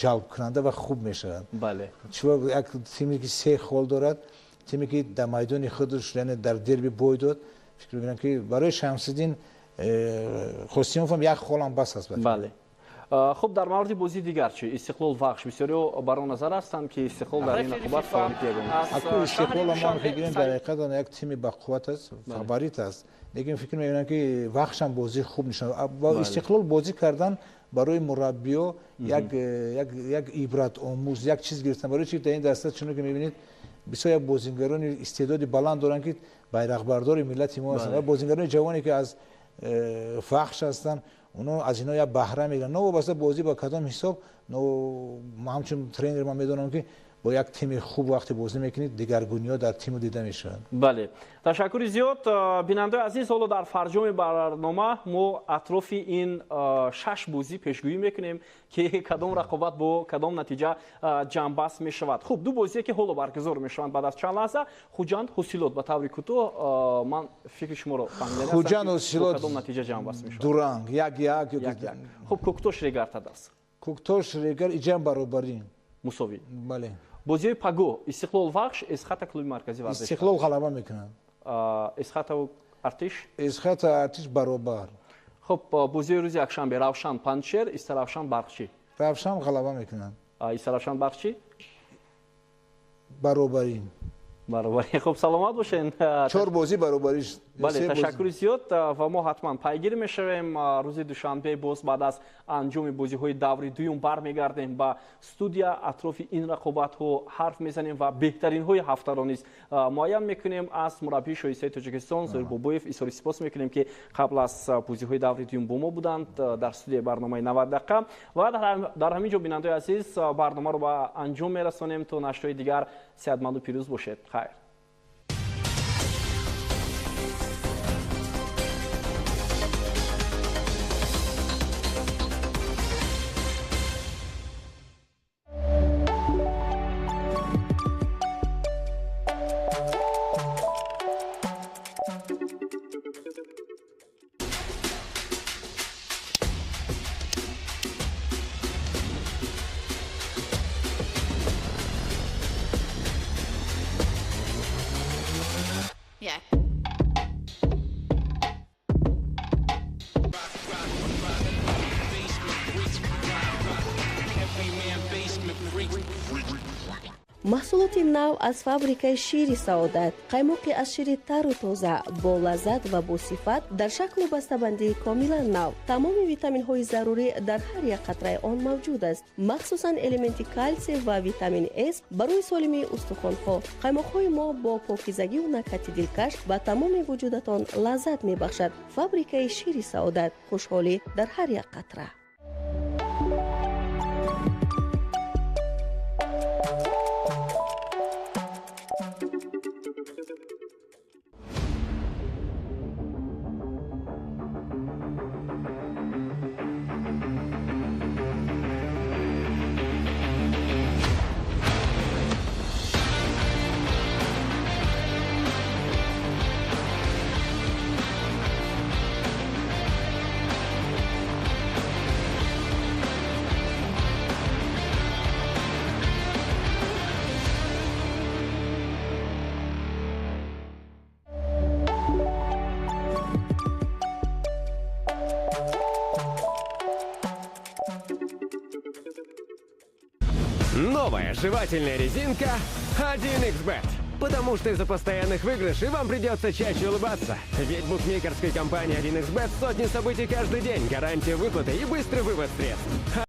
Ҷалбкунанда ва хуб мешавад. Чун як тиме ки се хол дорад, тиме ки дар майдони худаш, яъне дар дерби бой дод, фикр мекунам ки барои Шамсиддин Қосимов ҳам як хол ҳам бас аст. Бале. Хуб, дар мавриди бозии дигар чӣ? Истиқлол Вахш, бисёриҳо бар он назар ҳастанд ки Истиқлол дар ин рақобат фаворити ягона аст. Аку Истиқлол мо фикр дар ҳақиқат як тими бақувват аст, фаворит аст. Лекин фикр мекунам ки Вахш ҳам бозии хуб нишон. Бо Истиқлол бозӣ кардан барои мураббиё як ибрат омӯз, як чиз гирифтан. Барои чи дар ин даста чуно ки мебинед, бисёр як бозингарони истеъдоди баланд доранд ки байрақбардори миллати мо ҳастанд ва бозингарони ҷавоне ки аз Вахш ҳастанд, оно аз ино як баҳра мегиранд. Новобаста бозӣ ба кадом ҳисоб, ҳамчун тренер ман медонам ки бо як тими хуб вақте бозӣ мекунед, дигаргуниҳо дар тиму дида мешаванд. Бале, ташаккури зиёд. Бинандаои азиз, ҳоло дар фарҷоми барнома мо атрофи ин 6 бозӣ пешгӯӣ мекунем ки кадом рақобат бо кадом натиҷа ҷамъбаст мешавад. Хуб, ду бозие ки ҳоло баргузор мешаванд баъд аз чанд лаҳза, Хуҷанд Ҳосилот. Ба таври кӯтоҳ ман фикри шуморо фаҳмида нестам, Хуҷанд Ҳосилот кадом натиҷа ҷамъбаст мешавад? Дуранг, 1-1. 1-1. Хуб, Кӯктош Регар Тадас. Кӯктош Регар иҷам баробарӣ. Мусовӣ. Бале. Бозиҳои Паго, Истиқлол Вахш, Эсхата клуби марказии варзиш. Истиқлол ғалаба мекунад. Эсхата Артиш? Эсхата Артиш баробар. Хуб, бозиҳои рӯзи якшанбе, Равшан Панҷшер, Истаравшан Барқчӣ. Равшан ғалаба мекунад. Истаравшан Барқчӣ? Баробарӣ. Баробарӣ. Хуб, саломат бошед. 4 бозӣ баробарӣ. Бале, ташаккури зиёд ва мо ҳатман пайгир мешавем. Рӯзи душанбе боз баъд аз анҷоми бозиҳои даври дуюм бармегардем ба студия, атрофи ин рақобатҳо ҳарф мезанем ва беҳтаринҳои ҳафтаро низ муайян мекунем. Аз мураббии шоистаи Тоҷикистон Зоир Бобоев изҳори сипос мекунем ки қабл аз бозиҳои даври дуюм бо мо буданд дар студияи барномаи 90 дақиқа. Ва дар ҳамин ҷо, бинандаои азиз, барномаро ба анҷом мерасонем. То нашрҳои дигар сеҳатманду пирӯз бошед. Хайр. Маҳсулоти нав аз фабрикаи шири Саодат, қаймоқи аз шири тару тоза, бо лаззат ва бо сифат дар шаклу бастабандии комилан нав. Тамоми витаминҳои зарурӣ дар ҳар як қатраи он мавҷуд аст, махсусан элементи калсий ва витамин С барои солимии устухонҳо. Қаймоқҳои мо бо покизагиву накҳати дилкаш ба тамоми вуҷудатон лаззат мебахшад. Фабрикаи шири Саодат, хушҳолӣ дар ҳар як қатра. Новая жевательная резинка 1xBet. Потому что из-за постоянных выигрышей вам придется чаще улыбаться. Ведь букмекерской компании 1xBet сотни событий каждый день, гарантия выплаты и быстрый вывод средств.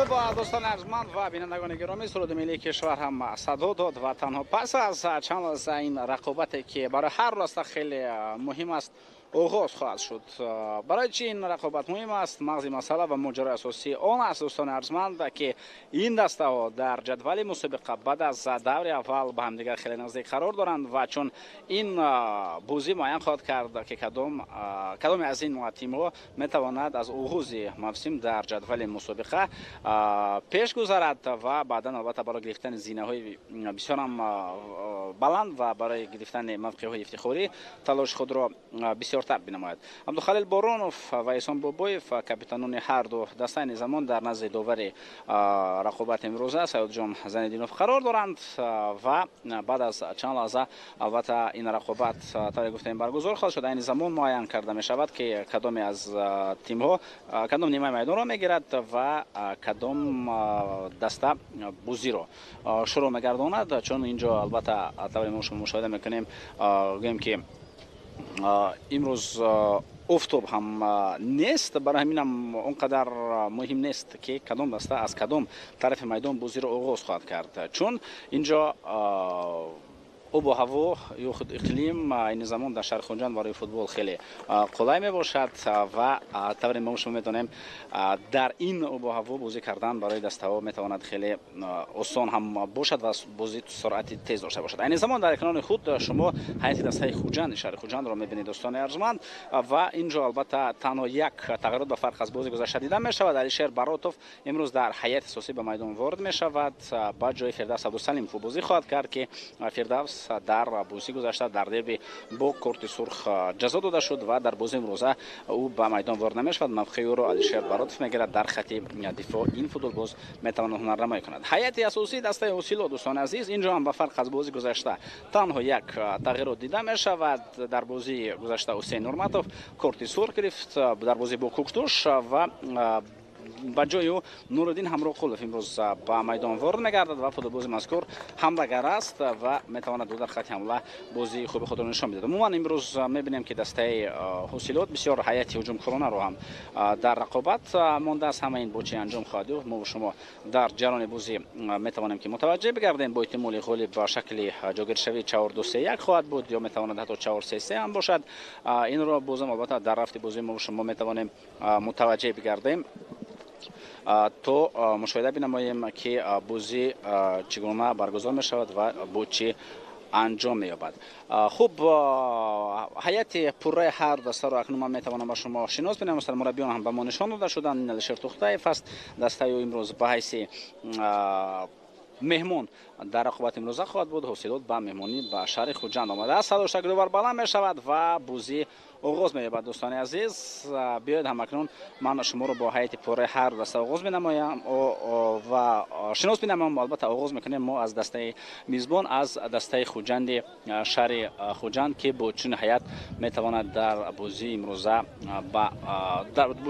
Хуб, дӯстони арҷманд ва бинандагони гиромӣ, суруди миллии кишвар ҳам садо дод ва танҳо пас аз чанд лаҳза ин рақобате, ки барои ҳар даста хеле муҳим аст, оғоз хоҳад шуд. Барои чӣ ин рақобат муҳим аст? Мағзи масъала ва моҷарои асосӣ он аст, дӯстони арҷманд, ки ин дастаҳо дар ҷадвали мусобиқа баъд аз даври аввал ба ҳамдигар хеле наздик қарор доранд ва чун ин бозӣ муайян хоҳад кард, ки кадоме аз ин тимҳо метавонад аз оғози мавсим дар ҷадвали мусобиқа пеш гузарад ва баъдан, албатта, барои гирифтани зинаҳои бисёрам баланд ва барои гирифтани мавқеъҳои ифтихорӣ талоши худро бисёртар бинамояд. Абдухалил Боронов ва Эҳсон Бобоев, капитанони ҳар ду даста, айни замон дар назди довари рақобати имрӯза Саёдҷон Зайниддинов қарор доранд ва баъд аз чанд лаҳза, албатта, ин рақобат, тавре гуфтем, баргузор хоҳад шуд. Айни замон муайян карда мешавад, ки кадоме аз тимҳо кадом нимаи майдонро мегирад ва кадом даста бозиро шурӯъ мегардонад, чун инҷо, албатта, тавре мо шумо мушоҳида мекунем, гӯем ки имрӯз офтоб ҳам нест, барои ҳаминам он қадар муҳим нест, ки кадом даста аз кадом тарафи майдон бозиро оғоз хоҳад кард, чун инҷо обу ҳаво ё худ иқлим айни замон дар шаҳри Хуҷанд барои футбол хеле қулай мебошад ва тавре мо шумо медонем, дар ин обу ҳаво бозӣ кардан барои дастаҳо метавонад хеле осон ҳам бошад ва бозӣ суръати тез дошта бошад. Айни замон дар экрани худ шумо ҳайати дастаи Хуҷанд, шаҳри Хуҷандро мебинед, дӯстони арҷманд, ва инҷо, албатта, танҳо як тағйирот ба фарқ аз бозии гузашта дида мешавад. Алишер Баротов имрӯз дар ҳайати асосӣ ба майдон ворид мешавад, ба ҷои Фирдавс Абдусалимов бозӣ хоҳад кард, ки Фирдавс дар бозии гузашта дар дерби бо корти сурх ҷазо дода шуд ва дар бозии имрӯза ӯ ба майдон ворид намешавад. Мавқеи ӯро Алишер Баротов мегирад. Дар хати дифоъ ин футболбоз метавонад ҳунарнамоӣ кунад. Ҳайати асосии дастаи Ҳосилот, дӯстони азиз, инҷо ҳам ба фарқ аз бозии гузашта танҳо як тағйирот дида мешавад. Дар бозии гузашта Ҳусейн Нурматов корти сурх гирифт дар бозӣ бо Куктуш ва ба ҷои ӯ Нуриддин Ҳамроқулов имрӯз ба майдон ворид мегардад ва футболбози мазкур ҳамлагар аст ва метавонад дар хати ҳамла бозии хуби худро нишон бидиҳад. Умуман, имрӯз мебинем, ки дастаи Ҳосилот бисёр ҳайати ҳуҷумкоронаро ҳам дар рақобат мондааст. Ҳама ин бо чӣ анҷом хоҳад ёфт, мо шумо дар ҷараёни бозӣ метавонем, ки мутаваҷҷеҳ бигардем. Бо эҳтимоли ғолиб ба шакли ҷойгиршавӣ 4-2-3-1 хоҳад буд ё метавонад ҳатто 4-3-3 ҳам бошад. Инро бозам, албатта, дар рафти бозӣ мо шумо метавонем мутаваҷҷеҳ бигардем то мушоҳида бинамоем, ки бозӣ чӣ гуна баргузор мешавад ва бо чӣ анҷом меёбад. Хуб, ҳайати пурраи ҳар дастаро акнун ман метавонам ба шумо шинос бинам. Сармураббиён ҳам ба мо нишон дода шуданд. Ин Алишер Тухтаев аст. Дастаи ӯ имрӯз ба ҳайси меҳмон дар рақобати имрӯза хоҳад буд. Ҳосилот ба меҳмонӣ ба шаҳри Хуҷанд омадааст. Садо шакдовар баланд мешавад ва бозӣ оғоз меёбад. Дӯстони азиз, биёед, ҳамакнун ман шуморо бо ҳайати пурраи ҳар даста оғоз менамоям ва шинос менамоям. Албатта, оғоз мекунем мо аз дастаи мизбон, аз дастаи Хуҷанди шаҳри Хуҷанд, ки бо чунин ҳайат метавонад дар бозии имрӯза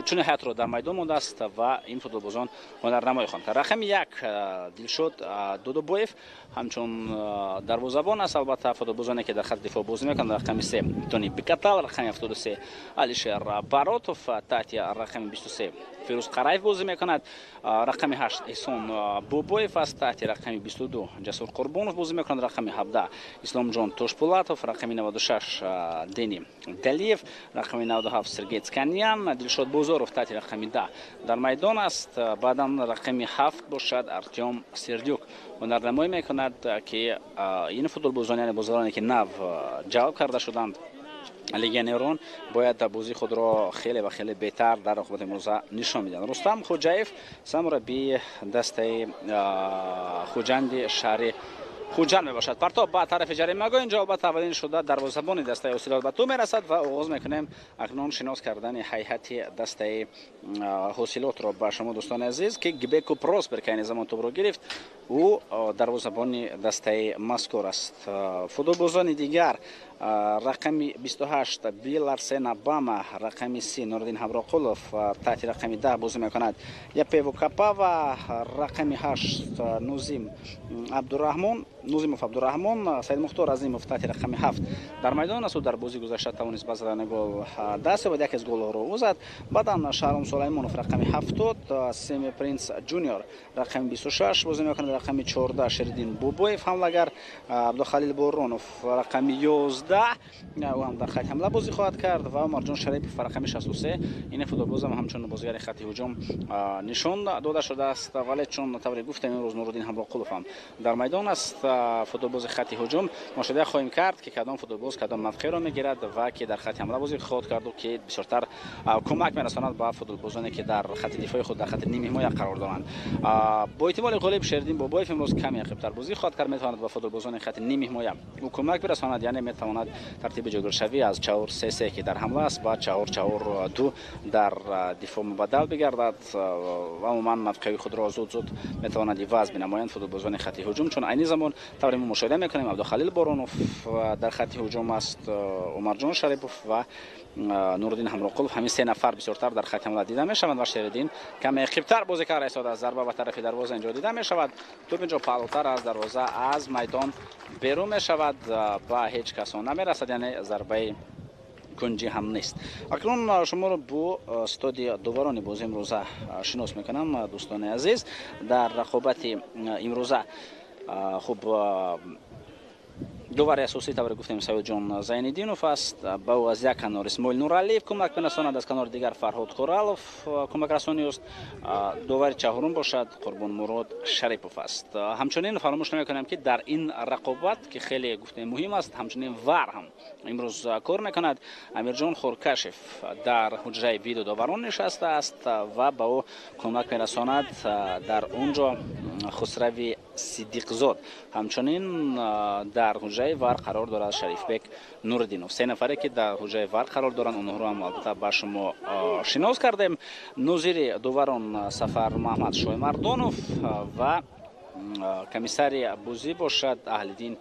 чунин ҳайатро дар майдон мондааст ва ин футболбозон ҳунарнамоӣ хоҳанд кард. Рақами 1 Дилшод Дудубоев ҳамчун дарвозабон аст, албатта, футболбозоне ки дар хати дифоъ бозӣ мекунанд: рақами 3 Тони Бикатал, рақами 73 Алишер Баротов, таҳти рақами 23 Фирӯз Қараев бозӣ мекунад, рақами 8 Эҳсон Бобоев аст, таҳти рақами 22 Ҷасур Қурбонов бозӣ мекунад, рақами 17 Исломҷон Тошпулатов, рақами 96 Дени Далиев, рақами 97 Сергей Цканян, Дилшод Бозоров таҳти рақами 10 дар майдон аст. Баъдан рақами 7 бошад Артём Сердюк ҳунарнамоӣ мекунад, ки ин футболбозон, яъне бозигароне ки нав ҷалб карда шуданд, легионерон, бояд бозии худро хеле ва хеле беҳтар дар рақобати имрӯза нишон медиҳанд. Рустам Хоҷаев сармураббии дастаи Хуҷанди шаҳри Хуҷанд мебошад. Партоб ба тарафи ҷаримагоҳ. Инҷо, албатта, аввалин шуда дарвозабони дастаи Ҳосилот ба тӯб мерасад ва оғоз мекунем акнун шинос кардани ҳайати дастаи Ҳосилотро ба шумо, дӯстони азиз, ки Гибеку Проспер, ки айни замон тӯбро гирифт, ӯ дарвозабони дастаи мазкур аст. Футболбозони дигар Рақами 28 Биларсен Абама, рақами 30 Нуриддин Ҳамроқулов таҳти рақами 10 бозӣ мекунад. Япево Капава, рақами 8 Нузим Абдурраҳмон, Нузимов Абдурраҳмон, Саидмухтор Азимов таҳти рақами 7 дар майдон аст. Ӯ дар бозии гузашта тавонист ба задани гол даст ёбад, яке аз голҳоро ӯ зад. Баъдан Шаҳром Сулаймонов рақами 70, Семи Принс Ҷуниор рақами 26 бозӣ мекунад, рақами 14 Шериддин Бобоев ҳамлагар, Абдухалил Боронов рақами 11, ӯ ҳам дар хати ҳамла бозӣ хоҳад кард ва Умарҷон Шарипов рақами 63. Ин футболбоз ҳам ҳамчун бозигари хати ҳуҷум нишон дода шудааст, вале чун тавре гуфтем, имрӯз Нуриддин Ҳамроқулов ҳам дар майдон аст, футболбози хати ҳуҷум. Мушоҳида хоҳем кард, ки кадом футболбоз кадом мавқеъро мегирад ва ки дар хати ҳамла бозӣ хоҳад карду ки бисёртар кӯмак мерасонад ба футболбозоне, ки дар хати дифои худ, дар хати ними ҳимоя қарор доранд. Бо эҳтимоли ғолиб Шериддин Бобоев имрӯз каме ақибтар бозӣ хоҳад кард, метавонад ба футболбозони хати ними ҳимоя ӯ кӯмак бирасонад, яъне метавонад тартиби ҷойгиршавӣ аз 4-3-3, ки дар ҳамла аст, ба 4-4-2 дар дифоъ мубаддал бигардад ва умуман мавқеи худро зуд-зуд метавонад иваз бинамоянд футболбозони хати ҳуҷум, чун айни замон тавре мо мушоҳида мекунем, Абдухалил Боронов дар хати ҳуҷум аст, Умарҷон Шарипов ва Нуриддин Ҳамроқулов. Ҳамин се нафар бисёртар дар хати ҳамла дида мешаванд ва Шериддин каме ақибтар бозӣ карда истодааст. Зарба ба тарафи дарвоза инҷо дида мешавад, тӯп инҷо паҳлӯтар аз дарвоза аз майдон берун мешавад, ба ҳеҷ касон намерасад, яъне зарбаи кунҷӣ ҳам нест. Акнун шуморо бо стоди доварони бозӣ имрӯза шинос мекунам, дӯстони азиз. Дар рақобати имрӯза хуб довари асосӣ, тавре гуфтем, Саидҷон Зайниддинов аст. Ба ӯ аз як канор Исмоил Нуралиев кӯмак мерасонад, аз канори дигар Фарҳод Коралов кӯмакрасони ӯст. Довари чаҳорум бошад Қурбонмурод Шарипов аст. Ҳамчунин фаромӯш намекунем, ки дар ин рақобат, ки хеле гуфтем муҳим аст, ҳамчунин ВАР ҳам имрӯз кор мекунад. Амирҷон Хуркашев дар ҳуҷраи видеодоварон нишастааст ва ба ӯ кӯмак мерасонад дар он ҷо Хусрави Сидиқзод. Ҳамчунин дар ҳуҷраи ВАР қарор дорад Шарифбек Нуриддинов. Се нафаре, ки дар ҳуҷраи ВАР қарор доранд, онҳоро ҳам албатта ба шумо шинос кардем. Нозири доварон Сафар Маҳмад Шоймардонов ва комиссари бозӣ бошад Аҳлиддин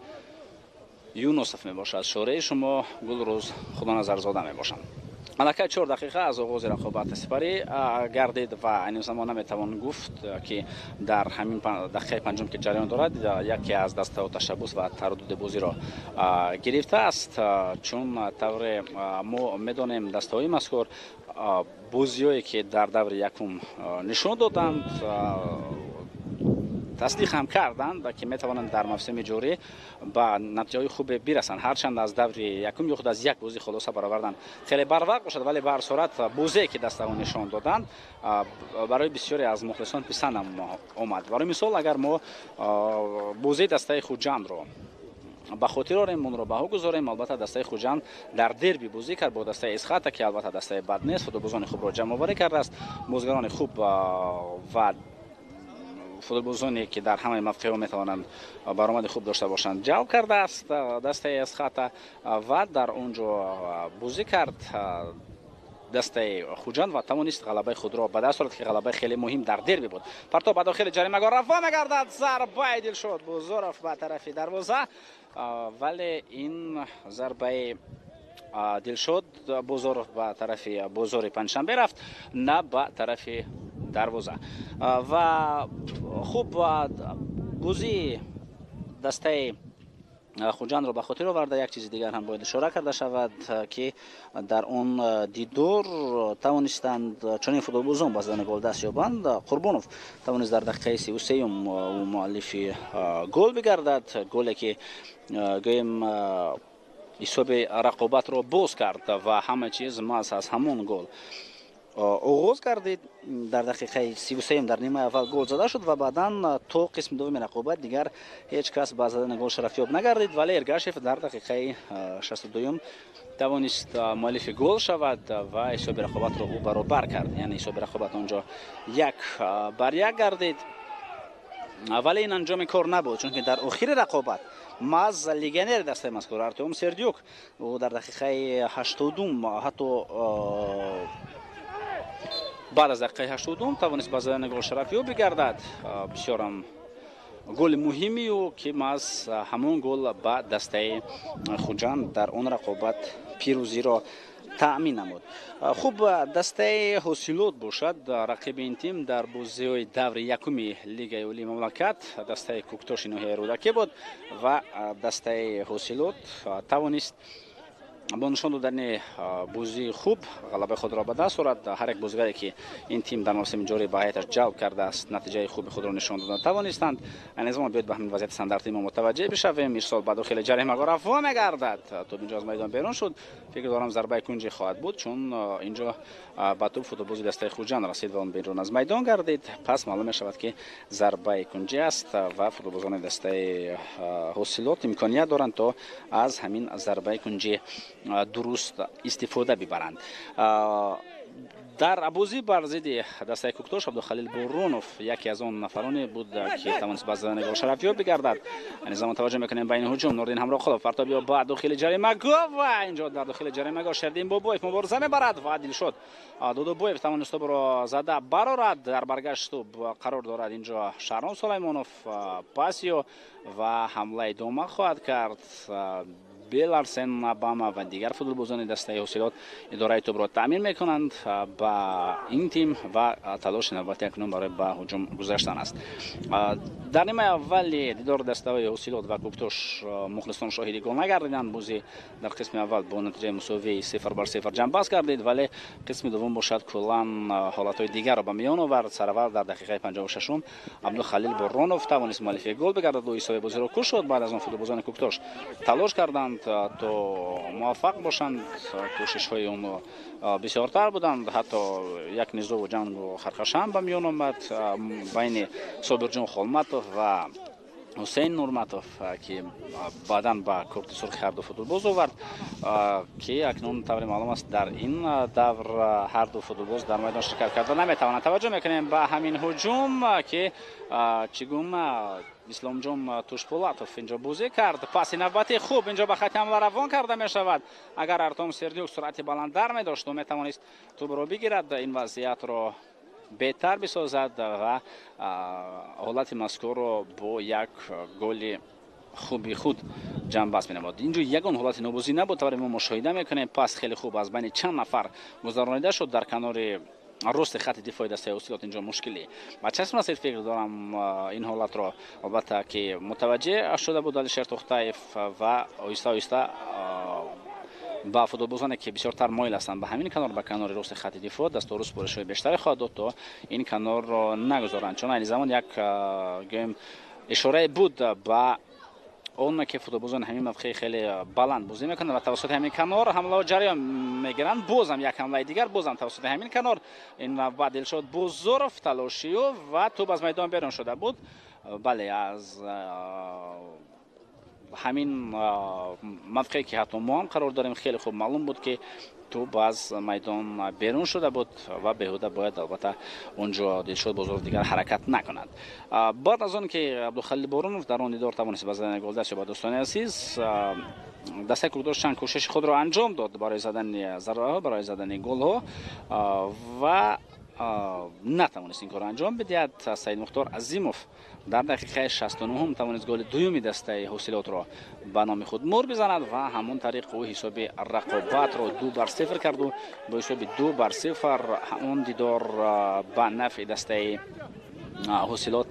Юнусов мебошад. Шораи шумо Гулрӯз Худоназарзода мебошанд. Аллакай 4 дақиқа аз оғози рақобат сипарӣ гардид ва айни замон наметавон гуфт, ки дар ҳамин дақиқаи панҷум, ки ҷараён дорад, яке аз дастаҳо ташаббус ва тараддуди бозиро гирифтааст, чун тавре мо медонем, дастаҳои мазкур бозиҳое, ки дар даври якум нишон доданд, тасдиқ ҳам карданд, ки метавонанд дар мавсими ҷорӣ ба натиҷаҳои хубе бирасанд. Ҳарчанд аз даври якум ё худ аз як бозӣ хулоса баровардан хеле барвақт бошад, вале ба ҳар сурат бозие, ки дастаҳо нишон доданд, барои бисёре аз мухлисон писанд омад. Барои мисол, агар мо бозии дастаи Хуҷандро ба хотир орем, онро баҳо гузорем, албатта дастаи Хуҷанд дар дерби бозӣ кард бо дастаи Исхата, ки албатта дастаи бад нест, футболбозони хубро ҷамъоварӣ кардааст, бозигарони хуб ва футболбозоне, ки дар ҳамаи мавқеъҳо метавонанд баромади хуб дошта бошанд, ҷалб кардааст дастаи Эсхата ва дар он ҷо бозӣ кард дастаи Хуҷанд ва тавонист ғалабаи худро ба даст орад, ки ғалабаи хеле муҳим дар дерби буд. Партоб ба дохили ҷаримагоҳ равон мегардад, зарбаи Дилшод Бозоров ба тарафи дарвоза, вале ин зарбаи Дилшод Бозоров ба тарафи бозори Панҷшанбе рафт, на ба тарафи дарвоза. Ва хуб бозии дастаи Хуҷандро ба хотир оварда, як чизи дигар ҳам бояд ишора карда шавад, ки дар он дидор тавонистанд чунин футболбозон ба задани гол даст ёбанд. Қурбонов тавонист дар дақиқаи 33-юм муаллифи гол бигардад, голе, ки гӯем ҳисоби рақобатро боз кард ва ҳама чиз маҳз аз ҳамон гол оғоз гардид. Дар дақиқаи 33-юм дар нимаи аввал гол зада шуд ва баъдан то қисми дуввуми рақобат дигар ҳеҷ кас ба задани гол шарафёб нагардид, вале Эргашев дар дақиқаи 62-юм тавонист муаллифи гол шавад ва ҳисоби рақобатро ӯ баробар кард, яъне ҳисоби рақобат он ҷо 1-1 гардид. Вале ин анҷоми кор набуд, чунки дар охири рақобат маҳз легионери дастаи мазкур Артём Сердюк ӯ дар дақиқаи 82-ум, ҳатто баъд аз дақиқаи 82-ум тавонист ба задани гол шарафёб бигардад. Бисёрам Голи муҳими ӯ, ки маҳз ҳамон гол ба дастаи Хуҷанд дар он рақобат пирӯзиро таъмин намуд. Хуб, дастаи Ҳосилот бошад, рақиби ин тим дар бозиҳои даври якуми Лигаи олии мамлакат дастаи Кӯктоши ноҳияи Рӯдакӣ буд ва дастаи Ҳосилот тавонист бо нишон додани бозии хуб ғалабаи худро ба даст орад. Ҳар як бозигаре, ки ин тим дар мавсими ҷорӣ ба ҳайаташ ҷалб кардааст, натиҷаи хуби худро нишон дода тавонистанд. Айни замон биёед, ба ҳамин вазъияти стандартии мо мутаваҷҷеҳ бишавем. Ирсол ба дохили ҷаримагоҳ рафо мегардад, тӯб инҷо аз майдон берун шуд. Фикр дорам, зарбаи кунҷӣ хоҳад буд, чун инҷо ба тӯб футболбози дастаи Хуҷанд расид ва он берун аз майдон гардид. Пас маълум мешавад, ки зарбаи кунҷӣ аст ва футболбозони дастаи Ҳосилот имконият доранд, то аз ҳамин зарбаи кунҷӣ дуруст истифода бибаранд. Дар бозӣ бар зидди дастаи Кӯктош Абдухалил Бурунов яке аз он нафароне буд, ки тавонист ба задани гол шарафёб бигардад. Айни замон таваҷҷӯҳ мекунем ба ин ҳуҷум. Нурдин Ҳамроқулов партобиё ба дохили ҷаримагоҳ ва инҷо дар дохили ҷаримагоҳ Шердин Бобоев мубориза мебарад ва Дилшод Дудубоев тавонист тӯбро зада барорад. Дар баргашт тӯб қарор дорад инҷо Шаҳром Сулаймонов, пасиё ва ҳамла идома хоҳад кард. Беларсен Обама ва дигар футболбозони дастаи Ҳосилот идораи тӯбро таъмин мекунанд ба ин тим ва талоши навбати акнун барои ба ҳуҷум гузаштан аст. Дар нимаи аввали дидори дастаҳои Ҳосилот ва Кӯктош мухлисон шоҳиди гол нагардиданд. Бозӣ дар қисми аввал бо натиҷаи мусовии 0-0 ҷамъбаст гардид, вале қисми дуввум бошад, куллан ҳолатҳои дигарро ба миён овард. Сараввал дар дақиқаи 56-ум Абдухалил Бурронов тавонист муаллифи гол бигардад, ҳисоби бозиро кушод. Баъд аз он футболбозони Кӯктош талош карданд, то муваффақ бошанд. Кӯшишҳои онҳо бисёртар буданд, ҳатто як низову ҷангу хархашам ба миён омад байни Собирҷон Холматов ва Ҳусейн Нурматов, ки баъдан ба корти сурхи ҳарду футболбоз овард, ки акнун, тавре маълум аст, дар ин давр ҳарду футболбоз дар майдон ширкат карда наметавонанд. Таваҷҷӯҳ мекунем ба ҳамин ҳуҷум, ки чӣ гуна Исломҷон Тушпулатов инҷо бозӣ кард. Паси навбати хуб инҷо ба хати ҳамла равон карда мешавад. Агар Артом Сердюк суръати баландтар медошт, ӯ метавонист тӯбро бигирад, ин вазъиятро беҳтар бисозад ва ҳолати мазкурро бо як голи хуби худ ҷамъбаст менамуд. Инҷо ягон ҳолати нобозӣ набуд, тавре мо мушоҳида мекунем. Пас хеле хуб аз байни чанд нафар гузаронида шуд дар канори рости хати дифои дастаи Ҳосилот. Инҷо мушкилӣ ба чашм расид. Фикр дорам, ин ҳолатро, албатта, ки мутаваҷҷеҳ шуда буд Алишер Тухтаев ва оҳиста оҳиста ба футболбозоне, ки бисёртар моил ҳастанд ба ҳамин канор, ба канори рости хати дифоъ, дастуру супоришҳои бештаре хоҳад дод, то ин канорро нагузоранд, чун айни замон як, гӯем, ишорае буд ба он ки футболбозон ҳамин мавқеи хеле баланд бозӣ мекунанд ва тавассути ҳамин канор ҳамлаҳо ҷараён мегиранд. Бозам як ҳамлаи дигар, бозам тавассути ҳамин канор. Ин навбат Дилшод Бузуров талошию ва тӯб аз майдон берун шуда буд. Бале, аз ҳамин мавқее, ки ҳатто мо ҳам қарор дорем, хеле хуб маълум буд, ки тӯб аз майдон берун шуда буд ва беҳуда бояд, албатта, онҷо Дилшод Бозоров дигар ҳаракат накунад. Баъд аз он ки Абдухалил Борунов дар он дидор тавонист ба задани гол даст ёбад, дӯстони азиз, дастаи Кӯкдош чанд кӯшиши худро анҷом дод барои задани зарбаҳо, барои задани голҳо ва натавонист ин корро анҷом бидиҳад. Саид Мухтор Азимов дар дақиқаи 69-ум тавонист голи дуюми дастаи Ҳосилотро ба номи худ мур бизанад ва ҳамон тариқ ӯ ҳисоби рақобатро 2-0 карду бо ҳисоби 2-0 он дидор ба нафъи дастаи Ҳосилот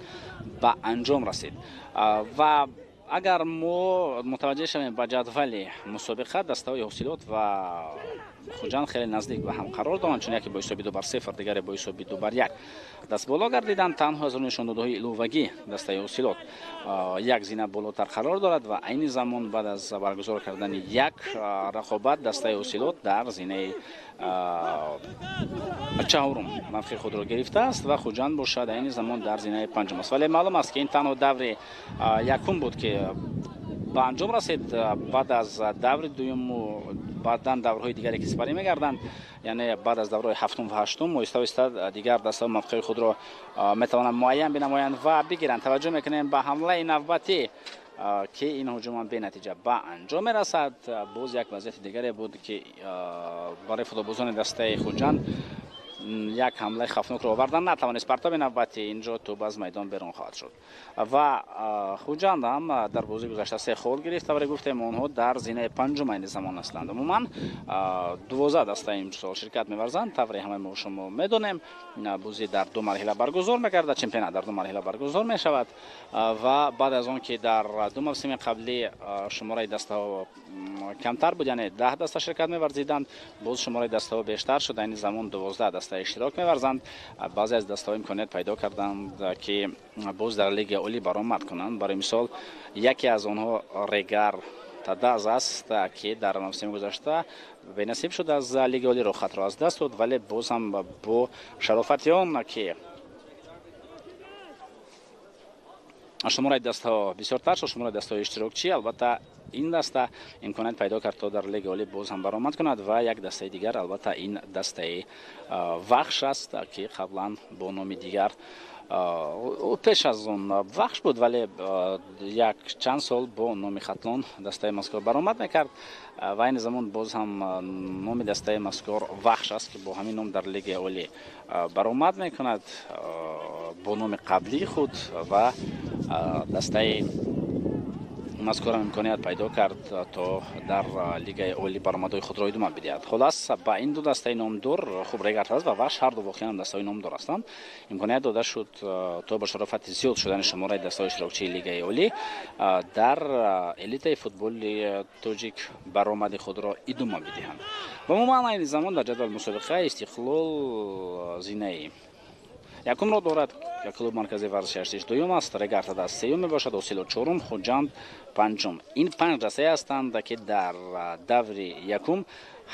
ба анҷом расид. Ва агар мо мутаваҷҷеҳ шавем ба ҷадвали мусобиқа, дастаҳои Ҳосилот ва Хуҷанд хеле наздик ба ҳам қарор доранд, чун яке бо ҳисоби 2-0, дигаре бо ҳисоби 2-1 дастболо гардиданд. Танҳо аз рӯи нишондодҳои иловагӣ дастаи Ҳосилот як зина болотар қарор дорад ва айни замон баъд аз баргузор кардани як рақобат дастаи Ҳосилот дар зинаи чаҳорум мавқеи худро гирифтааст ва Хуҷанд бошад, айни замон дар зинаи панҷум аст. Вале маълум аст, ки ин танҳо даври якум буд, ки ба анҷом расид. Баъд аз даври дуюму баъдан даврҳои дигаре, ки сипарӣ мегарданд, яъне баъд аз даврҳои ҳафтум ва ҳаштум, оҳиста оҳиста дигар дастаҳо мавқеи худро метавонанд муайян бинамоянд ва бигиранд. Таваҷҷӯҳ мекунем ба ҳамлаи навбатӣ, ки ин ҳуҷумам бенатиҷа ба анҷом мерасад. Боз як вазъияти дигаре буд, ки барои футболбозони дастаи Хуҷанд Як ҳамлаи хавфнокро овардан натавонист. Партоби навбати инҷо тӯб аз майдон берун хоҳад шуд. Ва Хуҷанд ҳам дар бозии гузашта 3 хол гирифт. Тавре гуфтем, онҳо дар зинаи панҷум айни замон ҳастанд. Умуман 12 даста имсол ширкат меварзанд. Тавре ҳамаи мо шумо медонем, бозӣ дар 2 марҳила баргузор мегардад, чемпионат дар 2 марҳила баргузор мешавад ва баъд аз он ки дар 2 мавсими қаблӣ шумораи дастаҳо камтар буд, яъне 10 даста ширкат меварзиданд, боз шумораи дастаҳо бештар шуд. Айни замон 12 даста иштирок меварзанд. Баъзе аз дастаҳо имконият пайдо карданд, ки боз дар лигаи олӣ баромад кунанд. Барои мисол, яке аз онҳо Регар Тадаз аст, ки дар мавсими гузашта бенасиб шуд аз лигаи олӣ, роҳхатро аз даст дод, вале боз ҳам бо шарофати он ки шумораи дастаҳо бисёртар шуд, шумораи дастаҳои иштирокчӣ, албатта ин даста имконият пайдо кард то дар лигаи олӣ боз ҳам баромад кунад. Ва як дастаи дигар, албатта ин дастаи Вахш аст, ки қаблан бо номи дигар пеш аз он Вахш буд, вале як чанд сол бо номи Хатлон дастаи мазкур баромад мекард ва айни замон боз ҳам номи дастаи мазкур Вахш аст, ки бо ҳамин ном дар лигаи олӣ баромад мекунад бо номи қаблии худ. Ва дастаи мазкурам имконият пайдо кард то дар лигаи олӣ баромадҳои худро идома бидиҳад. Хулас, ба ин ду дастаи номдор, хуб, Регар аст ва Вахш, ҳар ду воқеан дастаҳои номдор ҳастанд, имконият дода шуд то ба шарофати зиёд шудани шумораи дастаҳои иштирокчии лигаи олӣ дар элитаи футболи тоҷик баромади худро идома бидиҳанд. Ва умуман айни замон дар ҷадвали мусобиқа Истиқлол зинаи якумро дорад, клуб маркази варзиши Артиш дуюм аст, Регар Тадаз сеюм мебошад, Осило чорум, Хуҷанд панҷум. Ин 5 дастае ҳастанд, ки дар даври якум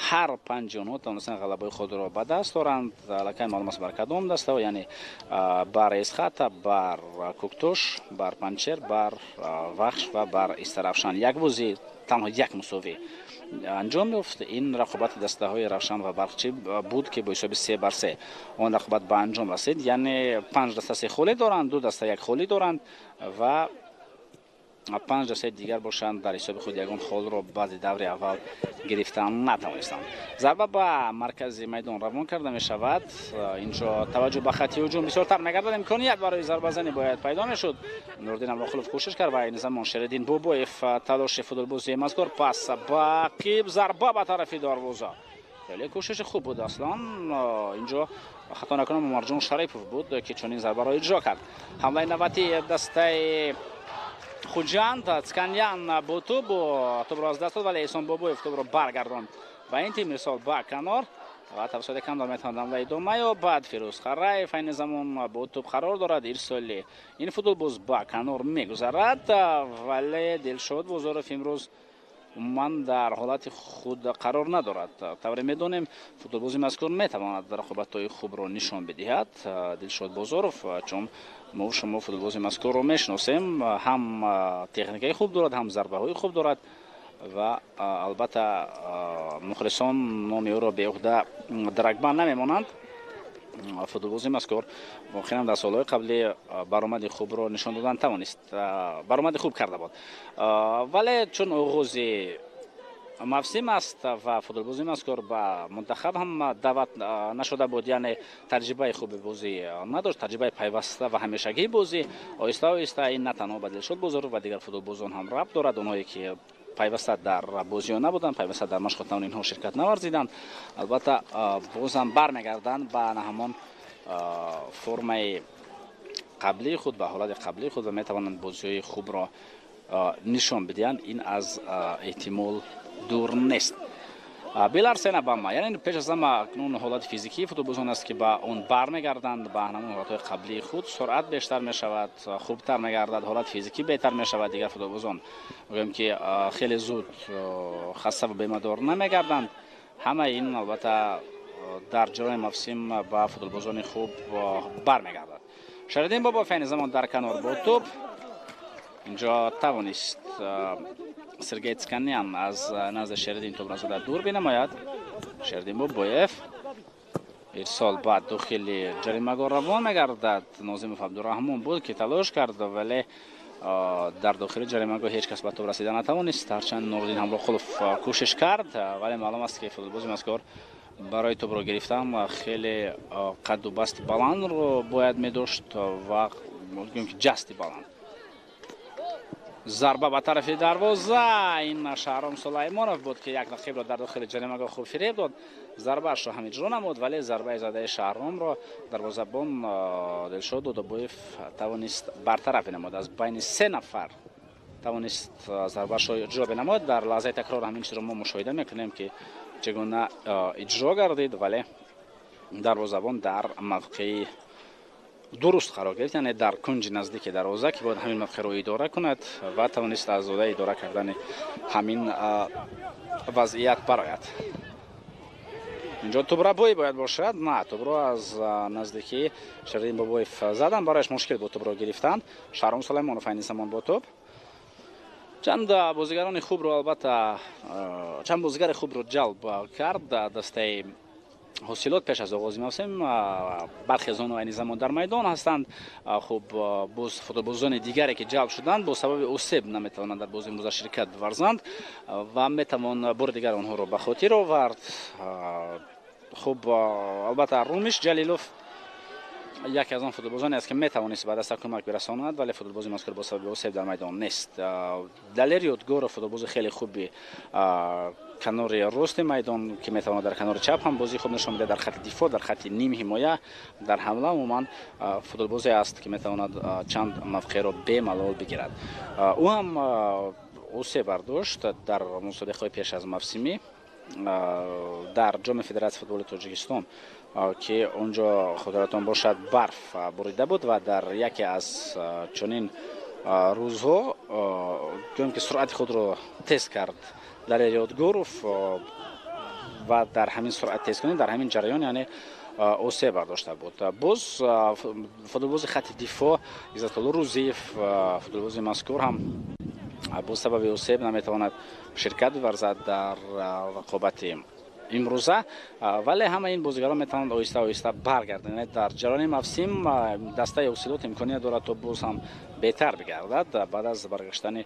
ҳар панҷи онҳо тавонистанд ғалабаи худро ба даст оранд. Аллакай маълум аст бар кадом дастаҳо, яъне бар Эсхата, бар Куктош, бар Панчер, бар Вахш ва бар Истаравшан. Як бозӣ танҳо як мусовӣ анҷом ёфт. Ин рақобати дастаҳои Равшан ва Барқчӣ буд, ки бо ҳисоби 3-3 он рақобат ба анҷом расид. Яъне 5 даста 3 холӣ доранд, 2 даста 1 холӣ доранд ва 5 дастаи дигар бошанд дар ҳисоби худ ягон холро баъди даври аввал гирифтан натавонистанд. Зарба ба маркази майдон равон карда мешавад. Инҷо таваҷҷӯҳ ба хати ҳуҷум бисёртар мегардад. Имконият барои зарбазанӣ бояд пайдо мешуд. Нуриддин Амроқулов кӯшиш кард ва айни замон Шериддин Бобоев талоши футболбози мазкур, пас ба қиб, зарба ба тарафи дарвоза. Хеле кӯшиши хуб буд аслан. Инҷо хато накунам, Умарҷон Шарипов буд, ки чунин зарбаро иҷро кард. Ҳамлаи навбатии дастаи Хуҷанд, Цканьян бо тӯб, тӯбро аз даст дод, вале Эҳсон Бобоев тӯбро баргардонд ба ин тим, ирсол ба канор ва тавассути канор метавонад ҳамла идома ёбад. Фирӯз Хараев айни замон бо тӯб қарор дорад. Ирсоли ин футболбоз ба канор мегузарад, вале Дилшод Бозоров имрӯз умуман дар ҳолати худ қарор надорад. Тавре медонем, футболбози мазкур метавонад рақобатҳои хубро нишон бидиҳад. Дилшод Бозоров, чун мо шумо футболбози мазкурро мешиносем, ҳам техникаи хуб дорад, ҳам зарбаҳои хуб дорад ва албатта мухлисон номи ӯро беуҳда драгба намемонанд. Футболбози мазкур воқеан дар солҳои қаблӣ баромади хубро нишон додан тавонист, баромади хуб карда буд, вале чун оғози мавсим аст ва футболбози мазкур ба мунтахаб ҳам даъват нашуда буд, яъне таҷрибаи хуби бозӣ надошт, таҷрибаи пайваста ва ҳамешагии бозӣ. Оҳиста оҳиста ин на танҳо ба Дилшод Бозоров ва дигар футболбозон ҳам рабт дорад, онҳое ки пайваста дар бозиҳо набуданд, пайваста дар машқу тамринҳо ширкат наварзиданд, албатта бозам бармегарданд ба ҳамон формаи қаблии худ, ба ҳолати қаблии худ ва метавонанд бозиҳои хубро нишон бидиҳанд. Ин аз эҳтимол дур нест. Белар Сенабама, яъне пеш аз ҳама акнун ҳолати физикии футболбозон аст, ки ба он бармегарданд, ба ҳамон ҳолатҳои қаблии худ. Суръат бештар мешавад, хубтар мегардад, ҳолати физикӣ беҳтар мешавад. Дигар футболбозон гӯем ки хеле зуд хаста ва бемадор намегарданд. Ҳамаи ин албатта дар ҷараёни мавсим ба футболбозони хуб бармегардад. Шариддин Бобоев айни замон дар канор бо тӯб. Инҷо тавонист Сергей Цканян аз назди Шериддин тӯбро зада дур бинамояд. Шериддин Бобоев ирсол ба дохили ҷаримагоҳ равон мегардад. Нозимов Абдураҳмон буд, ки талош кард, вале дар дохили ҷаримагоҳ ҳеҷ кас ба тӯб расида натавонист. Ҳарчанд Нуриддин Ҳамроқулов кӯшиш кард, вале маълум аст, ки футболбози мазкур Барои тӯбро гирифтан хеле қадду басти баландро бояд медошт ва гӯем ки ҷасти баланд. Зарба ба тарафи дарвоза. Ин Шаҳром Сулаймонов буд, ки як рақибро дар дохили ҷаримагоҳ хуб фиреб дод. Зарбаашро ҳам иҷро намуд, вале зарбаи задаи Шаҳромро дарвозабон Дилшод Додобоев тавонист бартараф бинамояд. Аз байни се нафар тавонист зарбаашро иҷро бинамояд. Дар лаҳзаи такрор ҳамин чизро мо мушоҳида мекунем, ки чӣ гуна иҷро гардид, вале дарвозабон дар мавқеи дуруст қарор гирифт, яъне дар кунҷи наздики дарвоза, ки бояд ҳамин мавқеъро идора кунад, ва тавонист аз зодаи идора кардани ҳамин вазъият барояд. Инҷо тӯбрабоӣ бояд бошад. На, тӯбро аз наздикӣ Шердин Бобоев задан, барояш мушкил буд тӯбро гирифтан. Шаҳром Сулаймонов айни замон бо тӯб. Чанд бозигарони хубро, албатта, чанд бозигари хубро ҷалб кард дастаи Ҳосилот пеш аз оғози мавсим. Бархе аз онҳо айни замон дар майдон ҳастанд. Хуб, боз футболбозони дигаре, ки ҷалб шуданд, бо сабаби осеб наметавонанд дар бозии имрӯза ширкат варзанд ва метавон бори дигар онҳоро ба хотир овард. Хуб, албатта, Румиш Ҷалилов яке аз он футболбозоне аст, ки метавонист ба даста кӯмак бирасонад, вале футболбози мазкур бо сабаби осеб дар майдон нест. Далер Ёдгоров, футболбози хеле хуби канори рости майдон, ки метавонад дар канори чап ҳам бозии хуб нишон бидиҳад, дар хати дифоъ, дар хати ним ҳимоя, дар ҳамла, умуман футболбозе аст, ки метавонад чанд мавқеъро бемалол бигирад. Ӯ ҳам осеб бардошт дар мусобиқаҳои пеш аз мавсимӣ дар Ҷоми Федератсияи футболи Тоҷикистон, ки он ҷо, хотиратон бошад, барф бурида буд ва дар яке аз чунин рӯзҳо, гӯем ки, суръати худро тест кард Далер Ёдгоров ва дар ҳамин суръат тезкунӣ, дар ҳамин ҷараён, яъне, осеб бардошта буд. Боз футболбози хати дифоъ Иззатулло Рӯзиев, футболбози мазкур ҳам бо сабаби осеб наметавонад ширкат биварзад дар рақобати имрӯза, вале ҳамаи ин бозигарон метавонанд оҳиста оҳиста баргарданд. Дар ҷараёни мавсим дастаи Ҳосилот имконият дорад, то боз ҳам беҳтар бигардад баъд аз баргаштани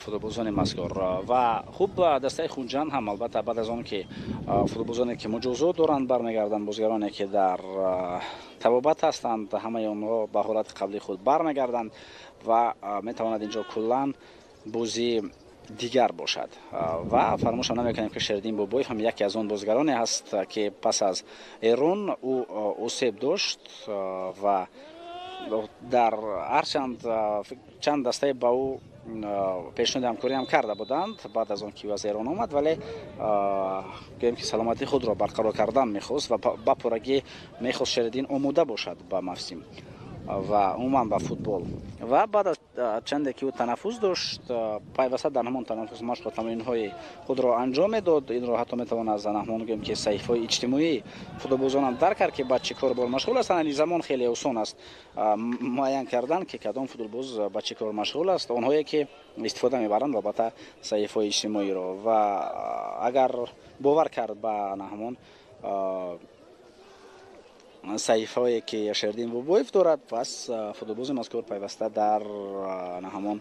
футболбозони мазкур. Ва хуб, дастаи Хуҷанд ҳам, албатта, баъд аз он ки футболбозоне, ки муҷозот доранд, бармегарданд, бозигароне, ки дар табобат ҳастанд, ҳамаи онҳо ба ҳолати қаблии худ бармегарданд ва метавонад инҷо куллан бозии дигар бошад. Ва фаромӯшам намекунем, ки Шердин Бобоев ҳам яке аз он бозигароне ҳаст, ки пас аз Эрон ӯ осеб дошт ва дар ҳарчанд чанд дастае ба ӯ пешниҳоди ҳамкорӣ ҳам карда буданд баъд аз он ки ӯ аз Эрон омад, вале, гӯем ки, саломатии худро барқарор кардан мехост ва ба пуррагӣ мехост Шердин омода бошад ба мавсим ва умуман ба футбол. Ва баъд аз чанде ки ӯ танаффус дошт, пайваста дар ҳамон танаффус машқу тамринҳои худро анҷом медод. Инро ҳатто метавон аз ҳамон, гӯем ки, саҳифаҳои иҷтимоии футболбозонам дарк кард, ки ба чӣ кор бор машғул ҳастанд. Айни замон хеле осон аст муайян кардан, ки кадом футболбоз ба чӣ кор машғул аст, онҳое ки истифода мебаранд, албатта, саҳифаҳои иҷтимоиро. Ва агар бовар кард ба ҳамон саҳифаҳое, ки Шердин Бобоев дорад, пас футболбози мазкур пайваста дар ҳамон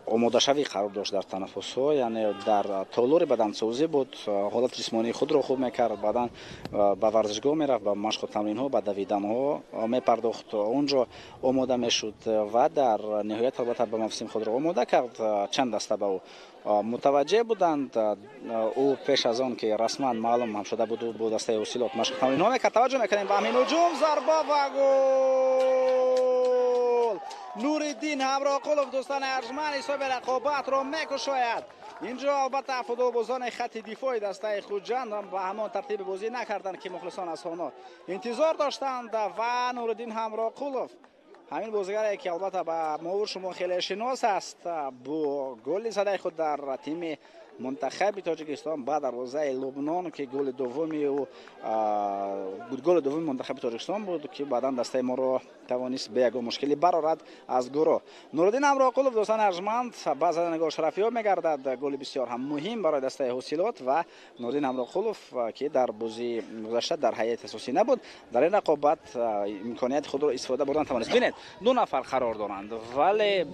омодашавӣ қарор дошт дар танаффусҳо, яъне дар толори бадансозӣ буд, ҳолати ҷисмонии худро хуб мекард, баъдан ба варзишгоҳ мерафт, ба машқу тамринҳо, ба давиданҳо мепардохт, он ҷо омода мешуд ва дар ниҳоят, албатта, ба мавсим худро омода кард. Чанд даста ба ӯ мутаваҷҷеҳ буданд. Ӯ пеш аз он ки расман маълум ҳам шуда буд, бо дастаи Ҳосилот машқу тамринҳо мекард. Таваҷҷӯҳ мекунем ба ҳамин ҳуҷум. Зарба ва гол! Нуриддин Ҳамроқулов, дӯстони арҷманд, ҳисоби рақобатро мекушояд. Инҷо, албатта, футболбозони хати дифои дастаи Хуҷанд ба ҳамон тартиби бозӣ накарданд, ки мухлисон аз онҳо интизор доштанд, ва Нуриддин Ҳамроқулов, ҳамин бозигаре, ки албатта ба мову шумо хеле шинос аст бо голи задаи худ дар тими мунтахаби Тоҷикистон ба дарвозаи Лубнон, ки голи дуввуми ӯ, голи дуввуми мунтахаби Тоҷикистон буд, ки баъдан дастаи моро тавонист бе ягон мушкилӣ барорад аз гурӯҳ. Нуриддин Ҳамроқулов, дӯстони арҷманд, ба задани гол шарафёб мегардад. Голи бисёр ҳам муҳим барои дастаи Ҳосилот. Ва Нуриддин Ҳамроқулов, ки дар бозии гузашта дар ҳайати асосӣ набуд, дар ин рақобат имконияти худро истифода бурдан тавонист. Бинед, ду нафар қарор доранд, вале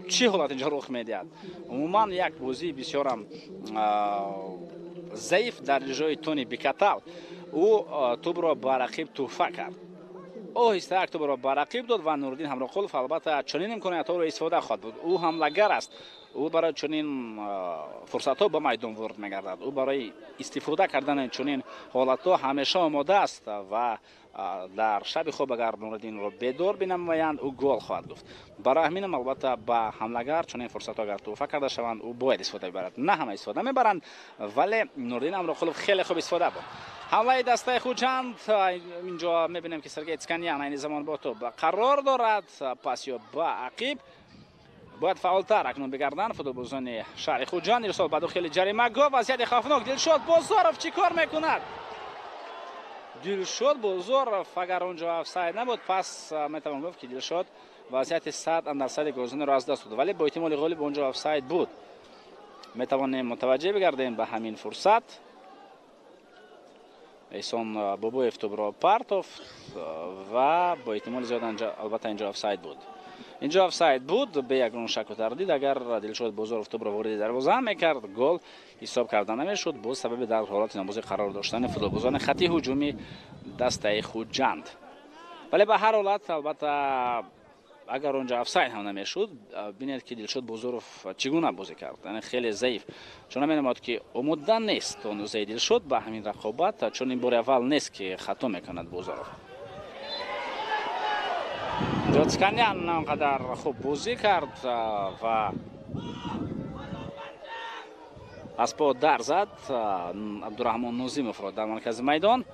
чӣ ҳолат инҷо рух медиҳад? Умуман, як бозии бисёрам Заиф дар иҷрои Тони Бикатал. Ӯ тӯбро ба рақиб тӯҳфа кард. Оҳиста як тӯбро ба рақиб дод ва Нуриддин Ҳамроқулов албатта чунин имкониятҳоро истифода хоҳад буд. Ӯ ҳамлагар аст. Ӯ барои чунин фурсатҳо ба майдон ворид мегардад. Ӯ барои истифода кардани чунин ҳолатҳо ҳамеша омода аст ва дар шаби хоб агар Нуриддинро бедор бинамоянд, ӯ гол хоҳад гуфт. Барои ҳаминам албатта ба ҳамлагар чунин фурсатҳо агар тӯҳфа карда шаванд, ӯ бояд истифода бибарад. На ҳама истифода мебаранд, вале Нуриддин Ҳамроқулов хеле хуб истифода бурд. Ҳамлаи дастаи Хуҷанд, инҷо мебинем ки Сергей Цканян айни замон бо тӯб қарор дорад. Пас ё ба ақиб бояд фаъолтар акнун бигарданд футболбозони шаҳри Хуҷанд. Ирсол ба дохили ҷаримагоҳ, вазъияти хавфнок. Дилшод Бозоров чӣ кор мекунад? Дилшод Бозоров агар онҷо офсайд набуд, пас метавон гуфт ки Дилшод вазъияти 100% голзаниро аз даст дод, вале бо эҳтимоли ғолиб онҷо офсайд буд. Метавонем мутаваҷҷеҳ бигардем ба ҳамин фурсат. Эҳсон Бобоев тӯбро партофт ва бо эҳтимоли зиёд албатта инҷо офсайд буд. Инҷо офсайд буд бе ягон шаку тардид. Агар Дилшод Бозоров тӯбро вориди дарвоза мекард, гол ҳисоб карда намешуд бо сабаби дар ҳолати нобозӣ қарор доштани футболбозони хати ҳуҷуми дастаи Хуҷанд. Вале ба ҳар ҳолат албатта агар онҷо офсайд ҳам намешуд, бинед ки Дилшод Бозоров чӣ гуна бозӣ кард. Яъне хеле заиф. Чун менамояд ки омода нест то нузаи Дилшод ба ҳамин рақобат, чун ин бори аввал нест ки хато мекунад Бозоров. Цканян он қадар хуб бозӣ кард ва аз по дар зад Абдураҳмон Нозимовро дар маркази майдон.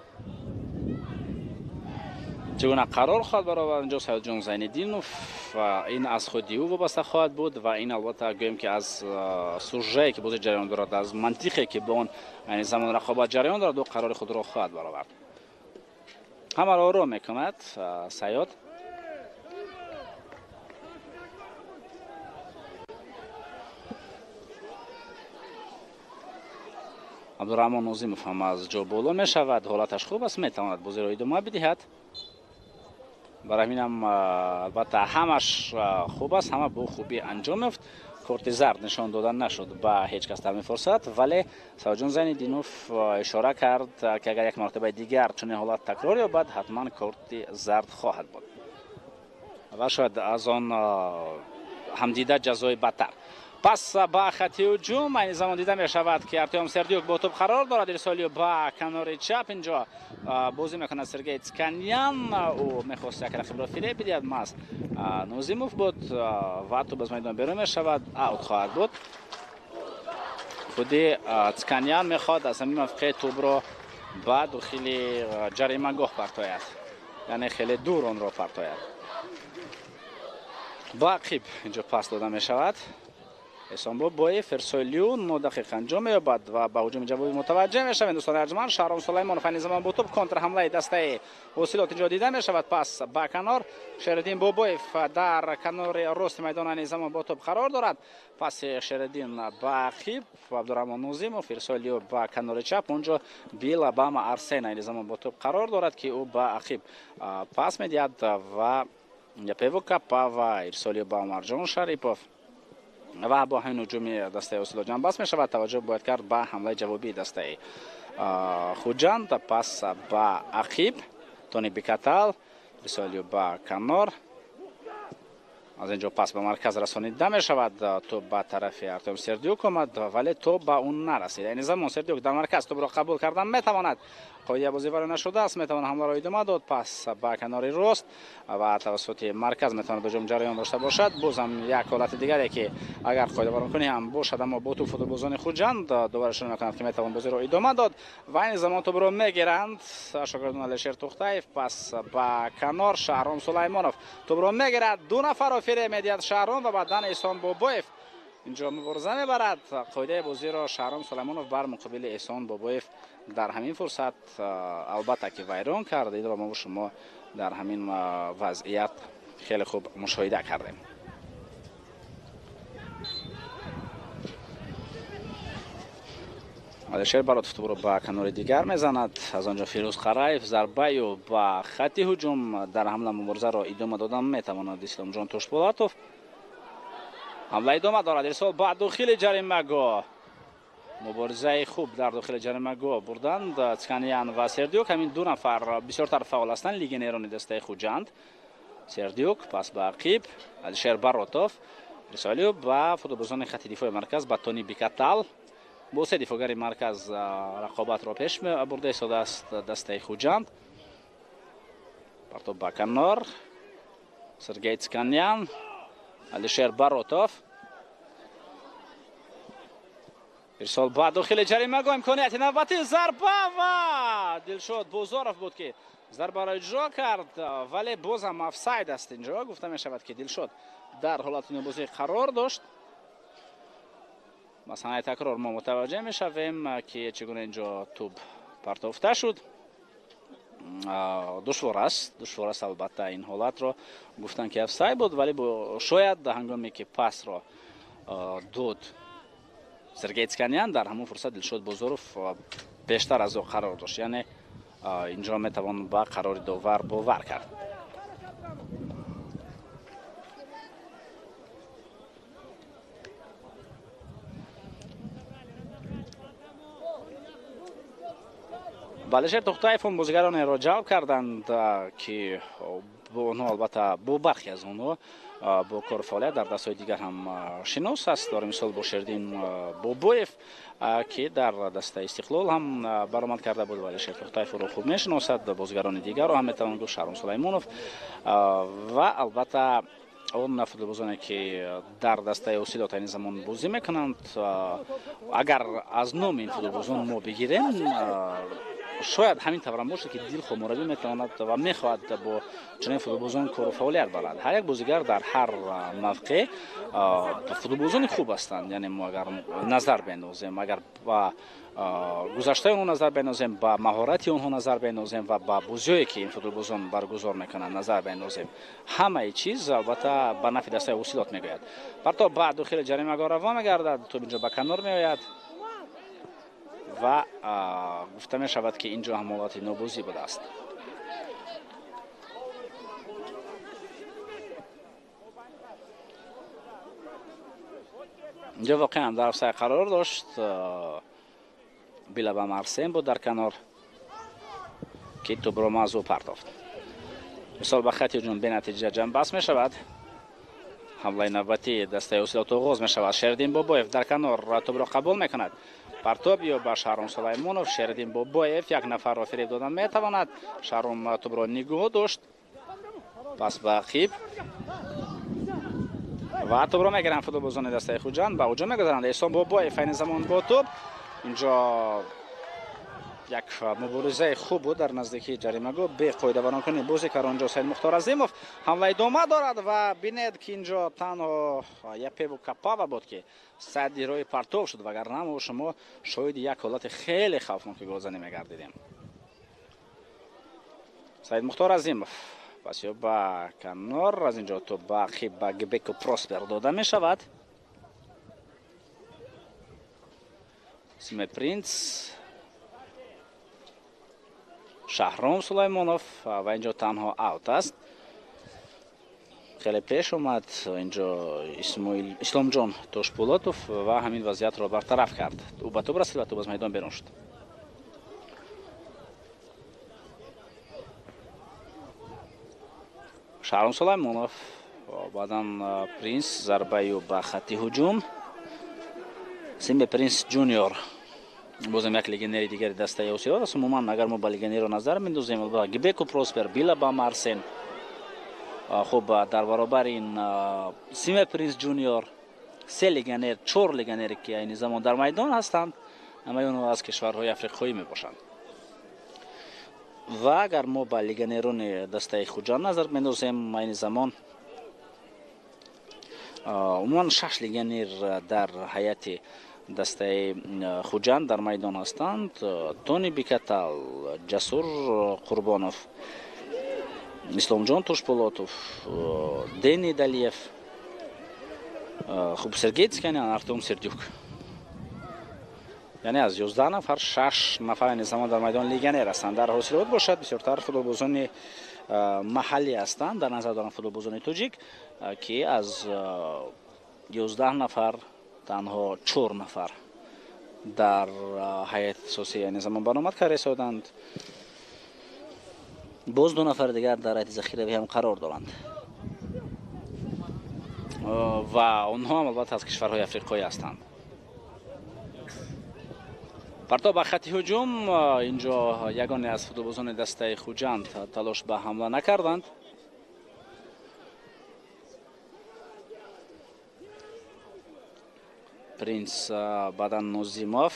Чӣ гуна қарор хоҳад баровард инҷо Саёдҷон Зайниддинов, ин аз худи ӯ вобаста хоҳад буд ва ин албатта гӯем ки аз сужае ки бозӣ ҷараён дорад, аз мантиқе ки бо он айни замон рақобат ҷараён дорад, ӯ қарори худро хоҳад баровард. Ҳамаро ором мекунад Саёд. Абдураҳмон Нозимов ҳам аз ҷо боло мешавад. Ҳолаташ хуб аст, метавонад бозиро идома бидиҳад. Барои ҳаминам албатта ҳамаш хуб аст, ҳама бо хубӣ анҷом ёфт. Корти зард нишон дода нашуд ба ҳеҷ кас дар ин фурсат, вале Саёдҷон Зайниддинов ишора кард ки агар як маротибаи дигар чунин ҳолат такрор ёбад, ҳатман корти зард хоҳад буд ва шояд аз он ҳамдида ҷазои бадтар. Пас ба хати ҳуҷум айни замон дида мешавад ки Артем Сердюк бо тӯб қарор дорад. Ирсолию ба канори чап инҷо бозӣ мекунад Сергей Цканян. Ӯ мехост як рақибро фиреб бидиҳад, маз Нозимов буд ва тӯб аз майдон берун мешавад, аут хоҳад буд. Худи Цканян мехоҳад аз ҳамин мавқеъ тӯбро ба дохили ҷаримагоҳ партояд, яъне хеле дур онро партояд. Ба ақиб инҷо пас дода мешавад. Эҳсон Бобоев, Ирсолию 9 дақиқа анҷом меёбад ва ба ҳуҷуми ҷавобӣ мутаваҷҷеҳ мешавем. Дӯстони арҷманд, Шаҳром Сулаймонов айни замон бо тӯб контрҳамлаи дастаи Ҳосилот инҷо дида мешавад. Пас ба канор Шериддин Бобоев дар канори рости майдон айни замон бо тӯб қарор дорад. Паси Шериддин ба ақиб Абдураҳмон Нозимов, Ирсолию ба канори чап. Онҷо Билабама Арсен айни замон бо тӯб қарор дорад ки ӯ ба ақиб пас медиҳад ва Пево Капава, Ирсолию ба Умарҷон Шарипов ва бо ҳамин ҳуҷуми дастаи Ҳосилот ҷамъбаст мешавад. Таваҷҷӯҳ бояд кард ба ҳамлаи ҷавобии дастаи Хуҷанд. Пас ба ақиб Тони Бикатал, Ирсолию ба канор. Аз инҷо пас ба марказ расонида мешавад. Тӯб ба тарафи Артем Сердюк омад, вале тӯб ба ӯ нарасид. Айни замон Сердюк дар марказ тӯбро қабул кардан метавонад. Қоидаи бозӣ вайрон нашудааст, метавонад ҳамларо идома дод. Пас ба канори рост ва тавассути марказ метавонад ҳуҷум ҷараён дошта бошад. Боз ҳам як ҳолати дигаре ки агар қоидавайронкунӣ ҳам бошад, аммо бо тӯб футболбозони Хуҷанд дубора шурӯъ мекунанд ки метавон бозиро идома дод ва айни замон тӯбро мегиранд шогирдон Алишер Тухтаев. Пас ба канор Шаҳром Сулаймонов тӯбро мегирад, ду нафарро фиреб медиҳад Шаҳром ва баъдан Эҳсон Бобоев инҷо мубориза мебарад. Қоидаи бозиро Шаҳром Сулаймонов бар муқобили Эҳсон Бобоев дар ҳамин фурсат албатта ки вайрон кард. Инро мо шумо дар ҳамин вазъият хеле хуб мушоҳида кардем. Алишер Баротов тӯбро ба канори дигар мезанад. Аз он ҷо Фирӯз Қараев зарбаю ба хати ҳуҷум дар ҳамла муборизаро идома додан метавонад Исломҷон Тошболатов. Ҳамла идома дорад. Ирсол ба дохили ҷаримагоҳ. Муборизаи хуб дар дохили ҷаримагоҳ бурданд Цканян ва Сердюк. Ҳамин ду нафар бисёртар фаъол ҳастанд, легионерони дастаи Хуҷанд. Сердюк пас ба ақиб, Алишер Баротов, Рисолиев ба футболбозони хати дифои марказ, ба Тони Бикатал. Бо се дифогари марказ рақобатро пеш бурда истодааст дастаи Хуҷанд. Партоб ба канор, Сергей Цканян, Алишер Баротов. Ирсол ба дохили ҷаримагоҳ, имконияти навбатӣ, зарба ва Дилшод Бозоров буд ки зарбаро иҷро кард, вале бозам офсайд аст. Инҷо гуфта мешавад ки Дилшод дар ҳолати нобозӣ қарор дошт. Ба саҳнаи такрор мо мутаваҷҷеҳ мешавем ки чӣ гуна инҷо тӯб партофта шуд. Душвор аст албатта ин ҳолатро гуфтан ки офсайд буд, вале шояд ҳангоме ки пасро дод Сергей Цканян, дар ҳамон фурсат Дилшод Бозоров бештар аз ӯ қарор дошт. Яъне инҷо метавон ба қарори довар бовар кард. Алишер Тохтаев он бозигаронеро ҷалб карданд ки бо онҳо албатта бо бархе аз онҳо бо кор фаъолият дар дастҳои дигар ҳам шинос аст. Дори мисол бо Шердин Бобоев ки дар дастаи Истиқлол ҳам баромад карда буд ва Алишер Тохтаев ӯро хуб мешиносад. Бозигарони дигарро ҳам метавон гуфт, Шаҳром Сулаймонов ва албатта он футболбозоне ки дар дастаи Ҳосилот айни замон бозӣ мекунанд. Агар аз номи ин футболбозон мо бигирем, шояд ҳамин таврам бошад ки дилхоҳ мураббӣ метавонад ва мехоҳад бо чунин футболбозон кору фаъолият барад. Ҳар як бозигар дар ҳар мавқеъ футболбозони хуб ҳастанд. Яъне мо агар назар бендозем, агар ба гузаштаи онҳо назар бендозем, ба маҳорати онҳо назар бендозем ва ба бозиҳое ки ин футболбозон баргузор мекунанд назар бендозем, ҳамаи чиз албатта ба нафъи дастаи Ҳосилот мегӯяд. Партоб ба дохили ҷаримагоҳ равон мегардад, тӯб инҷо ба канор меояд ва гуфта мешавад ки инҷо ҳам ҳолати нобозӣ будааст. Инҷо воқеан дар офсайд қарор дошт. Билаба Арсен буд дар канор ки тӯбро мазу партофт. Мисол ба хати ҳуҷум бенатиҷа ҷамъбаст мешавад. Ҳамлаи навбатии дастаи Ҳосилот оғоз мешавад. Шердин Бобоев дар канор тӯбро қабул мекунад. Партоб ё ба Шаҳром Сулаймонов. Шердин Бобоев як нафарро фиреб додан метавонад. Шаҳром тӯбро нигоҳ дошт, пас ба ақиб ва тӯбро мегиранд футболбозони дастаи Хуҷанд, ба ҳуҷум мегузаранд. Эҳсон Бобоев айни замон бо тӯб. Инҷо як муборизаи хуб буд дар наздикии ҷаримагоҳ, беқоидаваронкунӣ бозӣ кард онҷо Саид Мухтор Азимов. Ҳамла идома дорад ва бинед ки инҷо танҳо Япеву Капава буд ки садди роҳи партов шуд, вагарна мо шумо шоҳиди як ҳолати хеле хавфноки голзанӣ мегардидем. Саид Мухтор Азимов пас ё ба канор, аз инҷо то ба ақиб ба Гбеку Проспер дода мешавад. Симе Принц, Шаҳром Сулаймонов ва инҷо танҳо аут аст. Хеле пеш омад инҷо Исломҷон Тошпулотов ва ҳамин вазъиятро бартараф кард. Ӯ ба тӯб расид ва тӯб аз майдон берун шуд. Шаҳром Сулаймонов, баъдан Принс, зарбаи ӯ ба хатти ҳуҷум. Симбе Принс Ҷуниор бозам як легионери дигари дастаи Ҳосилот аст. Умуман агар мо ба легионерро назар мендозем, Гбеку Проспер, Билаба Марсен, хуб дар баробари ин Симе Принс Ҷуниор се легионер, чор легионере ки айни замон дар майдон ҳастанд, ҳамаи онҳо аз кишварҳои африқоӣ мебошанд. Ва агар мо ба легионерони дастаи Хуҷанд назар мендозем, айни замон умуман 6 легионер дар ҳайати дастаи Хуҷанд дар майдон ҳастанд. Тони Бикатал, Ҷасур Қурбонов, Исломҷон Тошпулотов, Дени Далиев, хуб Сергей Цканян, Артем Сердюк. Яъне аз 11 нафар 6 нафар айни замон дар майдон легионер ҳастанд. Дар Ҳосилот бошад бисёртар футболбозони маҳаллӣ ҳастанд, дар назар дорам футболбозони тоҷик, ки аз 11 нафар танҳо 4 нафар Дар ҳайати асосӣ айни замон баромад карда истоданд. Боз 2 нафари дигар дар ҳайати захиравӣ ҳам қарор доранд ва онҳо ҳам албатта аз кишварҳои африқоӣ ҳастанд. Партоб ба хати ҳуҷум. Инҷо ягоне аз футболбозони дастаи Хуҷанд талош ба ҳамла накарданд. Принс баъдан Нозимов.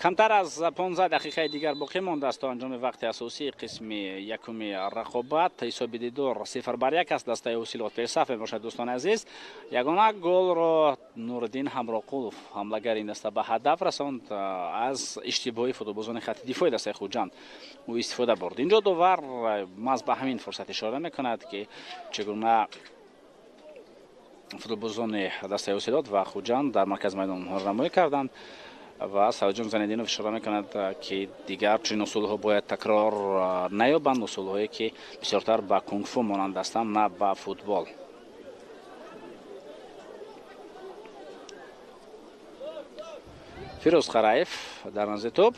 Камтар аз 15 дақиқаи дигар боқӣ мондааст то анҷоми вақти асосии қисми якуми рақобат. Ҳисоби дидор 0-1 аст. Дастаи Ҳосилот пешсаф мебошад. Дӯстони азиз, ягона голро Нуриддин Ҳамроқулов, ҳамлагари ин даста, ба ҳадаф расонд. Аз иштибоҳи футболбозони хати дифои дастаи Хуҷанд ӯ истифода бурд. Инҷо довар маҳз ба ҳамин фурсат ишора мекунад, ки чӣ гуна футболбозони дастаи Ҳосилот ва Хуҷанд дар маркази майдон онҳоро намоӣ карданд ва Саидҷон Зайниддинов ишора мекунад, ки дигар чунин усулҳо бояд такрор наёбанд, усулҳое ки бисёртар ба кунгфу монанд ҳастанд, на ба футбол. Фирӯз Қараев дар назди тӯб.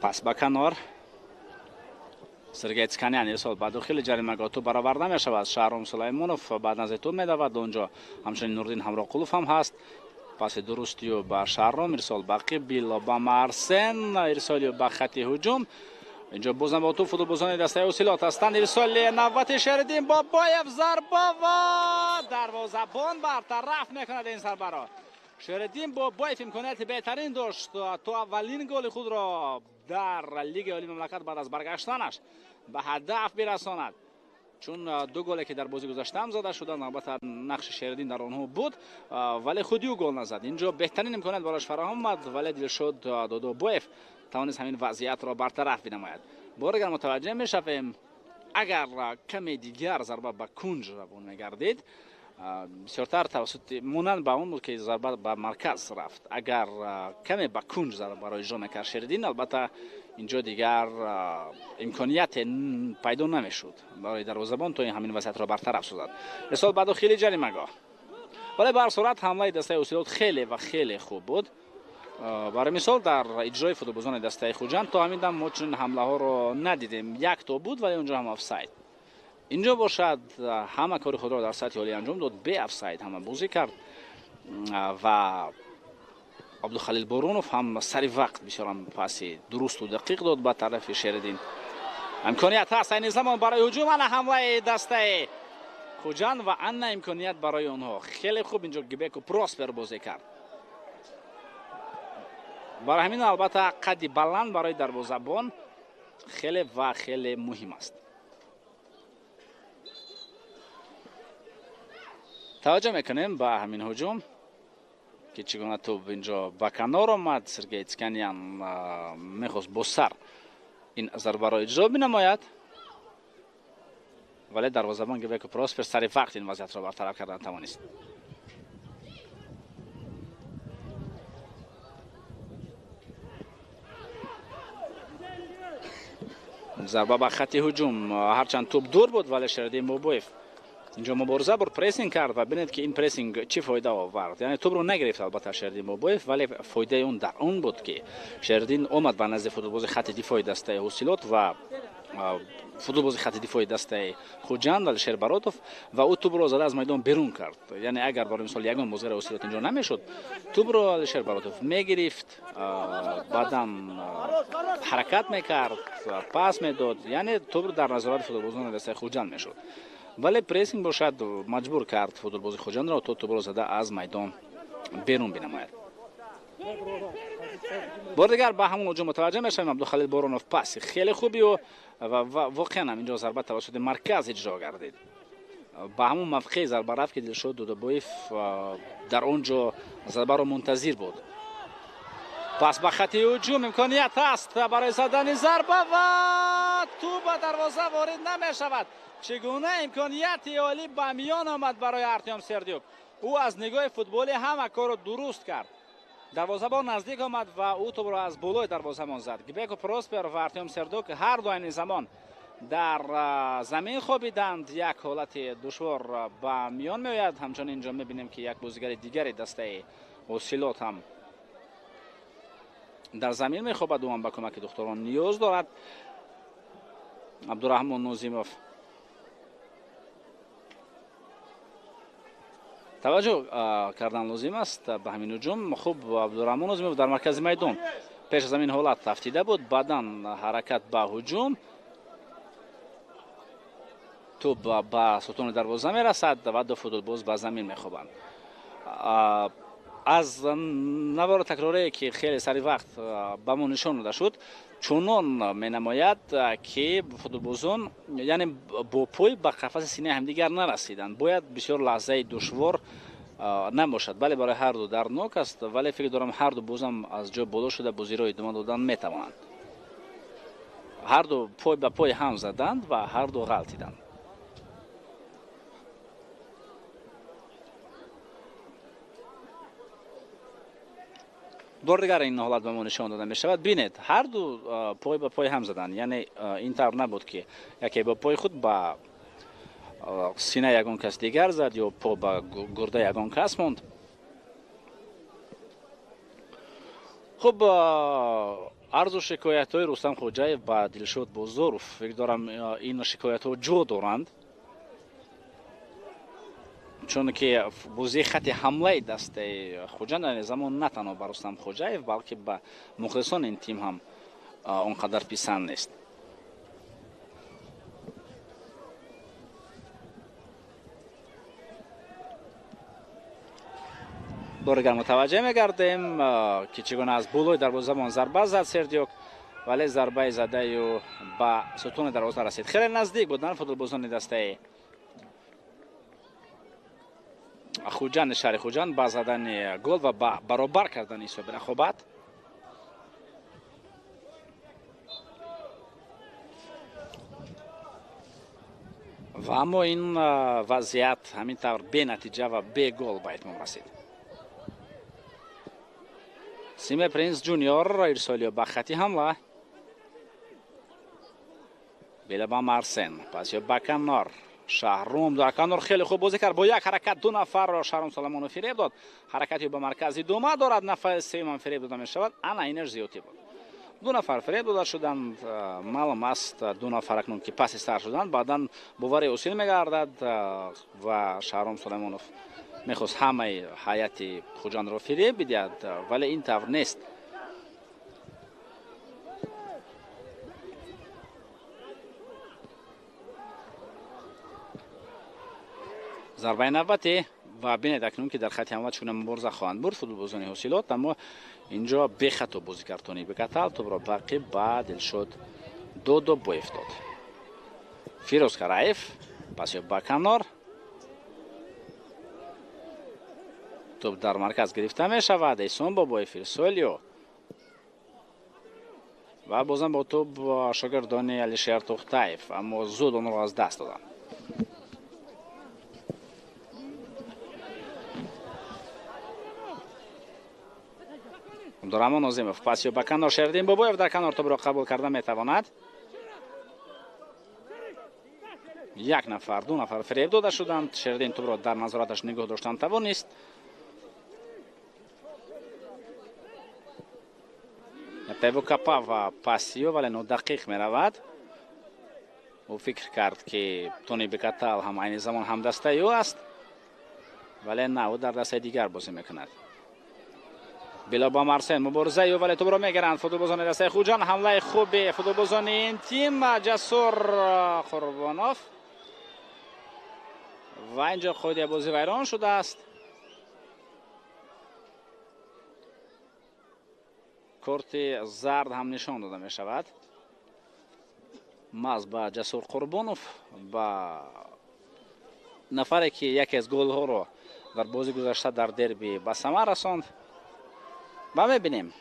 Пас ба канор. Сергей Цканян ирсол ба дохили ҷаримагоҳ, тӯб бароварда мешавад. Шаҳром Сулаймонов ба назди тӯб медавад. Онҷо ҳамчунин Нуриддин Ҳамроқулов ҳам ҳаст. Паси дурустию ба Шаҳром, ирсол ба Қибило, ба Марсен, ирсолию ба хати ҳуҷум. Инҷо бозам бо тӯб футболбозони дастаи Ҳосилот ҳастанд. Ирсоли навбати Шериддин Бобоев, зарба ва дарвозабон бартараф мекунад ин зарбаро. Шериддин Бобоев имконияти беҳтарин дошт то аввалин голи худро дар Лигаи Олии мамлакат баъд аз баргаштанаш ба ҳадаф бирасонад. Чун 2 голе ки дар бозӣ гузаштаам зада шуданд, албатта нақши Шериддин дар онҳо буд, вале худи ӯ гол назад. Инҷо беҳтарин имконият барояш фароҳам омад, вале Дилшод Додобоев тавонист ҳамин вазъиятро бартараф бинамояд. Бор дигар мутаваҷҷеҳ мешавем, агар каме дигар зарба ба кунҷ равон мегардид, бисёртар тавассути монанд ба он буд, ки зарба ба марказ рафт. Агар каме ба кунҷ зарбаро иҷро мекард Шериддин, албатта инҷо дигар имконияте пайдо намешуд барои дарвозабон то ҳамин вазъиятро бартараф созад. Ирсол ба дохили ҷаримагоҳ, вале ба ҳар сурат ҳамлаи дастаи Ҳосилот хеле ва хеле хуб буд. Барои мисол дар иҷрои футболбозони дастаи Хуҷанд то ҳамин дам мо чунин ҳамлаҳоро надидем. Як то буд, вале онҷо ҳам офсайд. Инҷо бошад ҳама кори худро дар сатҳи олӣ анҷом дод, бе офсайд ҳама бозӣ кард ва Абдухалил Борунов ҳам сари вақт бисёрам паси дурусту дақиқ дод ба тарафи Шериддин. Имконият ҳаст айни замон барои ҳуҷум. Ана ҳамлаи дастаи Хуҷанд ва ана имконият барои онҳо. Хеле хуб инҷо Гибеку Проспер бозӣ кард. Барои ҳамин албатта қадди баланд барои дарвозабон хеле ва хеле муҳим аст. Таваҷҷӯҳ мекунем ба ҳамин ҳуҷум, ки чӣ гуна тӯб инҷо ба канор омад. Сергей Цканян мехост бо сар ин зарбаро иҷро бинамояд, вале дарвозабон Гибеку Проспер сари вақт ин вазъиятро бартараф кардан тавонист. Зарба ба хати ҳуҷум, ҳарчанд тӯб дур буд, вале Шериддин Бобоев инҷо мубориза бурд, прессинг кард ва бинед, ки ин прессинг чӣ фоида овард. Яъне тӯбро нагирифт албатта Шериддин Бобоев, вале фоидаи он дар он буд, ки Шериддин омад ба назди футболбози хати дифои дастаи Ҳосилот ва футболбози хати дифои дастаи Хуҷанд Алишер Баротов ва ӯ тӯбро зада аз майдон берун кард. Яъне агар барои мисол ягон бозигари Ҳосилот инҷо намешуд, тӯбро Алишер Баротов мегирифт, баъдан ҳаракат мекард, пас медод, яъне тӯбро дар назорати футболбозони дастаи Хуҷанд мешуд. Вале прессинг бошад маҷбур кард футболбози Хуҷандро то тӯбро зада аз майдон берун бинамояд. Бор дигар ба ҳамон ҳуҷум мутаваҷҷеҳ мешавем. Абдухалил Боронов паси хеле хуби ӯ ва воқеан ҳам инҷо зарба тавассути марказ иҷро гардид. Ба ҳамон мавқеи зарба рафт, ки Дилшод Дудобоев дар он ҷо зарбаро мунтазир буд. Пас ба хати ҳуҷум имконият ҳаст барои задани зарба ва тӯб ба дарвоза ворид намешавад. Чӣ гуна имконияти олӣ ба миён омад барои Артём Сердюк. Ӯ аз нигоҳи футболӣ ҳама корро дуруст кард. Дарвозабон наздик омад ва ӯ тӯбро аз болои дарвозабон зад. Гбеко Проспер ва Артем Сердюк ҳар ду айни замон дар замин хобиданд. Як ҳолати душвор ба миён меояд. Ҳамчунин инҷо мебинем, ки як бозигари дигари дастаи Ҳосилот ҳам дар замин мехобад. Ӯ ҳам ба кӯмаки духтурон ниёз дорад. Абдураҳмон Нозимов. Таваҷҷӯҳ кардан лозим аст ба ҳамин ҳуҷум. Хуб, Абдураҳмон Нозимов дар маркази майдон пеш аз ҳамин ҳолат тафтида буд. Баъдан ҳаракат ба ҳуҷум, тӯб ба сутуни дарвоза мерасад ва ду футболбоз ба замин мехобанд. Аз навори такрорие, ки хеле сари вақт ба мо нишон дода шуд, чунон менамояд, ки футболбозон, яъне бо пой ба қафаси синаи ҳамдигар нарасиданд. Бояд бисёр лаҳзаи душвор набошад. Бале, барои ҳар ду дарднок аст, вале фикр дорам, ҳар ду бозам аз ҷой боло шуда бозиро идома додан метавонанд. Ҳар ду пой ба пой ҳам заданд ва ҳар ду ғалтиданд. Бори дигар ин ҳолат ба мо нишон дода мешавад. Бинед, ҳар ду пой ба пой ҳам заданд, яъне ин тавр набуд, ки яке бо пои худ ба синаи ягон кас дигар зад ё по ба гурдаи ягон кас монд. Хуб, арзу шикоятҳои Рустам Хоҷаев ба Дилшод Бозоров, фикр дорам, ин шикоятҳо ҷо доранд, чунки бозии хати ҳамлаи дастаи Хуҷанд айни замон на танҳо ба Рустам Хоҷаев, балки ба мухлисони ин тим ҳам он қадар писанд нест. Бори дигар мутаваҷҷеҳ мегардем, ки чӣ гуна аз болои дарвозабон зарба зад Сердюк, вале зарбаи задаи ӯ ба сутуни дарвоза расид. Хеле наздик буданд футболбозони дастаи Хуҷанд, шаҳри Хуҷанд, ба задани гол ва ба баробар кардани ҳисоби рақобат. Ва аммо ин вазъият ҳамин тавр бенатиҷа ва бегол ба итмом расид. Симе Принс Ҷуниор ирсолиё ба хати ҳамла. Белаба Марсен, пасё ба канор. Шаҳром дар канор хеле хуб бозӣ кард. Бо як ҳаракат ду нафарро Шаҳром Соломонов фиреб дод. Ҳаракати ба маркази дума дорад, нафари сеюмам фиреб дода мешавад. Ана инаш зиёдтӣ буд. Ду нафар фиреб дода шуданд. Маълум аст, ду нафар акнун ки паси сар шуданд, баъдан боварӣ ҳосил мегардад ва Шаҳром Соломонов мехост ҳамаи ҳайати Хуҷандро фиреб бидиҳад, вале ин тавр нест. Зарбаи навбатӣ ва бинед акнун, ки дар хати ҳамла чӣ гуна мубориза хоҳанд бурд футболбозони Ҳосилот, аммо инҷо бехато бозӣ кард Тони Бекатал. Тӯбро бақи ба Дилшод Додобоев дод. Фирӯз Караев пасё ба канор. Тӯб дар марказ гирифта мешавад. Эҳсон Бобоев ирсолиё ва бозам бо тӯб шогирдони Алишер Тухтаев, аммо зуд онро аз даст доданд. Абдураҳмон Нозимов пасё ба канор. Шердин Бобоев дар канор тӯбро қабул карда метавонад. Як нафар, ду нафар фиреб дода шуданд. Шердин тӯбро дар назораташ нигоҳ доштан тавонист. Пево Капава пасиё, вале нодақиқ меравад. Ӯ фикр кард, ки Тони Бекатал ҳам айни замон ҳамдастаи ӯ аст, вале на, ӯ дар дастаи дигар бозӣ мекунад. Билоба Марсен мубориза ё, вале тӯбро мегиранд футболбозони дастаи Хуҷанд. Ҳамлаи хуби футболбозони ин тим. Ҷасур Қурбонов ва инҷо қоидаи бозӣ вайрон шудааст. Корти зард ҳам нишон дода мешавад маҳз ба Ҷасур Қурбонов, ба нафаре, ки яке аз голҳоро дар бозӣ гузашта дар дерби ба самар расонд. Ва мебинем,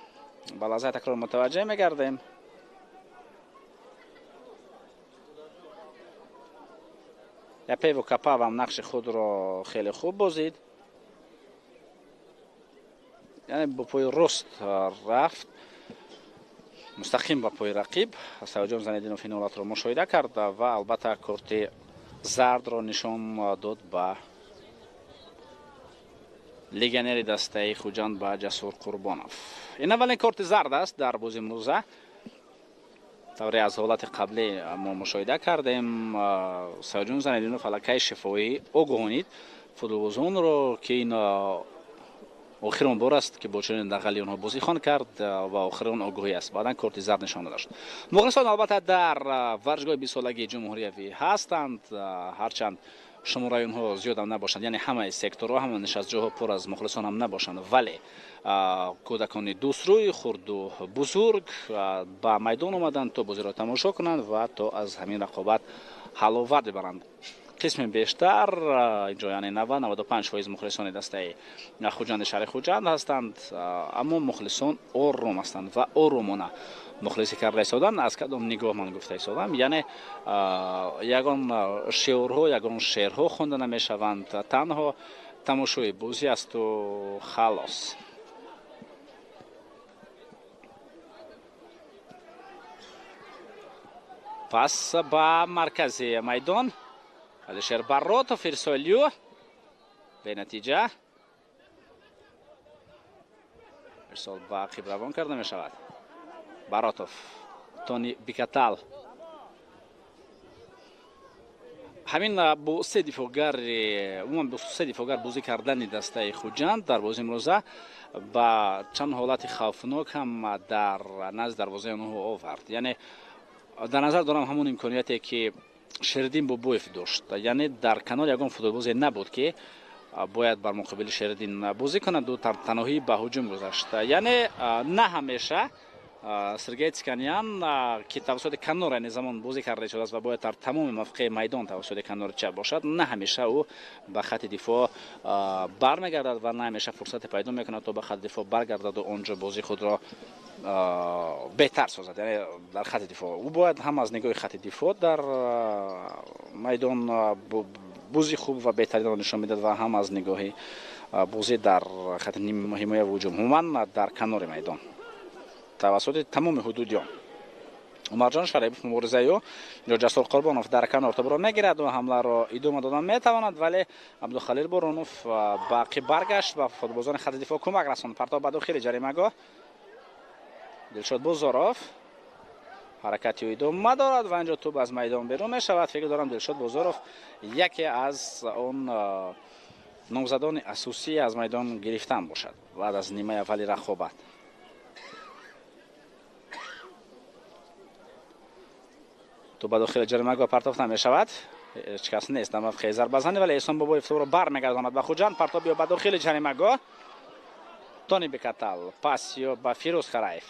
ба лаҳзаи такрор мутаваҷҷеҳ мегардем. Япево Капавам нақши худро хеле хуб бозид. Яъне бо пои рост рафт мустақим ба пои рақиб. Саёҷон Зайниддинов ин ҳолатро мушоҳида кард ва албатта корти зардро нишон дод ба легионери дастаи Хуҷанд, ба Ҷасур Қурбонов. Ин аввалин корти зард аст дар бози имрӯза. Тавре аз ҳолати қаблӣ мо мушоҳида кардем, Саёҷон Зайниддинов аллакай шифоҳӣ огоҳонид футболбозонро, ки ин охирон бор аст, ки бо чунин дағали онҳо бозӣ хоҳанд кард ва охирон огоҳӣ аст. Баъдан корти зард нишон дода шуд. Мухлисон албатта дар варзишгоҳи бистсолагии ҷумҳуриявӣ ҳастанд, ҳарчанд шумораи онҳо зиёдам набошанд, яъне ҳамаи секторҳо, ҳама нишастҷоҳо пур аз мухлисон ҳам набошанд, вале кӯдакони дӯстрӯи хурду бузург ба майдон омаданд то бозиро тамошо кунанд ва то аз ҳамин рақобат ҳаловат бибаранд. Қисми бештар инҷо, яъне 90-95% мухлисони дастаи Хуҷанди шаҳри Хуҷанд ҳастанд, аммо мухлисон ором ҳастанд ва оромона мухлисӣ карда истоданд. Аз кадом нигоҳ ман гуфта истодам, яъне ягон шеърҳо, ягон шеърҳо хонда намешаванд, танҳо тамошои бозӣ асту халос. Пас ба маркази майдон Алишер Баротов, ирсолю бенатиҷа. Ирсол ба ақиб равон карда мешавад. Баротов, Тони Бикатал. Ҳамин бо се дифоъгар, умуман бо се дифоъгар бозӣ кардани дастаи Хуҷанд дар бозии имрӯза ба чанд ҳолати хавфнок ҳам дар назди дарвозаи онҳо овард. Яъне дар назар дорам ҳамон имконияте, ки Шериддин Бобоев дошт. Яъне дар канор ягон футболбозе набуд, ки бояд бар муқобили Шериддин бозӣ кунад, ду танҳоӣ ба ҳуҷум гузашт. Яъне на ҳамеша Сергей Циканян, ки тавассути канор айни замон бозӣ карда истодааст ва бояд дар тамоми мавқеи майдон тавассути канори чап бошад, на ҳамеша ӯ ба хати дифоъ бармегардад ва на ҳамеша фурсате пайдо мекунад, то ба хати дифоъ баргардаду он ҷо бозии худро беҳтар созад. Яъне дар хати дифоъ ӯ бояд ҳам аз нигоҳи хати дифоъ дар майдон бозии хуб ва беҳтаринро нишон медиҳад ва ҳам аз нигоҳи бозӣ дар хати ҳимоя ва ҳуҷум, умуман дар канори майдон тавассути тамоми ҳудуди он. Умарҷон Шарипов муборизаи ӯ ё Ҷасур Қурбонов дар канор тобро мегирад ва ҳамларо идома додан метавонад, вале Абдухалил Боронов ба ақиб баргашт ва футболбозони хати дифоъ кӯмак расонд. Партов ба дохили ҷаримагоҳ. Дилшод Бозоров ҳаракати ӯ идома дорад ва инҷо тӯб аз майдон берун мешавад. Фикр дорам, Дилшод Бозоров яке аз он номзадони асосӣ аз майдон гирифтан бошад баъд аз нимаи аввали рақобат. Тӯб ба дохили ҷаримагоҳ партофта мешавад, ҳеҷ кас нест дар мавқеи зарбазанӣ, вале Эҳсон Бобоев тӯбро бармегардонад ба Хуҷанд. Партоб ё ба дохили ҷаримагоҳ, Тони Бекатал, пас ё ба Фирӯз Хараев.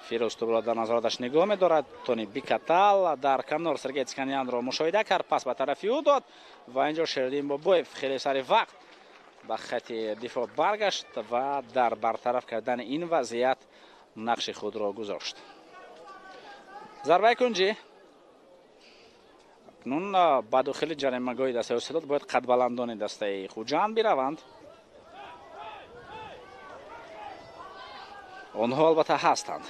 Фирӯз тӯбро дар назораташ нигоҳ медорад. Тони Бикатал дар канор Сергей Циканянро мушоҳида кард, пас ба тарафи ӯ дод ва инҷо Шериддин Бобоев хеле сари вақт ба хати дифоъ баргашт ва дар бартараф кардани ин вазъият нақши худро гузошт. Зарбаи кунҷӣ акнун ба дохили ҷаримагоҳи дастаи Ҳосилот бояд қадбаландони дастаи Хуҷанд бираванд. Онҳо албатта ҳастанд.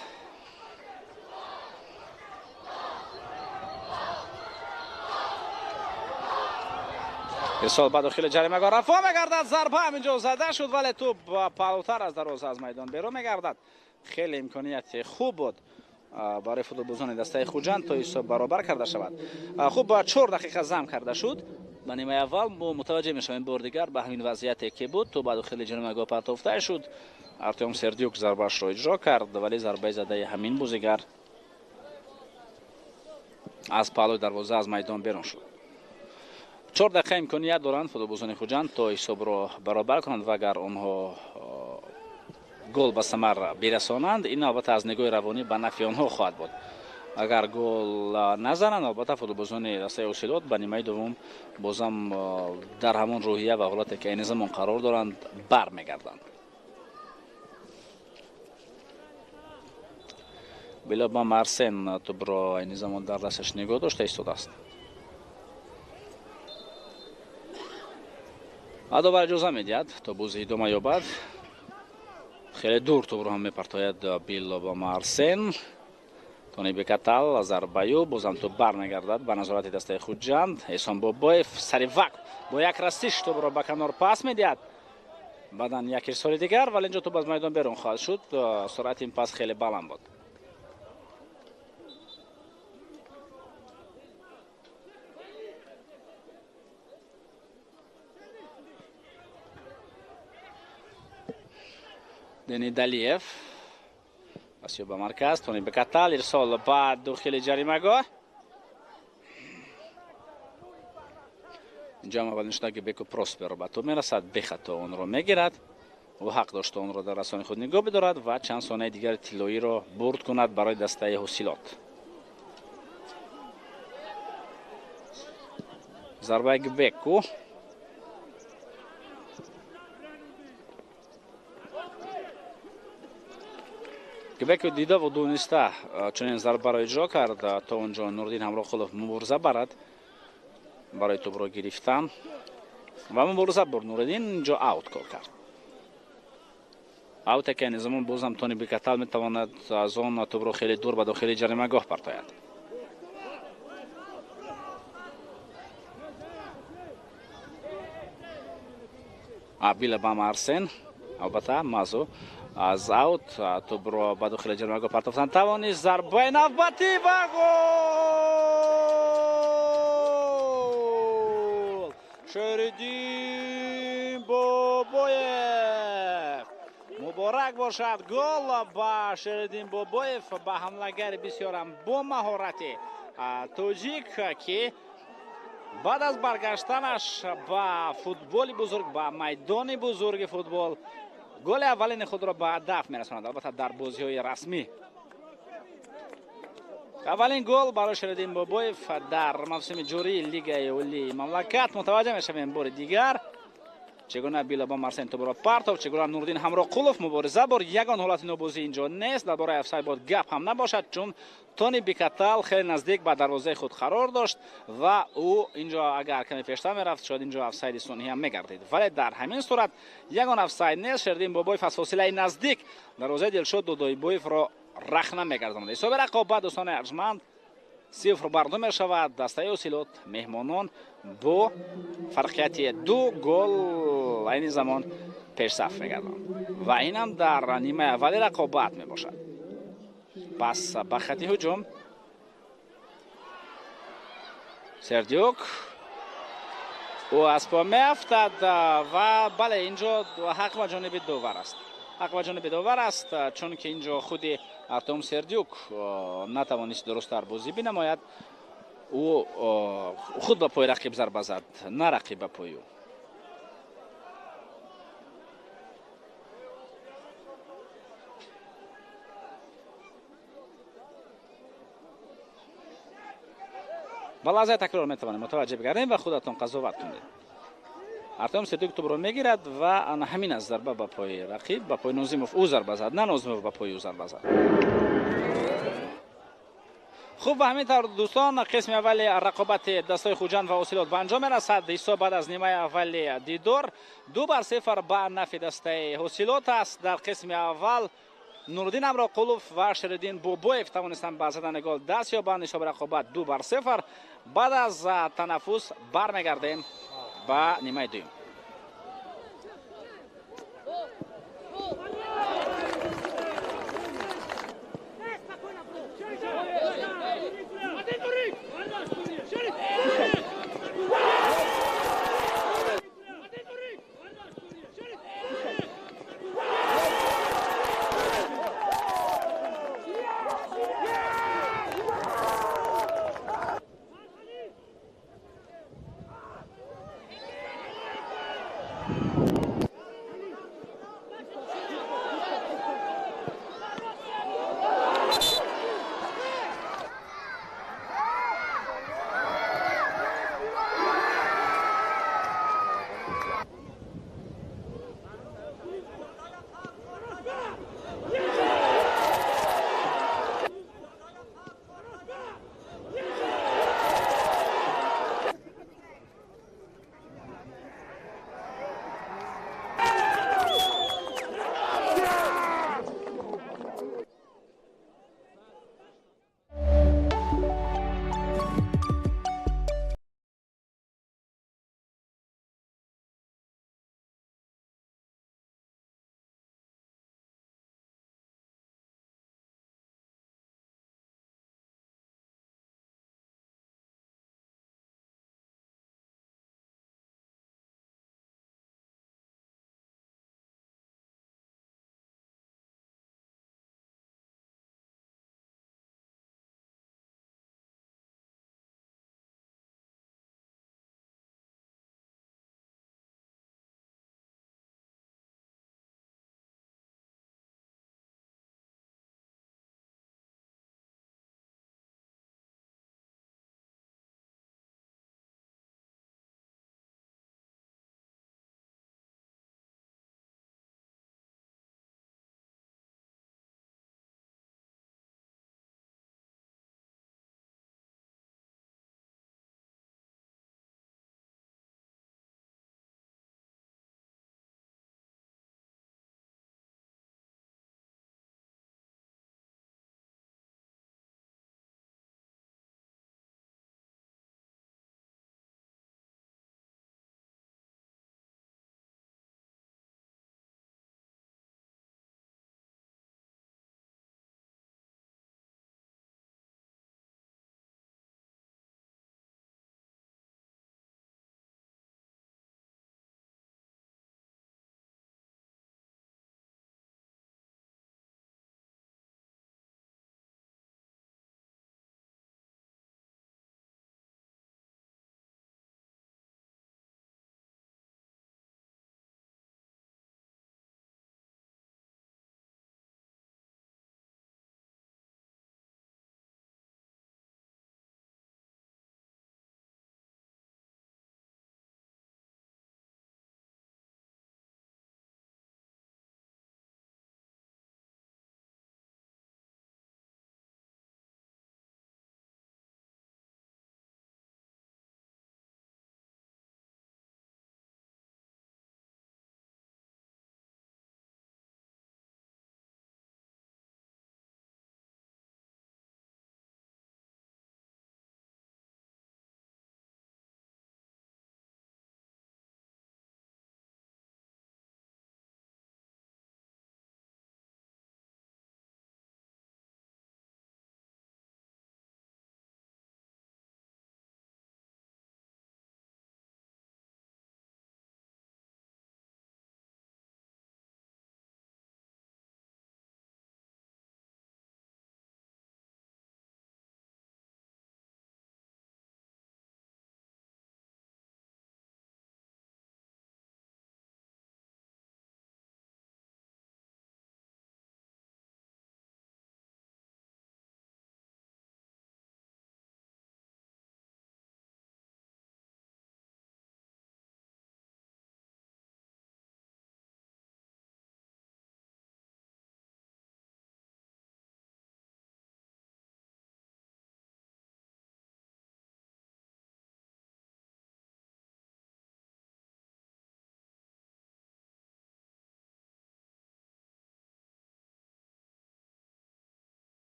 Ирсол ба дохили ҷаримагоҳ рафо мегардад, зарба ҳам инҷо зада шуд, вале тӯб паҳлӯтар аз дарвоза аз майдон берун мегардад. Хеле имконияти хуб буд барои футболбозони дастаи Хуҷанд, то ҳисоб баробар карда шавад. Хуб, 4 дақиқа зам карда шуд ба нимаи аввал. Мо мутаваҷҷеҳ мешавем бори дигар ба ҳамин вазъияте, ки буд. Тӯб ба дохили ҷаримагоҳ партофта шуд, Артём Сердюк зарбаашро иҷро кард, вале зарбаи задаи ҳамин бозигар аз паҳлӯи дарвоза аз майдон берун шуд. 4 дақиқа имконият доранд футболбозони Хуҷанд, то ҳисобро баробар кунанд, ва агар онҳо гол ба самар бирасонанд, ин албатта аз нигоҳи равонӣ ба нафъи онҳо хоҳад буд. Агар гол назананд, албатта футболбозони дастаи Ҳосилот ба нимаи дуввум бозам дар ҳамон рӯҳия ва ҳолате, ки айни замон қарор доранд, бармегарданд. Билоба Марсен тӯбро айни замон дар дасташ нигоҳ дошта истодааст. Адовар иҷоза медиҳад, то бозӣ идома ёбад. Хеле дур тӯбро ҳам мепартояд Било ба Марсен. Тони Бекатал зарбаю бозам тӯб бармегардад ба назорати дастаи Хуҷанд. Эҳсон Бобоев сари вақт бо як расиш тӯбро ба канор пас медиҳад. Баъдан як ирсоли дигар, вале инҷо тӯб аз майдон берун хоҳад шуд. Суръати ин пас хеле баланд буд. Дени Далиев пасё ба марказ, Тони Бекатал ирсол ба дохили ҷаримагоҳ. Инҷо ҳам аввалин шуда ки Беку Просперо ба тӯб мерасад, бехато онро мегирад. Ӯ ҳақ дошт онро дар расони худ нигоҳ бидорад ва чанд сонияи дигари тиллоиро бурд кунад барои дастаи Ҳосилот. Зарбаи Беку Гбеку дидаву дониста чунин зарбаро иҷро кард, то онҷо Нуриддин Ҳамроқулов мубориза барад барои тӯбро гирифтан ва мубориза бурд. Нуриддин инҷо аут кор кард. Ауте ки айни замон бозам Тони Бекатал метавонад аз он тӯбро хеле дур ба дохили ҷаримагоҳ партояд. Абила ба Марсен, албатта мазу аз аут тӯбро ба дохили ҷаримагоҳ партофтан тавонист. Зарбаи навбатӣ ва гол! Шериддин Бобоев! Муборак бошад, гол ба Шериддин Бобоев, ба ҳамлагари бисёрам бо маҳорати тоҷик, ки баъд аз баргаштанаш ба футболи бузург, ба майдони бузурги футбол, голи аввалини худро ба ҳадаф мерасонад, албатта дар бозиҳои расмӣ. Аввалин гол барои Шериддин Бобоев дар мавсими ҷории Лигаи Олии мамлакат. Мутаваҷҷеҳ мешавем бори дигар чӣ гуна Било ба Марсен тӯбро партофт, чӣ гуна Нуриддин Ҳамроқулов мубориза бурд. Ягон ҳолати нобозӣ инҷо нест, дар бораи офсайд бояд гап ҳам набошад, чун Тони Бекатал хеле наздик ба дарвозаи худ қарор дошт ва ӯ инҷо агар каме пештар мерафт, шояд инҷо офсайди сунъӣ ҳам мегардид. Вале дар ҳамин сурат ягон офсайд нест. Шериддин Бобоев аз фосилаи наздик дарвозаи Дилшод Дудойбоевро рахна мегардонад. Ҳисоби рақобат, дӯстони арҷманд, 0-2 мешавад. Дастаи Ҳосилот меҳмонон бо фарқияти 2 гол айни замон пешсаф мегарданд ва инам дар нимаи аввали рақобат мебошад. Пас ба хати ҳуҷум Сердюк, ӯ аз по меафтад ва бале, инҷо ҳақ ба ҷониби довар аст. Ҳақ ба ҷониби довар аст, чунки инҷо худи Артем Сердюк натавонист дурусттар бозӣ бинамояд. Ӯ худ ба пои рақиб зарба зад, на рақиб ба пои ӯ. Ба лаҳзаи такрор метавонем мутаваҷҷеҳ бигардем ва худатон қазоват кунед. Артем Сердюк тӯбро мегирад ва ана ҳамин аст зарба ба пои рақиб, ба пои Нозимов ӯ зарба зад, на Нозимов ба пои ӯ зарба зад. Хуб, ба ҳамин тавр дӯстон, қисми аввали рақобати дастаи Хуҷанд ва Ҳосилот ба анҷом мерасад. Ҳисоб баъд аз нимаи аввали дидор 2-0 ба нафи дастаи Ҳосилот аст. Дар қисми аввал Нуриддин Ҳамроқулов ва Шериддин Бобоев тавонистанд ба задани гол даст ёбанд. Ҳисоби рақобат 2-0. Баъд аз танаффус бармегардем ба нимаи дуюм.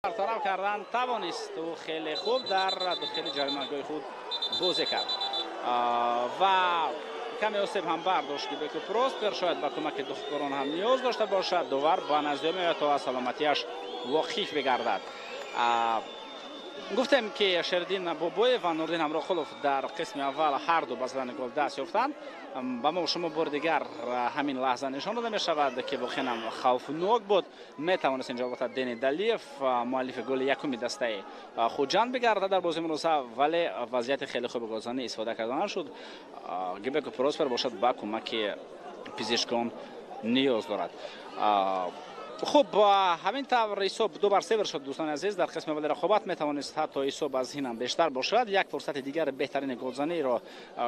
бартараф кардан тавонист. Ӯ хеле хуб дар дохили ҷаримагоҳи худ бозӣ кард ва каме осеб ҳам бардошт Гибеко Проспер, шояд ба кӯмаки духтурон ҳам ниёз дошта бошад. Довар ба назди меояд, то аз саломатиаш воқиф бигардад. Гуфтем, ки Шердин Бобоев ва Нурдин Ҳамроқулов дар қисми аввал ҳар ду ба задани гол даст ёфтанд. Ба мо шумо бори дигар ҳамин лаҳза нишон дода мешавад, ки воқеан ҳам хавфнок буд. Метавонист инҷо албатта Дени Далиев муаллифи голи якуми дастаи Хуҷанд бигардад дар бозии имрӯза, вале вазъияти хеле хуби голзанӣ истифода карда нашуд. Гибеко Проспер бошад, ба кӯмаки пизишкон ниёз дорад. Хуб, ҳамин тавр ҳисоб 2-0 шуд, дӯстони азиз. Дар қисми аввали рақобат метавонист ҳатто ҳисоб аз ин ҳам бештар бошад. Як фурсати дигар беҳтарини голзаниро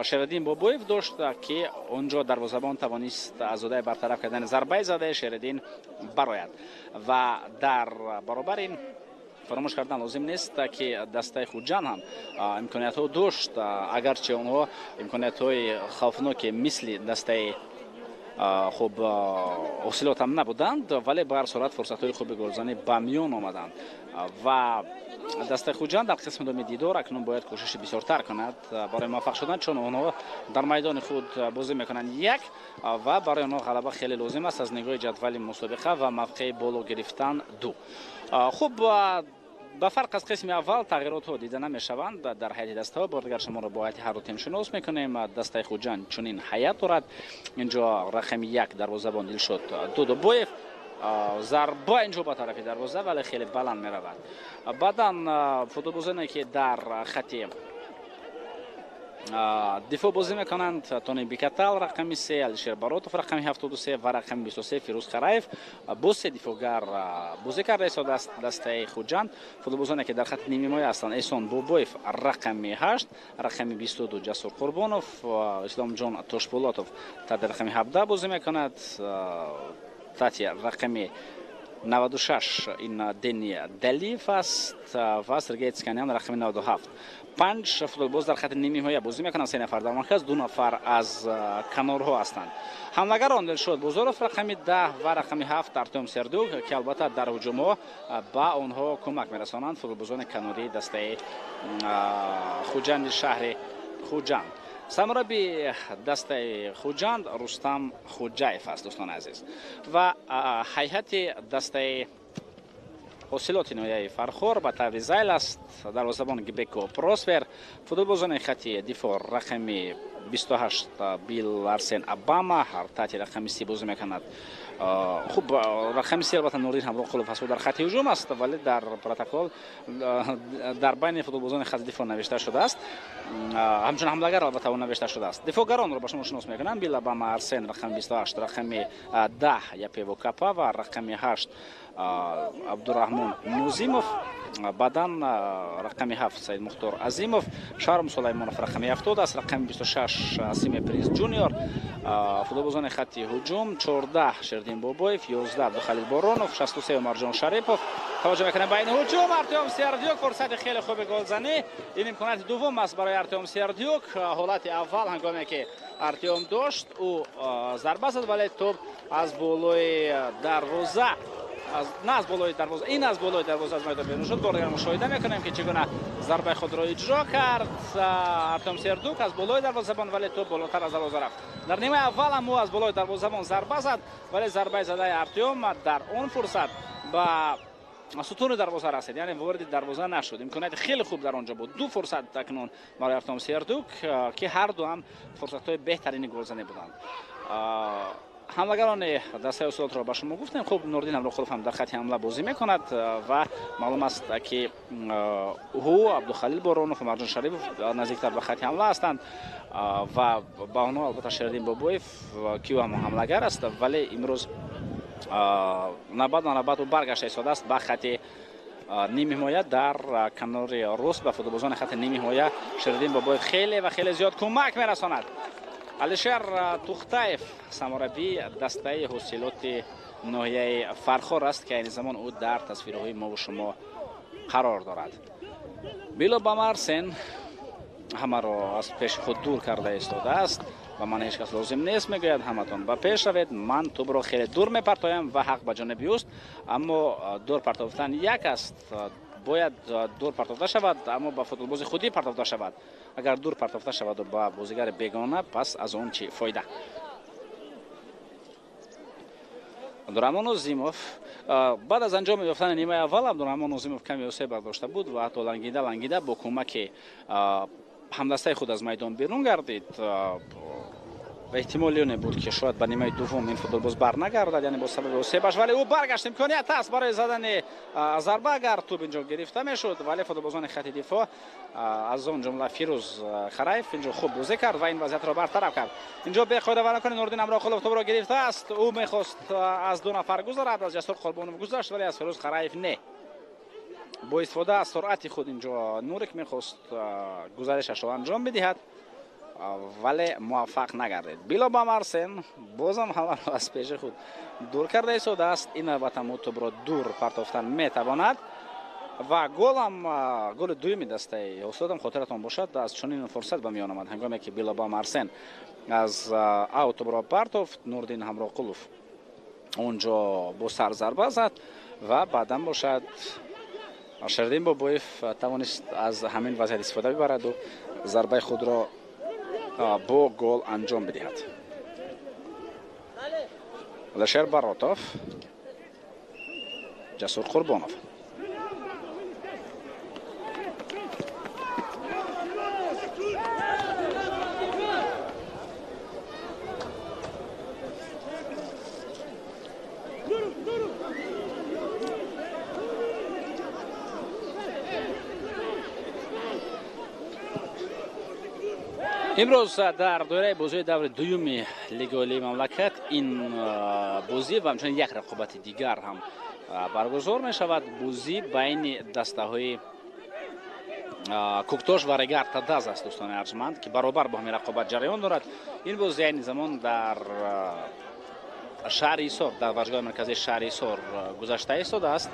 Шереддин Бобоев дошт, ки онҷо дарвозабон тавонист аз уҳдаи бартараф кардани зарбаи задаи Шереддин барояд. Ва дар баробари ин фаромӯш кардан лозим нест, ки дастаи Хуҷанд ҳам имкониятҳо дошт, агарчи онҳо имкониятҳои хавфноке мисли дастаи хуб ҳосилот ҳам набуданд, вале ба ҳар сурат фурсатҳои хуби голзанӣ ба миён омаданд. Ва дастаи Хуҷанд дар қисми дуюми дидор акнун бояд кӯшиши бисёртар кунад барои муваффақ шудан, чун онҳо дар майдони худ бозӣ мекунанд як ва барои онҳо ғалаба хеле лозим аст аз нигоҳи ҷадвали мусобиқа ва мавқеи боло гирифтан ду. Хуб, ба фарқ аз қисми аввал тағйиротҳо дида намешаванд дар ҳайати дастаҳо. Бор дигар шуморо бо ҳайати ҳарду тим шинос мекунем. Дастаи Хуҷанд чунин ҳайат дорад. Инҷо рақами 1 дарвозабон Дилшод Дудубоев. Зарба инҷо ба тарафи дарвоза, вале хеле баланд меравад. Баъдан футболбозоне, ки дар хати дифоъ бозӣ мекунанд, Тони Бикатал рақами 3, Алишер Баротов рақами 73 ва рақами 23 Фирӯз Қараев. Боз се дифоъгар бозӣ карда истодааст дастаи Хуҷанд. Футболбозоне, ки дар хати нимҳимоя ҳастанд, Эҳсон Бобоев рақами 8, рақами 22 Ҷасур Қурбонов, Исломҷон Тошбулотов таҳти рақами 17 бозӣ мекунад, таҳти рақами 96 ин Дени Далиев аст ва Сергей Цканян рақами 97. 5 футболбоз дар хати нимҳимоя бозӣ мекунанд, 3 нафар дар марказ, 2 нафар аз канорҳо ҳастанд. Ҳамлагарон Дилшод Бозоров рақами 10 ва рақами 7 Артем Сердюк, ки албатта дар ҳуҷумҳо ба онҳо кӯмак мерасонанд футболбозони канории дастаи Хуҷанди шаҳри Хуҷанд. Сармураббии дастаи Хуҷанд Рустам Хуҷаев аст, дӯстони азиз. Ва ҳайати дастаи ҳосилоти ноҳияи Фархор ба таври зайл аст. Дарвозабон Гибеко Проспер, футболбозони хати дифоъ рақами 28 Бил Арсен Обама таҳти рақами 30 бозӣ мекунад. Хуб, рақами 30 албатта Нурдин Ҳамроқулов аст, дар хати ҳуҷум аст, вале дар протокол дар байни футболбозони хати дифоъ навишта шудааст. Ҳамчун ҳамлагар албатта ӯ навишта шудааст. Дифоъгаронро ба шумо шинос мекунам. Бил Обама Арсен рақами 28, рақами 10 Япево Капа ва рақами 8 Абдураҳмон Нузимов, баъдан рақами 7 Саид Мухтор Азимов, Шаҳром Сулаймонов рақами 70 аст, рақами 26 Симе Принс Ҷуниор. Футболбозони хати ҳуҷум 14 Шердин Бобоев, 11 Абдухалил Боронов, 63 Умарҷон Шарипов. Таваҷҷӯҳ мекунем ба ин ҳуҷум. Артем Сердюк, фурсати хеле хуби голзанӣ. Ин имконияти дуввум аст барои Артем Сердюк. Ҳолати аввал ҳангоме ки Артем дошт, ӯ зарба зад, вале тӯб аз болои дарвоза, на аз болои дарвоза, ин аз болои дарвоза аз майдон берун шуд. Бор дигар мушоҳида мекунем, ки чӣ гуна зарбаи худро иҷро кард Артем Сердюк аз болои дарвозабон, вале тӯб болотар аз дарвоза рафт. Дар нимаи аввал ҳам ӯ аз болои дарвозабон зарба зад, вале зарбаи задаи Артем дар он фурсат ба сутуни дарвоза расид, яъне вориди дарвоза нашуд. Имконияти хеле хуб дар он ҷо буд. Ду фурсат акнун барои Артем Сердюк, ки ҳар ду ҳам фурсатҳои беҳтарини голзанӣ буданд. Ҳамлагарони дастаи ҳосилотро ба шумо гуфтем. Хуб, Нурдин Ҳамроқулов ҳам дар хати ҳамла бозӣ мекунад ва маълум аст, ки ӯ, Абдухалил Боронов, Умарҷон Шарипов наздиктар ба хати ҳамла ҳастанд ва ба онҳо албатта Шердин Бобоев, ки ӯ ҳам ҳамлагар аст, вале имрӯз навбат ба навбат ӯ баргашта истодааст ба хати нимҳимоя дар канори рост. Ба футболбозони хати нимҳимоя Шердин Бобоев хеле ва хеле зиёд кӯмак мерасонад. Алишер Тухтаев сармураббии дастаи ҳосилоти ноҳияи Фархор аст, ки айни замон ӯ дар тасвирҳои мову шумо қарор дорад. Било Бамарсен ҳамаро аз пеши худ дур карда истодааст. Ба ман ҳеҷ кас лозим нест, мегӯяд, ҳаматон ба пеш равед, ман тӯбро хеле дур мепартоям ва ҳақ ба ҷониби ӯст. Аммо дур партофтан як аст, бояд дур партофта шавад, аммо ба футболбози худӣ партофта шавад. Агар дур партофта шаваду ба бозигари бегона, пас аз он чӣ фоида? Абдураҳмон Нозимов баъд аз анҷом ёфтани нимаи аввал Абдураҳмон Нозимов каме осеб бардошта буд ва ҳатто лангида лангида бо кӯмаки ҳамдастаи худ аз майдон берун гардид. Ва эҳтимоли оне буд, ки шояд ба нимаи дуввум ин футболбоз барнагардад, яъне бо сабаби осебаш, вале ӯ баргашт. Имконият аст барои задани зарба, агар тӯб инҷо гирифта мешуд, вале футболбозони хати дифоъ, аз он ҷумла Фирӯз Хараев, инҷо хуб бозӣ кард ва ин вазъиятро бартараф кард. Инҷо беқоидавайронкуни Нуриддин Амроқулов тӯбро гирифтааст. Ӯ мехост аз ду нафар гузарад, аз Ҷасур Қурбонов гузашт, вале аз Фирӯз Хараев не. Бо истифода аз суръати худ инҷо Нурик мехост гузаришашро анҷом бидиҳад, вале муваффақ нагардид. Билобам Арсен бозам ҳамаро аз пеши худ дур карда истодааст. Ин навбатам ӯ тӯбро дур партофтан метавонад ва голам, голи дуюми дастаи устодам, хотиратон бошад, аз чунин фурсат ба миён омад, ҳангоме ки Билобам Арсен аз ав тӯбро партофт, Нурдин Ҳамроқулов онҷо бо сар зарба зад ва баъдан бошад Шердин Бобоев тавонист аз ҳамин вазъият истифода бибараду зарбаи худро бо гол анҷом бидиҳад. Алишер Баротов, Ҷасур Қурбонов. Имрӯз дар доираи бозиҳои даври дуюми Лиги Олии мамлакат ин бозӣ ва ҳамчунин як рақобати дигар ҳам баргузор мешавад. Бозӣ байни дастаҳои Куктош ва Регар Тадаз аст, дӯстони арҷманд, ки баробар бо ҳамин рақобат ҷараён дорад. Ин бозӣ айни замон дар шаҳри Ҳисор, дар варзишгоҳи марказии шаҳри Ҳисор гузашта истодааст.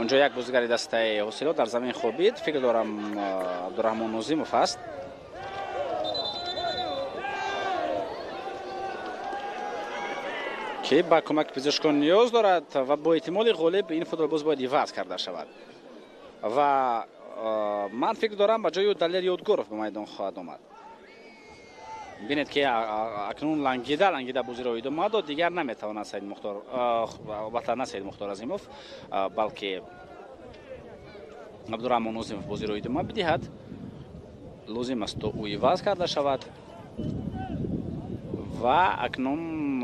Онҷо як бозигари дастаи Ҳосилот дар замин хобид, фикр дорам Абдураҳмон Нозимов аст. Ки ба кӯмаки пизишкон ниёз дорад ва бо эҳтимоли ғолиб ин футболбоз бояд иваз карда шавад. Ва ман фикр дорам, ба ҷои ӯ Далер Ёдгоров ба майдон хоҳад омад. Бинед, ки акнун лангида лангида бозиро идома дод, дигар наметавонад Саид Мухтор, албатта на Саид Мухтор Азимов, балки Абдураҳмон Нозимов бозиро идома бидиҳад. Лозим аст, то ӯ иваз карда шавад. Ва акнун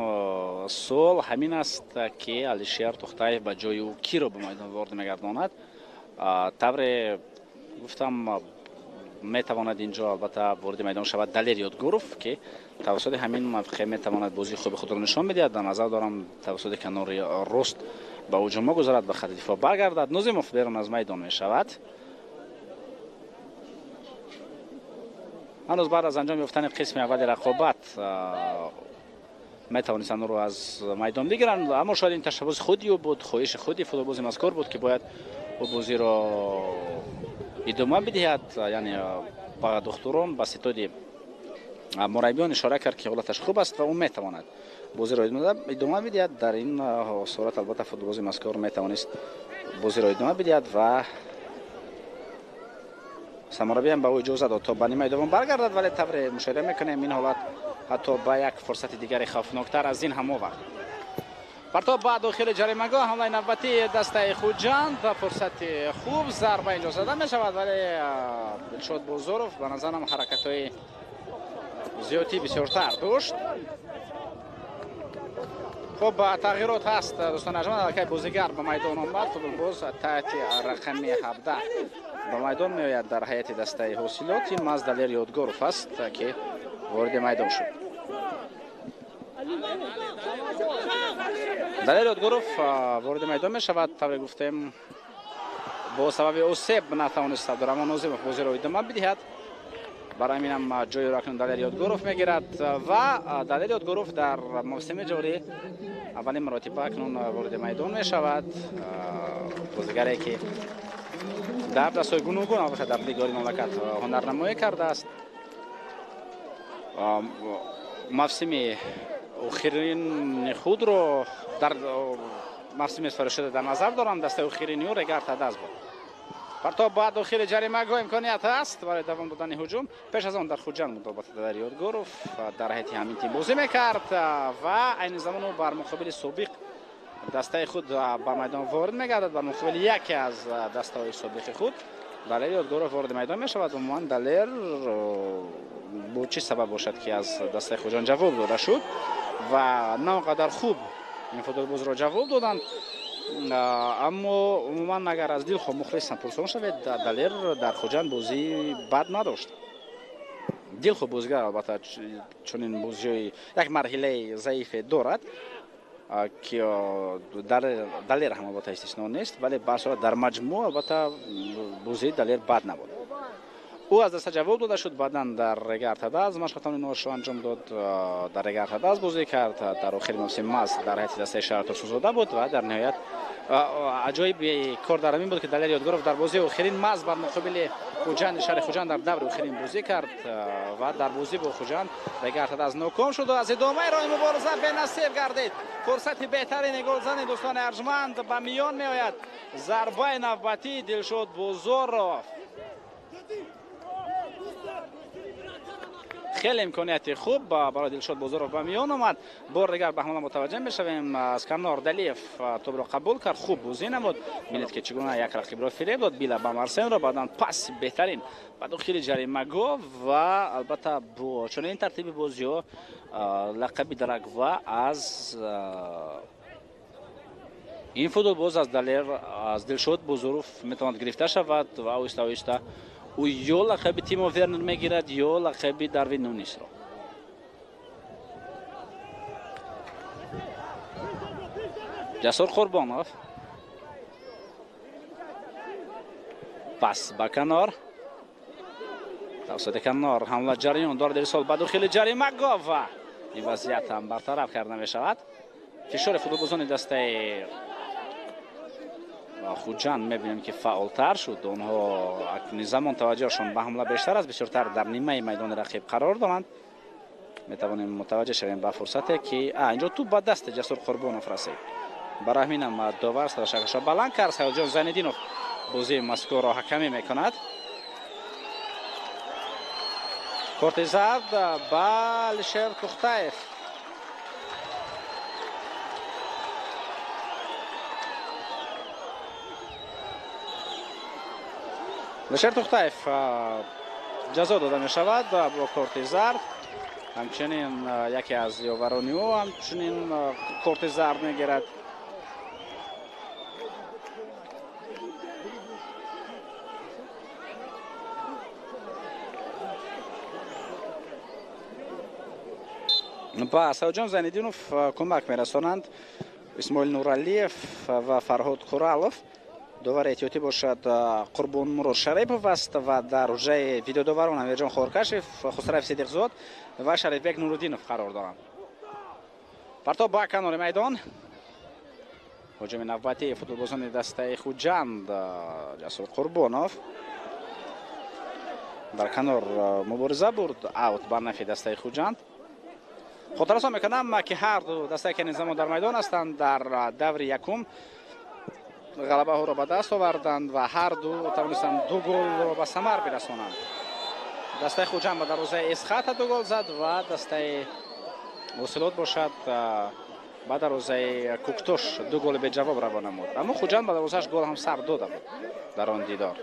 суол ҳамин аст, ки Алишер Тухтаев ба ҷои ӯ киро ба майдон ворид мегардонад. Тавре гуфтам, метавонад инҷо албатта вориди майдон шавад Далер Ёдгоров, ки тавассути ҳамин мавқеъ метавонад бозии хуби худро нишон бидиҳад. Дар назар дорам, тавассути канори рост ба ҳуҷумҳо гузарад, ба хати дифоъ баргардад. Нозимов берун аз майдон мешавад. Ҳанӯз баъд аз анҷом ёфтани қисми аввали рақобат метавонистанд ӯро аз майдон бигиранд, аммо шояд ин ташаббуси худи ӯ буд, хоҳиши худи футболбози мазкур буд, ки бояд ӯ бозиро идома бидиҳад. Яъне ба духтурон, ба ситоди мураббиён ишора кард, ки ҳолаташ хуб аст ва ӯ метавонад бозиро идома бидиҳад. Дар ин сурат албатта футболбози мазкур метавонист бозиро идома бидиҳад ва сармураббиам ба ӯ иҷоза дод, то ба нимаи дуввум баргардад, вале тавре мушоҳида мекунем, ин ҳолат ҳатто ба як фурсати дигари хавфноктар аз ин ҳам овард. Партоб ба дохили ҷаримагоҳ, ҳамлаи навбатии дастаи Хуҷанд ва фурсати хуб, зарба инҷо зада мешавад, вале Дилшод Бозоров ба назарам ҳаракатҳои зиёдӣ бисёртар дошт. Хуб, тағйирот ҳаст, дӯстони арҷманд. Аллакай бозигар ба майдон омад. Футболбоз таҳти рақами 17 ба майдон меояд дар ҳайати дастаи Ҳосилот. Ин маз Далер Ёдгоров аст, ки вориди майдон шуд. Далер Ёдгоров вориди майдон мешавад. Тавре гуфтем, бо сабаби осеб натавонист Абдураҳмон Нозимов бозиро идома бидиҳад. Барои ҳаминам ҷойро акнун Далер Ёдгоров мегирад ва Далер Ёдгоров дар мавсими ҷорӣ аввалин маротиба акнун вориди майдон мешавад. Бозигаре, ки дар дастҳои гуногун, албатта дар Лиги Олии мамлакат, ҳунарнамоӣ кардааст. Мавсими охирини худро дар мавсими сипаришуда дар назар дорам. Дастаи охирини ӯ Регар Тадаз буд. Партоб ба дохили ҷаримагоҳ имконият аст барои давом додани ҳуҷум. Пеш аз он дар Хуҷанд буд, албатта Далер Ёдгоров дар ҳайати ҳамин тим бозӣ мекард ва айни замон ӯ бар муқобили собиқ дастаи худ ба майдон ворид мегардад. Бар муқобили яке аз дастаҳои собиқи худ Далер Ёдгоров ворид майдон мешавад. Умуман Далер бо чӣ сабаб бошад, ки аз дастаи Хуҷанд ҷавоб дода шуд ва на он қадар хуб ин футболбозро ҷавоб доданд. Аммо умуман агар аз дилхоҳ мухлисан пурсон шавед, Далер дар Хуҷанд бозии бад надошт. Дилхоҳ бозигар албатта чунин бозиҳои як марҳилаи заифе дорад, ки Далер ҳам албатта истисно нест, вале ба ҳар сурат дар маҷмӯъ албатта бозии Далер бад набуд. Ӯ аз даста ҷавоб дода шуд, баъдан дар Регар Тадаз машқатони норшо анҷом дод, дар Регар Тадаз бозӣ кард. Дар охири мавсим маз дар ҳайати дастаи шаҳри Турсунзода буд ва дар ниҳоят аҷоиби кор дар ҳамин буд, ки Далер Ёдгоров дар бозии охирин маз бар муқобили Хуҷанд, шаҳри Хуҷанд дар даври охирин бозӣ кард ва дар бозӣ бо Хуҷанд Регар Тадаз ноком шуд ва аз идомаи роҳи мубориза бенасиб гардид. Фурсати беҳтарини голзани дӯстони арҷманд ба миён меояд. Зарбаи навбатии Дилшод Бозоров. Хеле имконияти хуб барои Дилшод Бозоров ба миён омад. Бор дигар ба ҳамла мутаваҷҷеҳ мешавем. Аз канор Далиев тӯбро қабул кард, хуб бозӣ намуд. Бинед, ки чӣ гуна як рақибро фиреб дод, Била ба Марсенро, баъдан пас беҳтарин ба дохили ҷаримагоҳ ва албатта бо чунин тартиби бозиҳо лақаби Драгва аз ин футболбоз аз Далер, аз Дилшод Бозоров метавонад гирифта шавад ва оҳиста оҳиста ӯ ё лақаби Тимо Вернер мегирад, ё лақаби Дарвин Нунисро. Ҷасур Қурбонов пас ба канор, тавассути канор ҳамла ҷараён дорад. Ирсол ба дохили ҷаримагоҳ ва ин вазъият ҳам бартараф карда мешавад. Фишори футболбозони дастаи Хуҷанд мебинем, ки фаъолтар шуд. Онҳо акнун замон таваҷҷӯҳшон ба ҳамла бештар аст, бисёртар дар нимаи майдони рақиб қарор доранд. Метавонем мутаваҷҷеҳ шавем ба фурсате, ки инҷо тӯб ба дасти Ҷасур Қурбонов расид. Барои ҳамин ҳам довар сарашакашро баланд кард. Саидҷон Зайниддинов бозии мазкурро ҳакамӣ мекунад. Корти зард ба Алишер Тухтаев. Алишер Тухтаев ҷазо дода мешавад бо корти зард. Ҳамчунин яке аз ёварони ӯ ҳамчунин корти зард мегирад. Ба Саидҷон Зайниддинов кӯмак мерасонанд Исмоил Нуралиев ва Фарҳод Қуралов. Довари эҳтиётӣ бошад Қурбонмурод Шарипов аст ва дар ҳуҷраи видеодоварон Амирҷон Хоркашев, Хусраев Сидиқзод ва Шарифбек Нуруддинов қарор доранд. Партоб ба канори майдон. Ҳуҷуми навбатии футболбозони дастаи Хуҷанд. Ҷасур Қурбонов дар канор мубориза бурд. Аут ба нафи дастаи Хуҷанд. Хотиррасон мекунам, ки ҳар ду дастае, ки ин замон дар майдон ҳастанд, дар даври якум ғалабаҳоро ба даст оварданд ва ҳар ду тавонистанд 2 голро ба самар бирасонанд. Дастаи Хуҷанд ба дарвозаи Эсхата 2 гол зад ва дастаи Ҳосилот бошад ба дарвозаи Куктош 2 голи беҷавоб раво намуд. Аммо Хуҷанд ба дарвозааш гол ҳам сар дода буд дар он дидор.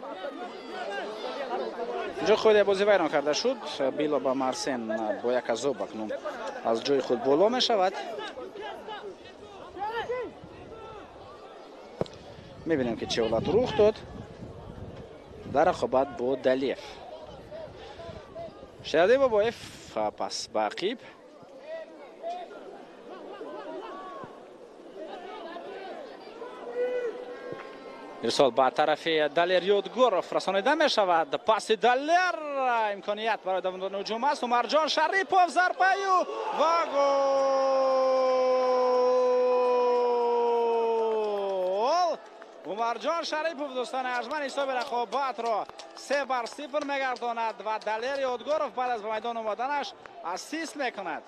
Инҷо қоидаи бозӣ вайрон карда шуд. Било ба Марсен бо як азоб акнун аз ҷои худ боло мешавад. Мебинем, ки чӣ ҳолат рух дод дар рақобат бо Далиев. Шерали Бобоев пас ба ақиб. Ирсол ба тарафи Далер Ёдгоров расонида мешавад. Паси Далер, имконият барои давом додани ҳуҷум аст. Умарҷон Шарипов зарбаю ва гол! Умарҷон Шарипов дӯстони арҷманд ҳисоби рақобатро 3-0 мегардонад ва Далер Ёдгоров баъд аз ба майдон омаданаш Ассист мекунад.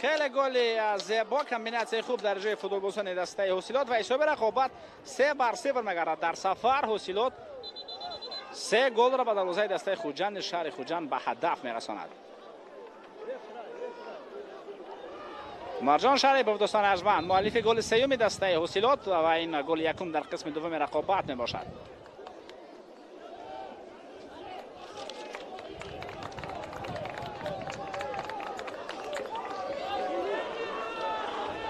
Хеле голи зебо, комбинатсияи хуб дар ҷои футболбозони дастаи Ҳосилот ва ҳисоби рақобат 3-0 мегардад. Дар сафар Ҳосилот 3 голро ба дарвозаи дастаи Хуҷанди шаҳри Хуҷанд ба ҳадаф мерасонад. Марҷон Шарипов, дӯстони арҷманд, муаллифи голи сеюми дастаи Ҳосилот ва ин голи якум дар қисми дуввуми рақобат мебошад.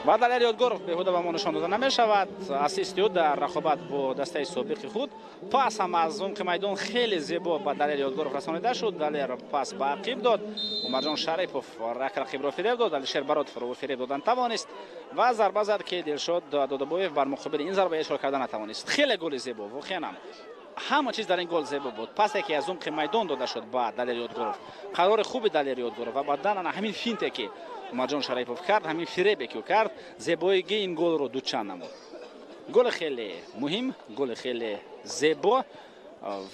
Ва Далер Ёдгоров беҳуда ба мо нишон дода намешавад. Ассисти ӯ дар рақобат бо дастаи собиқи худ. Пас ҳам аз умқи майдон хеле зебо ба Далер Ёдгоров расонида шуд. Далер пас ба ақиб дод. Умарҷон Шарипов як рақибро фиреб дод. Алишер Баротовро фиреб додан тавонист ва зарба зад, ки Дилшод Додобоев бар муқобили ин зарба ҳеҷ кор карда натавонист. Хеле голи зебо, воқеан ҳам ҳама чиз дар ин гол зебо буд. Пасе ки аз умқи майдон дода шуд ба Далер Ёдгоров, қарори хуби Далер Ёдгоров ва баъдан ана ҳамин финте ки Умарҷон Шарипов кард, ҳамин фиребе ки ӯ кард, зебоигии ин голро дучанд намуд. Голи хеле муҳим, голи хеле зебо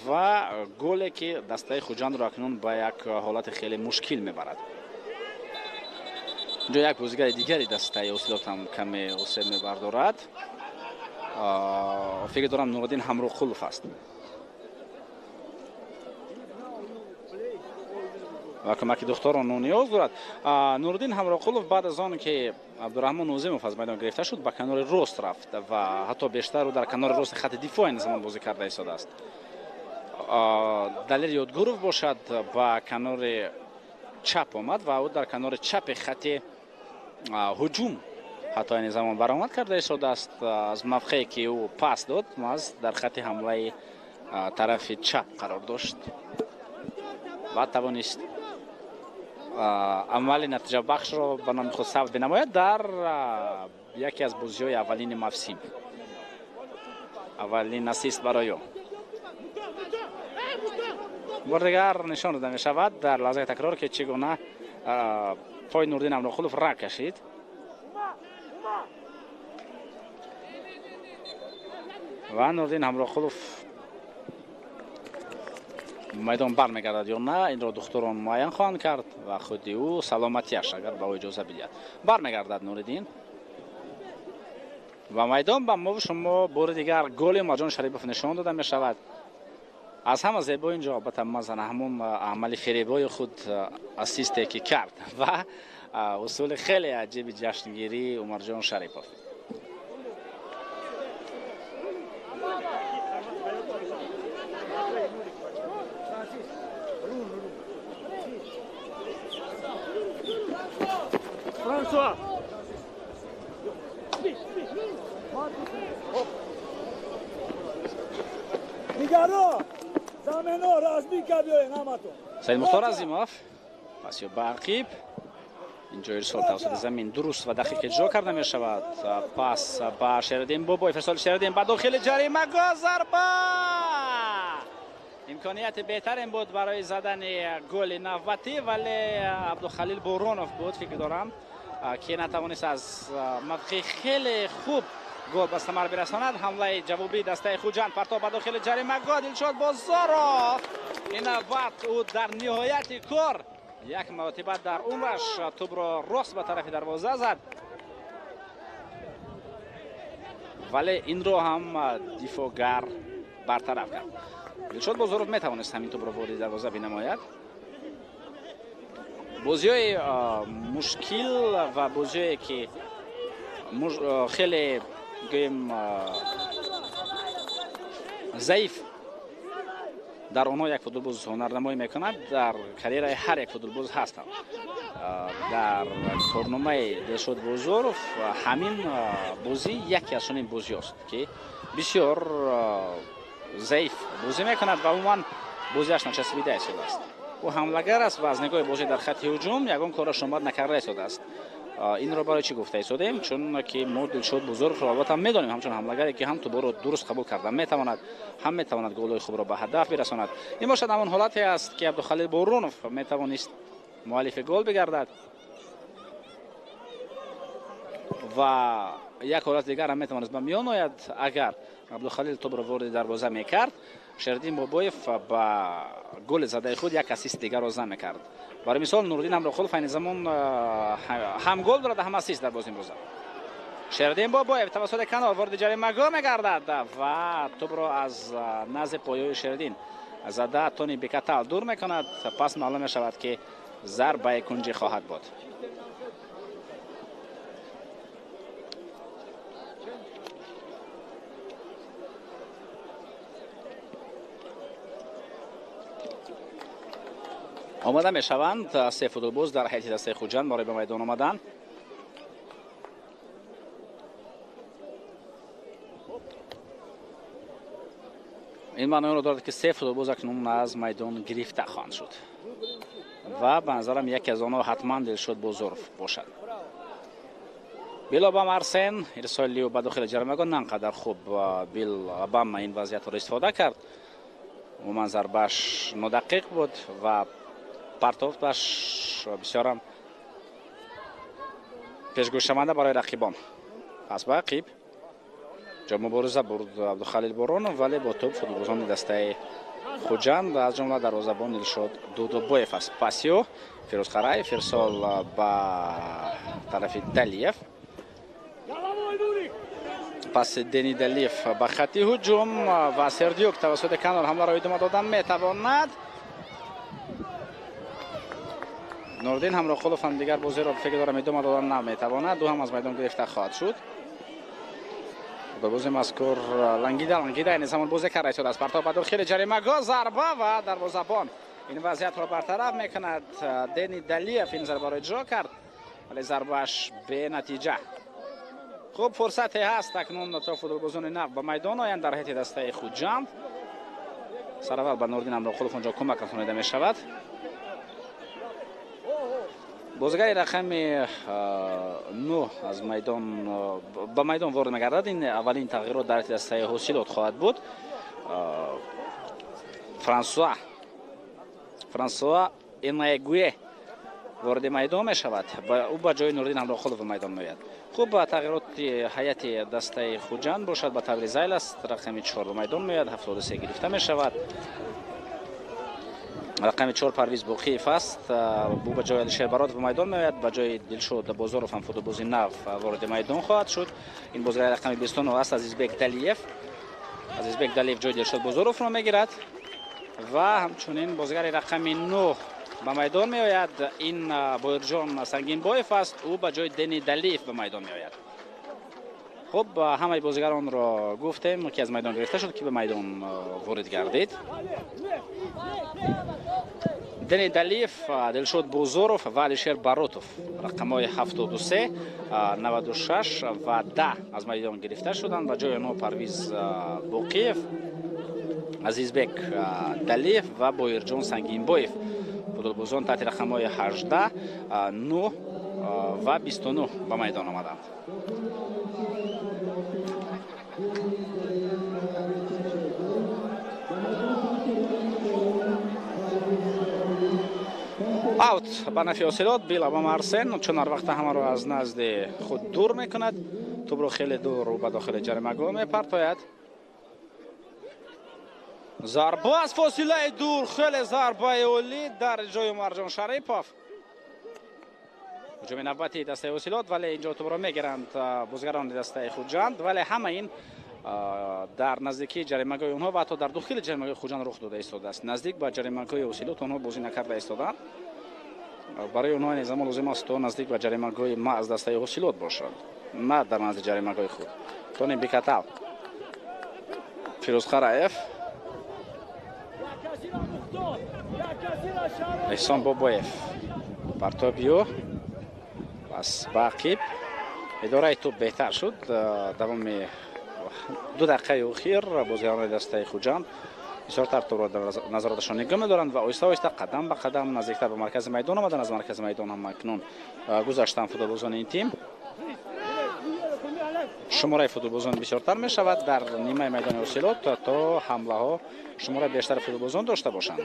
ва голе ки дастаи Хуҷандро акнун ба як ҳолати хеле мушкил мебарад. Инҷо як бозигари дигари дастаи Ҳосилот ҳам каме осеб мебардорад. Фикр дорам Нуриддин Ҳамроқулов аст. Ва кӯмаки духторон ӯ ниёз дорад. Нуриддин Ҳамроқулов баъд аз он ки Абдураҳмон Нозимов аз майдон гирифта шуд, ба канори рост рафт ва ҳатто бештар ӯ дар канори рости хати дифоъ ин замон бозӣ карда истодааст. Далер Ёдгоров бошад ба канори чап омад ва ӯ дар канори чапи хати ҳуҷум ҳатто ин замон баромад карда истодааст. Аз мавқее ки ӯ пас дод, маз дар хати ҳамлаи тарафи чап қарор дошт ва тавонист амали натиҷабахшро ба номи худ сабт бинамояд дар яке аз бозиҳои аввалини мавсим. Аввалин ассист барои ӯ. Бор дигар нишон дода мешавад дар лаҳзаи такрор, ки чӣ гуна пои Нуриддин Ҳамроқулов ра кашид. Ва Нуриддин Ҳамроқулов майдон бармегардад ё на, инро духтурон муайян хоҳанд кард ва худи ӯ саломатиаш агар ба ӯ иҷоза бидиҳад. Бармегардад Нуриддин ва майдон ба мо шумо бори дигар голи Умарҷон Шарипов нишон дода мешавад. Аз ҳама зебо инҷо албатта мазана ҳамон амали фиребои худ ассисте ки кард ва усули хеле аҷиби ҷашнгирии Умарҷон Шарипов. Саид Мухтор Азимов пас ё ба ақиб. Инҷо ирсол тавассути замин дуруст ва дақиқ иҷро карда мешавад. Пас ба Шериддин Бобоев, ирсоли Шериддин ба дохили ҷаримагоҳ, зарба! Имконияти беҳтарин буд барои задани голи навбатӣ, вале Абдухалил Боронов буд, фикр дорам, ки натавонист аз мавқеи хеле хуб гол ба самар бирасонад. Ҳамлаи ҷавобии дастаи Хуҷанд, партоб ба дохили ҷаримагоҳ, Дилшод Бозоров. Ин навбат ӯ дар ниҳояти кор як маротиба дар умраш тӯбро рост ба тарафи дарвоза зад, вале инро ҳам дифоъгар бартараф кард. Дилшод Бозоров метавонист ҳамин тӯбро вориди дарвоза бинамояд. Бозиҳои мушкил ва бозиҳое ки хеле гӯем заиф дар онҳо як футболбоз ҳунарнамоӣ мекунад, дар карьераи ҳар як футболбоз ҳастанд. Дар корномаи Дилшод Бозоров ҳамин бозӣ яке аз чунин бозиҳост, ки бисёр заиф бозӣ мекунад ва умуман бозиаш начаспида истодааст. Ӯ ҳамлагар аст ва аз нигоҳи бозӣ дар хати ҳуҷум ягон кораш омад накарда истодааст. Инро барои чӣ гуфта истодем? Чун ки мо Дилшод Бозоровро албатта медонем ҳамчун ҳамлагаре ки ҳам тӯборо дуруст қабул карда метавонад, ҳам метавонад голҳои хубро ба ҳадаф бирасонад. Ин бошад ҳамон ҳолате аст ки Абдухалил Боронов метавонист муаллифи гол бигардад ва Як ҳолати дигар ҳам метавонист ба миён ояд, агар Абдухалил тӯбро вориди дарвоза мекард, Шердин Бобоев ба голи задаи худ як ассист дигарро зам мекард. Барои мисол, Нуриддин Ҳамроқулов айни замон ҳам гол дорад, ҳам ассист дар бозии имрӯза. Шердин Бобоев тавассути канор вориди ҷаримагоҳ мегардад ва тӯбро аз назди поёи Шердин зада Тони Бекатал дур мекунад. Пас маълум мешавад, ки зарбаи кунҷӣ хоҳад буд. Омода мешаванд се футболбоз дар ҳайати дастаи Хуҷанд барои ба майдон омадан. Ин маъноро дорад, ки се футболбоз акнун аз майдон гирифта хоҳанд шуд ва ба назарам яке аз онҳо ҳатман Дилшод Бозоров бошад. Бил Обам Арсен ирсоли ба дохили ҷаримагоҳ на қадар хуб Бил Обама ин вазъиятро истифода кард. Умуман зарбааш нодақиқ буд ва партофташ бисёрам пешгӯшаванда барои рақибон. Пас ба ақиб ҷо мубориза бурд Абдухалил Боронов, вале бо тӯб футболбозони дастаи Хуҷанд, аз ҷумла дарвозабон Дилшод Дудубоев аст. Пасио Фирӯз Қараев ирсол ба тарафи Далиев. Пас Дени Далиев ба хатти ҳуҷум ва Сердюк тавассути канор ҳамларо идома додан метавонад. Нуриддин Ҳамроқулов ҳам дигар бозиро фикр дорам идома додан наметавонад. Ӯ ҳам аз майдон гирифта хоҳад шуд. Бози мазкур лангида айни замон бозӣ карда истодааст. Партов ба дохили ҷаримагоҳ, зарба ва дарвозабон ин вазъиятро бартараф мекунад. Дени Далиев ин зарбаро иҷро кард, вале зарбааш бенатиҷа. Хуб, фурсате ҳаст акнун то футболбозони нав ба майдон оянд дар ҳайати дастаи Хуҷанд. Сараввал ба Нуриддин Ҳамроқулов онҷо кӯмак расонида мешавад. Бозигари рақами 9 аз майдон ба майдон ворид мегардад. Ин аввалин тағйирот дар дастаи Ҳосилот хоҳад буд. Франсуа Энаегуе вориди майдон мешавад. Ӯ ба ҷои Нуриддин Ҳамроқулов ба майдон меояд. Хуб, ба тағйироти ҳайати дастаи Хуҷанд бошад, ба таври зайл аст. Рақами 4 ба майдон меояд, 73 гирифта мешавад. Рақами 4 Парвиз Боқиев аст. Ӯ ба ҷои Алишер Баротов ба майдон меояд. Ба ҷои Дилшод Бозоров ҳам футболбози нав вориди майдон хоҳад шуд. Ин бозигари рақами 29 аст, Азизбек Далиев. Азизбек Далиев ҷои Дилшод Бозоровро мегирад ва ҳамчунин бозигари рақами 9 ба майдон меояд. Ин Боирҷон Сангинбоев аст. Ӯ ба ҷои Дени Далиев ба майдон меояд. Хуб, ҳамаи бозигаронро гуфтем, ки аз майдон гирифта шуд, ки ба майдон ворид гардид. Дени Далиев, Дилшод Бозоров ва Алишер Баротов рақамҳои 73, 96 ва 10 аз майдон гирифта шуданд. Ба ҷои онҳо Парвиз Боқиев, Азизбек Далиев ва Боирҷон Сангинбоев. Футболбозон таҳти рақамҳои 18, 9 ва 29 ба майдон омаданд. Аут ба нафи Ҳосилот. Бил Обама Арсен чун ҳар вақта ҳамаро аз назди худ дур мекунад, тӯбро хеле дур ба дохили ҷаримагоҳ мепартояд. Зарба аз фосилаи дур, хеле зарбаи олӣ дар ҷои Умарҷон Шарипов. Ҳуҷуми навбати дастаи Ҳосилот, вале инҷо тӯбро мегиранд бозигарони дастаи Хуҷанд, вале ҳама ин дар наздикии ҷаримагоҳи онҳо ва ҳатто дар дохили ҷаримагоҳи Хуҷанд рух дода истодааст. Наздик ба ҷаримагоҳи Ҳосилот онҳо бозӣ накарда истоданд. Барои онҳо айни замон лозим аст то наздик ба ҷаримагоҳи ма аз дастаи Ҳосилот бошанд, на дар назди ҷаримагоҳи худ. Тони Бекатал, Фирӯз Қараев, Эҳсон Бобоев, партобиё пас ба ақиб. Идораи тӯб беҳтар шуд. Давоми 2 дақиқаи охир бозигарони дастаи Хуҷанд бисёртар тӯбро дар назораташон нигоҳ медоранд ва оҳиста оҳиста қадам ба қадам наздиктар ба маркази майдон омаданд. Аз маркази майдон ҳам акнун гузаштанд футболбозони ин тим. Шумораи футболбозон бисёртар мешавад дар нимаи майдони Ҳосилот, то ҳамлаҳо шумораи бештари футболбозон дошта бошанд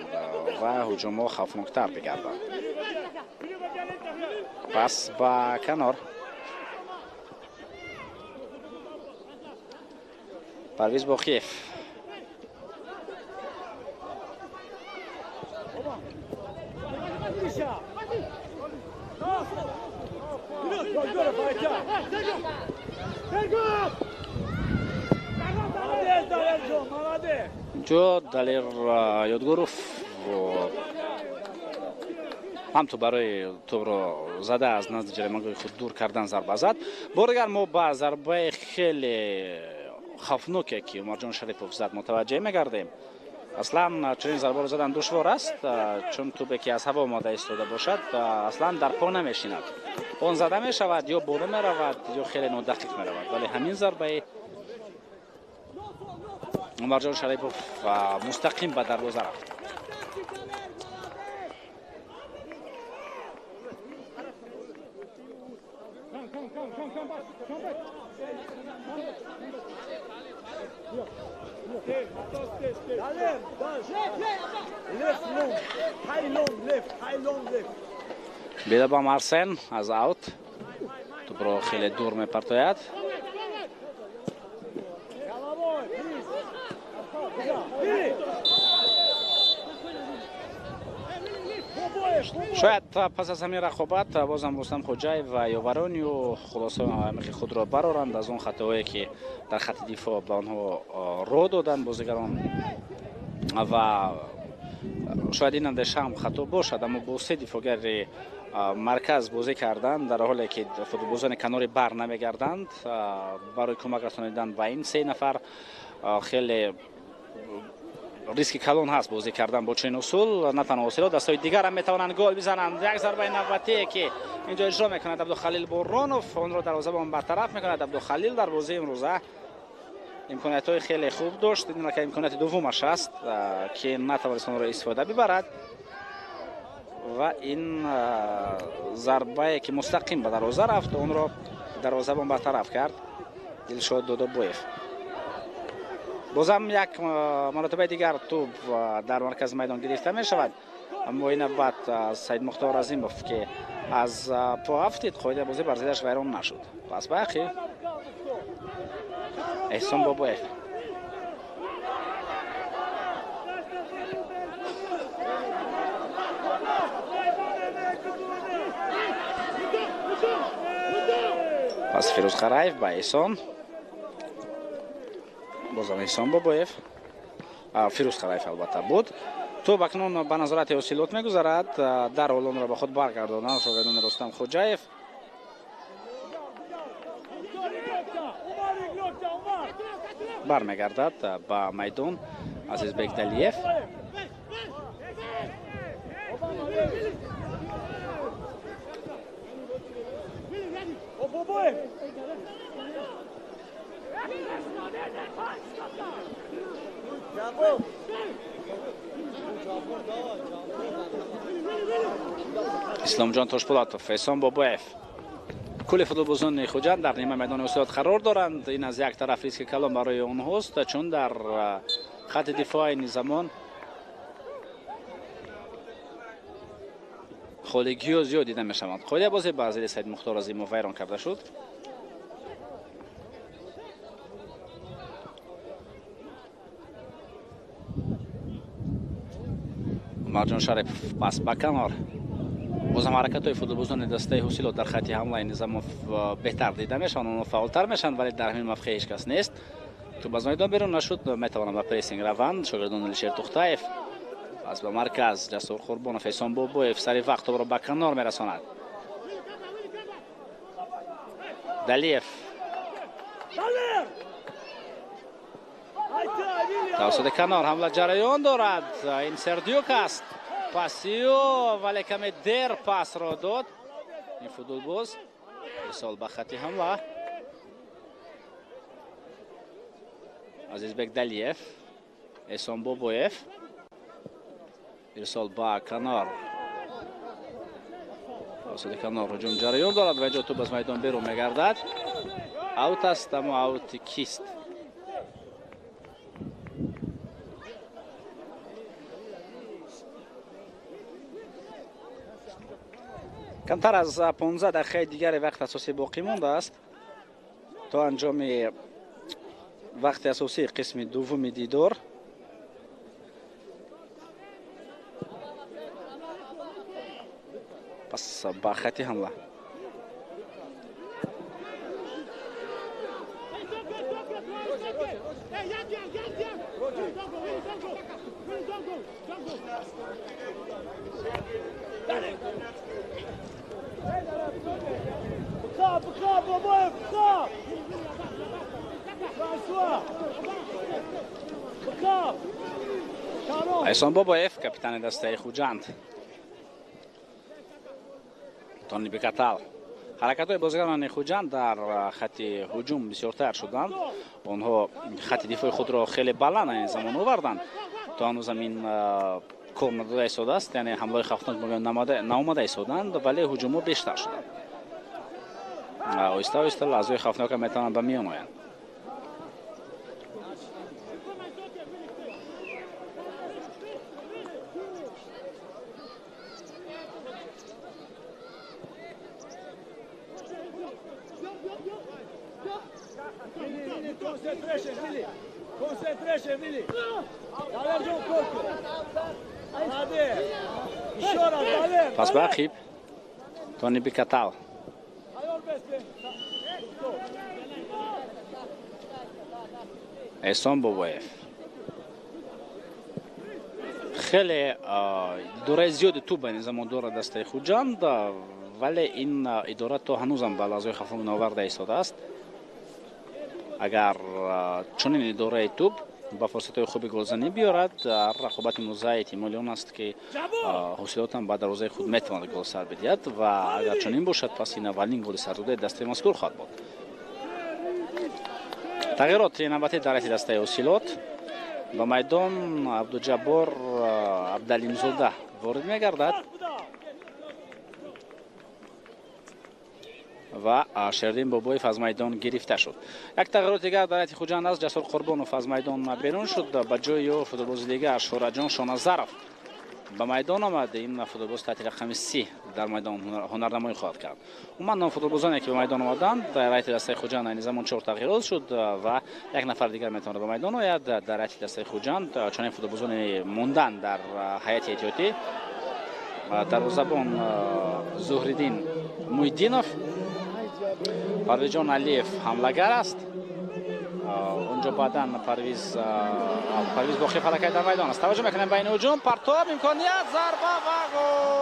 ва ҳуҷумҳо хавфноктар бигарданд. Пас ба канор. Парвиз Боқиев. Инҷо Далер Ёдгоров ҳам ту барои тӯбро зада аз назди ҷаримагоҳи худ дур кардан зарба зад. Бор дигар мо ба зарбаи хеле хавфноке, ки Умарҷон Шарипов зад, мутаваҷҷеҳ мегардем. Аслан чунин зарбаро задан душвор аст, чун тӯбе ки аз ҳаво омода истода бошад, аслан дар по намешинад. Он зада мешавад, ё боло меравад, ё хеле нодақиқ меравад. Вале ҳамин зарбаи Умарҷон Шарипов мустақим ба дарвоза рафт. Бедабам Арсен аз аут тӯбро хеле дур мепартояд. Шояд пас аз ҳамин рақобат бозам Рустам Хоҷаев ва ёварони ӯ хулосаи амиқи худро бароранд аз он хатоҳое, ки дар хати дифоъ ба онҳо роҳ доданд бозигарон, ва шояд ин андеша ҳам хато бошад, аммо бо се дифоъгари марказ бозӣ кардан, дар ҳоле ки футболбозони канори бар намегарданд, барои кӯмак расонидан ба ин се нафар хеле риски калон ҳаст бозӣ кардан бо чунин усул. На танҳо Ҳосилот, дастҳои дигар ҳам метавонанд гол бизананд. Як зарбаи навбатие, ки инҷо иҷро мекунад Абдухалил Бурронов, онро дарвозабон бартараф мекунад. Абдухалил дар бозии имрӯза имкониятҳои хеле хуб дошт. Ин имконияти дуввумаш аст, ки натавонист онро истифода бибарад, ва ин зарбае, ки мустақим ба дарвоза рафт, онро дарвозабон бартараф кард Дилшод Додобоев. Бозам як маротибаи дигар тӯб дар маркази майдон гирифта мешавад, аммо ин навбат Саидмухтор Азимов, ки аз по афтид, қоидаи бозӣ бар зиддаш вайрон нашуд. Пас ба ақиб Эҳсон Бобоев. Пас Фирӯз Қараев ба Эҳсон, бозам Эҳсон Бобоев, Фирӯз Қараев албатта буд. Тӯб акнун ба назорати Ҳосилот мегузарад. Дар ҳол онро ба худ баргардонанд шогирдони Рустам Хоҷаев. Бармегардад ба майдон Азизбек Далиев. Исломҷон Тошпулатов, Эҳсон Бобоев. Кулли футболбозони Хуҷанд дар нима майдони Ҳосилот қарор доранд. Ин аз як тараф риски калон барои онҳост, чун дар хати дифоъ айни замон холигиҳо зиёд дида мешаванд. Қоидаи бозӣ ба зидди Саидмухтор Азимов вайрон карда шуд. Умарҷон Шарипов пас ба канор. Бозам ҳаракатҳои футболбозони дастаи Ҳосилот дар хати ҳамла айни замон беҳтар дида мешаванд, онҳо фаъолтар мешаванд, вале дар ҳамин мавқеъ ҳеҷ кас нест. Тӯб аз майдон берун нашуд, метавонанд ба прессинг раванд шогирдони Алишер Тухтаев. Пас ба марказ Ҷасур Қурбонов, Эҳсон Бобоев сари вақт тӯбро ба канор мерасонад. Далиев тавассути канор ҳамла ҷараён дорад. Ин Сердюк аст. Пасиё, вале каме дер пасро дод ин футболбоз. Ирсол ба хати ҳамла. Азизбек Далиев, Эҳсон Бобоев. Ирсол ба канор. Тавассути канор ҳуҷум ҷараён дорад ва инҷо тӯб аз майдон берун мегардад. Аут аст, аммо аути кист? Камтар аз 15 дақиқаи дигари вақт асосӣ боқӣ мондааст то анҷоми Вақти асосии қисми дуввуми дидор. Пас ба хати ҳамла. Эҳсон Бобоев, капитани дастаи Хуҷанд. Тони Бекатал. Ҳаракатҳои бозигарони Хуҷанд дар хати ҳуҷум бисёртар шуданд. Онҳо хати дифои худро хеле баланд айни замон оварданд. То ҳанӯзам ин кор надода истодааст, яъне ҳамлаҳои хавфнок наомада истоданд, вале ҳуҷумҳо бештар шуданд. Оҳиста оҳиста лаҳзаҳои хавфнока метавонанд ба миён оянд. Пас ба ақиб Тони Бекатал. Эҳсон Бобоев. Хеле идораи зиёди тӯб ба ин замон дорад дастаи Хуҷанд, вале ин идора то ҳанӯзам ба лаҳзаҳои хавфнок наоварда истодааст. Агар чунин идораи тӯб ба фурсатҳои хуби голзанӣ биёрад, дар рақобати муза эҳтимоли он аст, ки ҳосилотам ба дарвозаи худ метавонад гол сар бидиҳад ва агар чунин бошад, пас ин аввалин голи сардодаи дастаи мазкур хоҳад буд. Тағйироти навбатӣ дар ҳайати дастаи ҳосилот. Ба майдон Абдуҷаббор Абдалимзода ворид мегардад ва Шердин Бобоев аз майдон гирифта шуд. Як тағйироти дигар дар ҳайати Хуҷанд аст. Ҷасур Қурбонов аз майдон берун шуд, ба ҷои ӯ футболбози дигар Шӯраҷон Шоназаров ба майдон омад. Ин футболбоз таҳти рақами 30 дар майдон ҳунарнамоӣ хоҳад кард. Умуман футболбозоне ки ба майдон омаданд дар ҳайати дастаи Хуҷанд айни замон 4 тағйирот шуд ва як нафар дигар метавонад ба майдон ояд. Дар ҳайати дастаи Хуҷанд чунин футболбозоне мондан дар ҳайати эҳтиётӣ: дарвозабон Зуҳриддин Муҳиддинов, Парвизҷон Алиев ҳамлагар аст. Онҷо баъдан Парвиз Боқиев ҳаракат дар майдон аст. Таваҷҷӯҳ мекунем ба ин ҳуҷум. Партоб, имконият, зарба ва гол.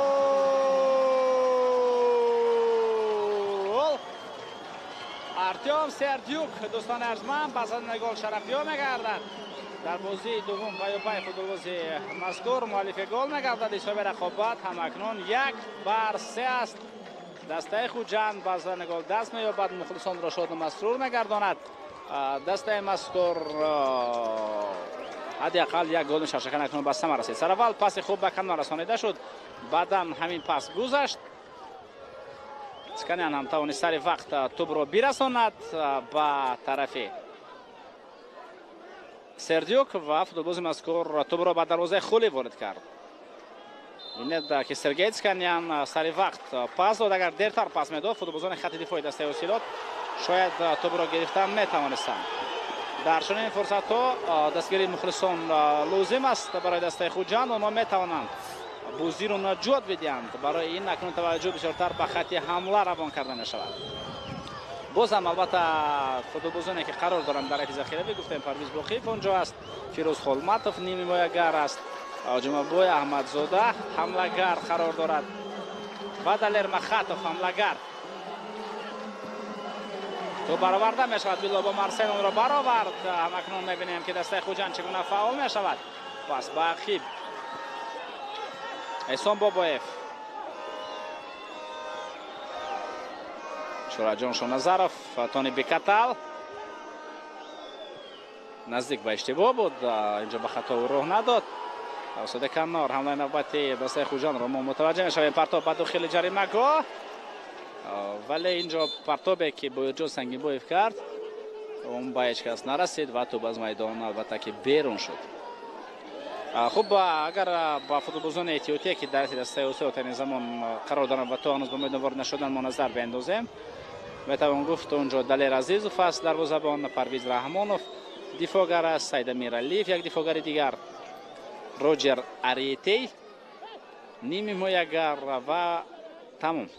Артём Сердюк, дӯстони арзманд, ба задани гол шарафёб мегардад. Дар бозии дуввум паёпай футболбози мазкур муаллифи гол мегардад. Ҳисоби рақобат ҳамакнун 1-3 аст. Дастаи Хуҷанд ба задани гол даст меёбад, мухлисонро шоду масрур мегардонад. Дастаи мазкур ҳадди ақал як голи шашакан акнун ба самар расид. Сараввал паси хуб ба канор расонида шуд, баъдан ҳамин пас гузашт. Цканян ҳам тавонист сари вақт тӯбро бирасонад ба тарафи Сердюк ва футболбози мазкур тӯбро ба дарвозаи холӣ ворид кард. Бинед, ки Сергей Цканян сари вақт пас дод. Агар дертар пас медод, футболбозони хати дифои дастаи ҳосилот шояд тӯбро гирифтан метавонистанд. Дар чунин фурсатҳо дастгирии мухлисон лозим аст барои дастаи Хуҷанд. Онҳо метавонанд бозиро наҷот бидиҳанд. Барои ин акнун таваҷҷӯҳ бисёртар ба хати ҳамла равон карда мешавад. Бозам албатта футболбозоне ки қарор доранд дар ҳайати захиравӣ, гуфтем Парвиз Боқиев онҷо аст, Фирӯз Холматов нимҳимоягар аст, Ҷумабой Аҳмадзода ҳамлагар қарор дорад ва Далер Махатов ҳамлагар. Тӯб бароварда мешавад. Било бо Марсел онро баровард. Ҳамакнун мебинем, ки дастаи Хуҷанд чӣ гуна фаъол мешавад. Пас ба ақиб Эҳсон Бобоев, Шӯраҷон Шоназаров, Тони Бекатал наздик ба иштибоҳ буд, инҷо ба хато роҳ надод. Тавассути канор ҳамлаи навбати дастаи Хуҷандро мо мутаваҷҷеҳ мешавем. Партоб ба дохили ҷаримагоҳ, вале инҷо партобе ки Боирҷон Сангинбоев кард, он ба ҳеҷ кас нарасид ва тӯб аз майдон албатта ки берун шуд. Хуб, агар ба футболбозони эҳтиётие ки дар дастаи ҳосилот ин замон қарор доранд ва то ҳанӯз ба майдон ворид нашуданд мо назар биандозем, метавон гуфт онҷо Далер Азизов аст дарвозабон, Парвиз Раҳмонов, Дифоъгар аст, Сайдамир Алиев як дифоъгари дигар, Роҷер Ариетей ним ҳимоягар ва тамом.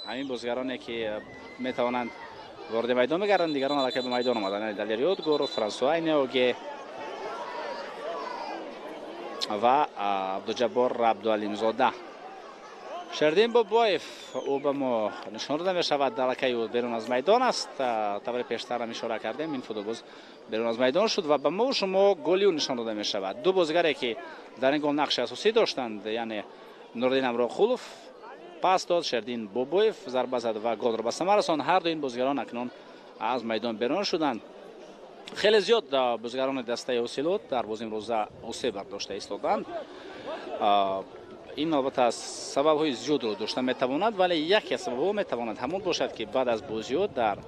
Ҳамин бозигароне ки метавонанд вориди майдон бигарданд, дигарон аллакай ба майдон омаданд. Далер Ёдгоров, Франсуа Неоге ва Абдуҷаббор Абдуалимзода. Шердин Бобоев ӯ ба мо нишон дода мешавад, аллакай ӯ берун аз майдон аст. Тавре пештарам ишора кардем, ин футболбоз берун аз майдон шуд ва ба мо шумо голи ӯ нишон дода мешавад. Ду бозигаре ки дар ин гол нақши асосӣ доштанд, яъне Нуриддин Амроқулов пас дод, Шердин Бобоев зарба зад ва голро ба самар расонд. Ҳар ду ин бозигарон акнун аз майдон берун шуданд. Хеле зиёд бозигарони дастаи Ҳосилот дар бози имрӯза осеб бардошта истоданд. Ин албатта сабабҳои зиёдро дошта метавонад, вале яке аз сабабҳо метавонад ҳамон бошад, ки баъд аз бозиҳо дар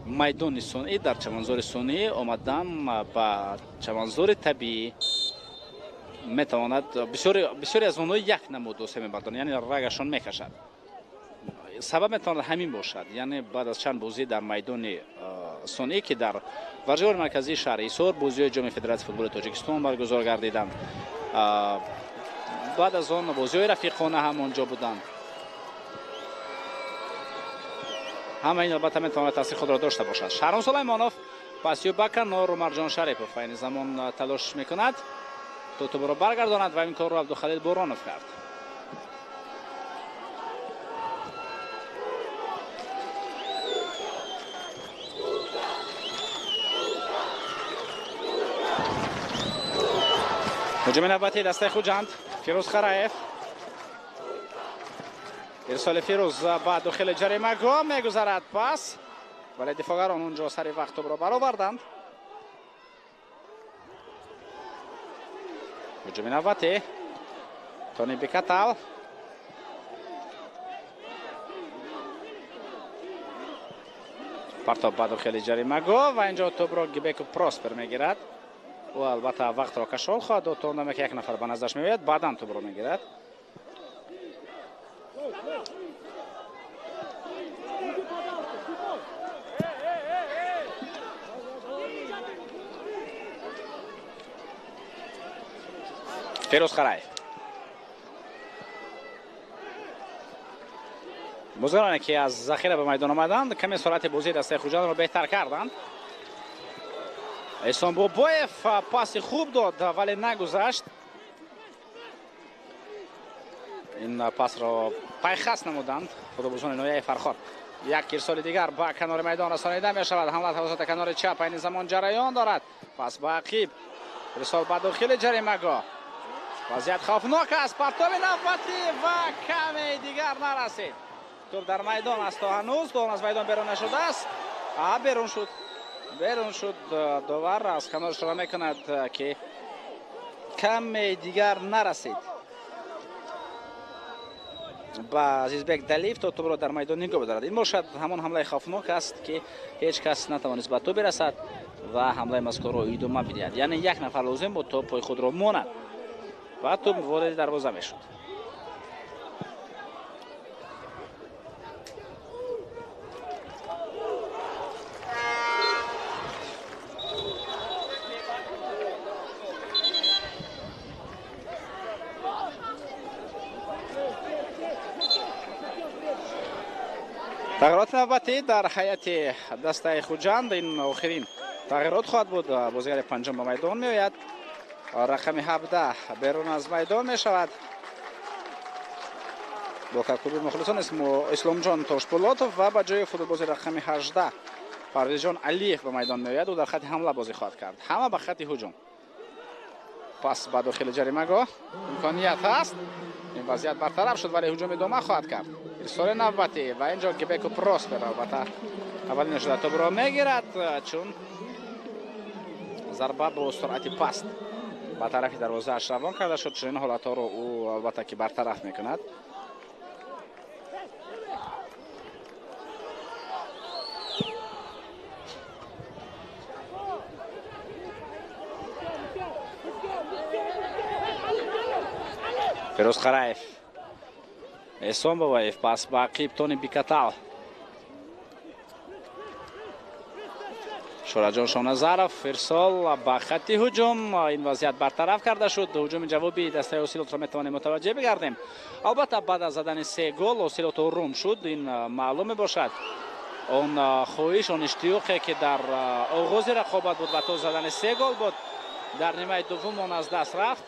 майдони сунъӣ, дар чаманзори сунъӣ омадан ба чаманзори табиӣ метавонад бисёре аз онҳо як намуд осеб мебардоранд, яъне рагашон мекашад. Сабаб метавонад ҳамин бошад, яъне баъд аз чанд бозӣ дар майдони сунъӣ, ки дар варзишгоҳи марказии шаҳри Ҳисор бозиҳои ҷоми федератсияи футболи Тоҷикистон баргузор гардиданд, баъд аз он бозиҳои рафиқона ҳам онҷо буданд. Ҳама ин албатта метавонад таъсири худро дошта бошад. Шаҳром Сулаймонов пасиё ба канор, Умарҷон Шарипов айни замон талош мекунад то тӯбро баргардонад ва ин корро Абдухалил Боронов кард. ҳуҷуми навбатии дастаи Хуҷанд, Фирӯз Хараев. Ирсоли Фирӯз ба дохили ҷаримагоҳ мегузарад пас, вале дифоъгарон онҷо сари вақт тӯбро бароварданд. Ҳуҷуми навбатӣ Тони Бикатал. Партоб ба дохили ҷаримагоҳ ва инҷо тӯбро Гибеко Проспер мегирад. Ӯ албатта вақтро кашол хоҳад дод, то он даме ки як нафар ба наздаш меояд, баъдан тӯбро мегирад. Фирӯз Хараев. Бозигароне ки аз захира ба майдон омаданд, каме суръати бозии дастаи Хуҷандро беҳтар карданд. Эҳсон Бобоев паси хуб дод, вале нагузашт. Ин пасро пайхас намуданд футболбозони ноҳияи Фархор. Як ирсоли дигар ба канори майдон расонида мешавад. Ҳамла тавассути канори чап айни замон ҷараён дорад. Пас ба ақиб, ирсол ба дохили ҷаримагоҳ. Вазъият хавфнок аст. Партоби навбатӣ ва каме дигар нарасид. Тӯб дар майдон аст то ҳанӯз, то он аз майдон берун нашудааст. Берун шуд. Берун шуд. Довар аз канор ишора мекунад, ки каме дигар нарасид ба Азизбек Далиев, то тӯбро дар майдон нигоҳ бидорад. Ин бошад ҳамон ҳамлаи хавфнок аст, ки ҳеҷ кас натавонист ба тӯб бирасад ва ҳамлаи мазкурро идома бидиҳад. Яъне як нафар лозим буд то пои худро монад ва тӯб вориди дарвоза мешуд. Тағйироти навбатӣ дар ҳайати дастаи Хуҷанд. Ин охирин тағйирот хоҳад буд. Бозигари панҷум ба майдон меояд. Рақами 17 берун аз майдон мешавад. Бо кабкуби мухлисон Исломҷон Тошпулотов ва ба ҷои футболбози рақами 18 Парвизҷон Алиев ба майдон меояд. Ӯ дар хати ҳамла бозӣ хоҳад кард. Ҳама ба хати ҳуҷум. Пас ба дохили ҷаримагоҳ имконият ҳаст. Ин вазъият бартараф шуд, вале ҳуҷум идома хоҳад кард. Ирсоли навбатӣ ва инҷо Гибеко Проспер албатта аввалин шуда тӯбро мегирад, чун зарба бо суръати паст ба тарафи дарвозааш равон карда шуд. Чунин ҳолатҳоро ӯ албатта ки бартараф мекунад. Фирӯз Хараев, Эҳсон Бобоев, пас ба ақиб Тони Бикатал. Шӯраҷон Шоназаров ирсол ба хатти ҳуҷум. Ин вазъият бартараф карда шуд. Ҳуҷуми ҷавобии дастаи Ҳосилотро метавонем мутаваҷҷеҳ бигардем. Албатта баъд аз задани се гол Ҳосилот орум шуд, ин маълум мебошад. Он хоҳиш, он иштиёқе ки дар оғози рақобат буд ва то задани се гол буд, дар нимаи дуввум он аз даст рафт.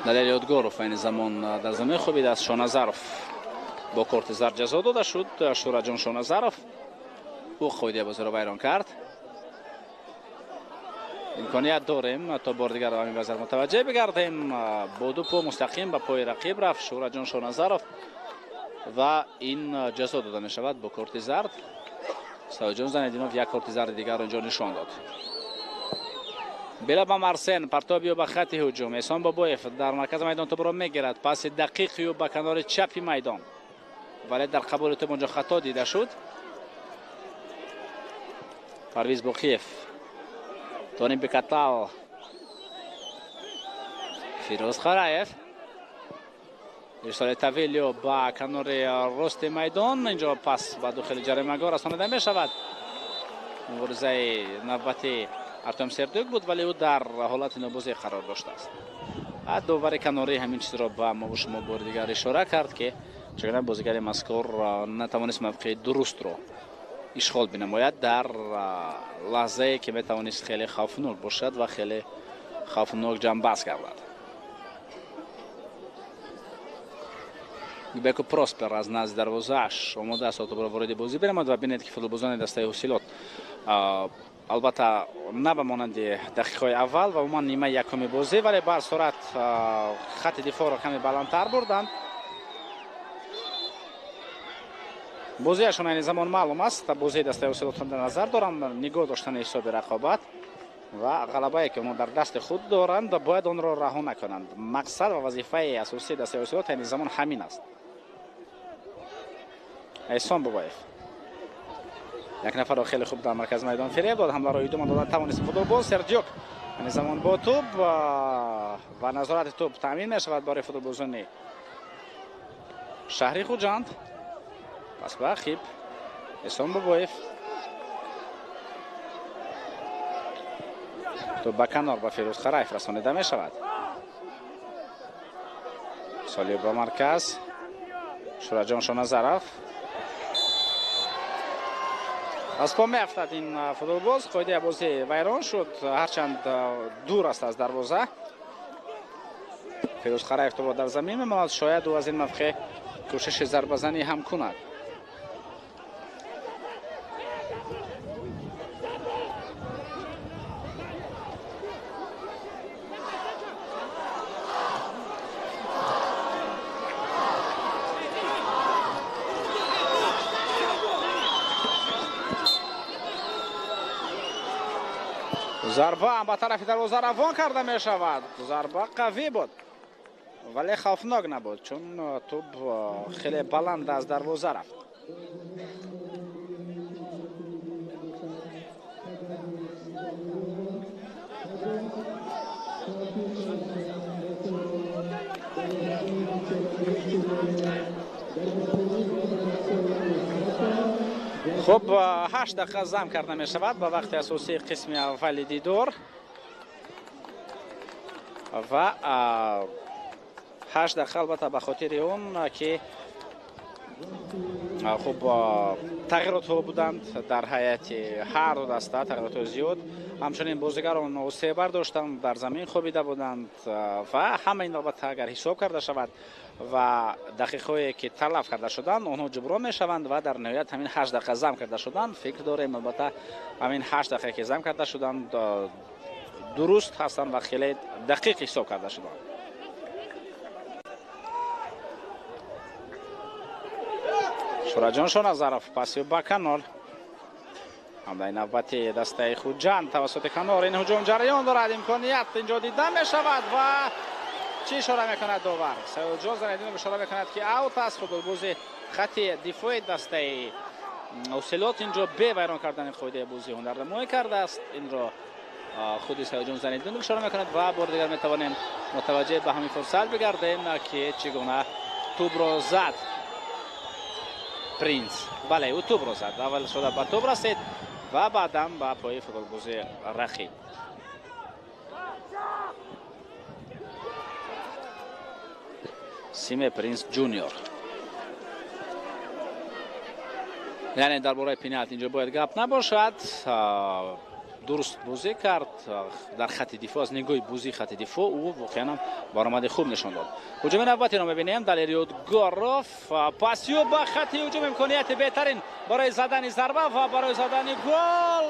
Далер Ёдгоров айни замон дар замин хобидааст. Шоназаров бо корти зард ҷазо дода шуд. Шӯраҷон Шоназаров ӯ қоидаи бозиро вайрон кард. Имконият дорем то бори дигар ҳамин вазъият мутаваҷҷеҳ бигардем. Бо ду по мустақим ба пои рақиб рафт Шӯраҷон Шоназаров ва ин ҷазо дода мешавад бо корти зард. Саидҷон Зайниддинов як корти зарди дигарро инҷо нишон дод. Бела ба Марсен, партоби ӯ ба хатти ҳуҷум. Эҳсон Бобоев дар маркази майдон тӯбро мегирад. Паси дақиқи ӯ ба канори чапи майдон, вале дар қабули тӯб онҷо хато дида шуд. Парвиз Боқиев, Тони Бекатал, Фирӯз Хараев. Ирсоли тавилио ба канори рости майдон. Инҷо пас ба дохили ҷаримагоҳ расонида мешавад. Муборизаи навбати Артем Сердюк буд, вале ӯ дар ҳолати нобозӣ қарор доштааст. Довари канорӣ ҳамин чизро ба мо шумо бори дигар ишора кард, ки чигуна бозигари мазкур натавонист мавқеи дурустро ишғол бинамояд дар лаҳзае ки метавонист хеле хавфнок бошад ва хеле хавфнок ҷамъбаст гардад. Беку Проспер аз назди дарвозааш омода аст тӯбро вориди бозӣ бинамояд ва бинед ки футболбозони дастаи Ҳосилот албатта на ба монанди дақиқаҳои аввал ва умуман нимаи якуми бозӣ, вале ба ҳар сурат хатти дифоъро каме баландтар бурданд. Бозиашон айни замон маълум аст. Бозии дастаи Ҳосилотро дар назар дорам, нигоҳ доштани ҳисоби рақобат ва ғалабае ки онҳо дар дасти худ доранд ва бояд онро раҳо накунанд. Мақсад ва вазифаи асосии дастаи Ҳосилот айни замон ҳамин аст. Эҳсон Бобоев як нафарро хеле хуб дар маркази майдон фиреб дод, ҳамларо идома дода тавонист футболбоз Сердюк. Айни замон бо тӯб ва назорати тӯб таъмин мешавад барои футболбозони шаҳри Хуҷанд. Пас ба ақиб Эҳсон Бобоев, тӯб ба канор ба Фирӯз Хараев расонида мешавад. Солиев ба марказ, Шӯраҷон Шоназаров. Аз по меафтад ин футболбоз. Қоидаи бозӣ вайрон шуд, ҳарчанд дур аст аз дарвоза. Фирӯз Хараев тӯбро дар замин мемонад. Шояд ӯ аз ин мавқеъ кӯшиши зарбазанӣ ҳам кунад. Зарба ба тарафи дарвоза равон карда мешавад. Зарба қавӣ буд, вале хавфнок набуд, чун тӯб хеле баланд аз дарвоза рафт. Хуб, 8 дақиқа зам карда мешавад ба вақти асосии қисми аввали дидор ва 8 дақиқа албатта ба хотири он ки хуб тағйиротҳо буданд дар ҳайати ҳар ду даста, тағйиротҳои зиёд. Ҳамчунин бозигарон осеб бардоштанд, дар замин хобида буданд ва ҳама ин албатта агар ҳисоб карда шавад ва дақиқаҳое ки талаф карда шуданд, онҳо ҷуброн мешаванд ва дар ниҳоят ҳамин 8 дақиқа зам карда шуданд. Фикр дорем албатта ҳамин 8 дақиқа ки зам карда шуданд дуруст ҳастанд ва хеле дақиқ ҳисоб карда шуданд. Шӯраҷон Шоназаров паси ба канор. Ҳамлаи навбати дастаи Хуҷанд тавассути канор. Ин ҳуҷум ҷараён дорад, имконият инҷо дида мешавад ва чӣ ишора мекунад довар? Саидҷон Зайниддинов ишора мекунад ки аут аст. Футболбози хатти дифои дастаи Ҳосилот инҷо бе вайрон кардани қоидаи бозӣ ҳунарнамоӣ кардааст. Инро худи Саидҷон Зайниддинов ишора мекунад ва бори дигар метавонем мутаваҷҷеҳ ба ҳамин фурсат бигардем, ки чӣ гуна тӯбро зад Принс. Бале, ӯ тӯбро зад, аввал шуда ба тӯб расид ва баъдан ба пои футболбози рақиб. Симе Принс Ҷуниор. Яъне дар бораи пеналти инҷо бояд гап набошад. Дуруст бозӣ кард дар хати дифоъ, аз нигоҳи бозии хати дифоъ ӯ воқеан баромади хуб нишон дод. Ҳуҷуми навбатиро мебинем. Далер Ёдгоров пасиё ба хати ҳуҷум, имконияти беҳтарин барои задани зарба ва барои задани гол.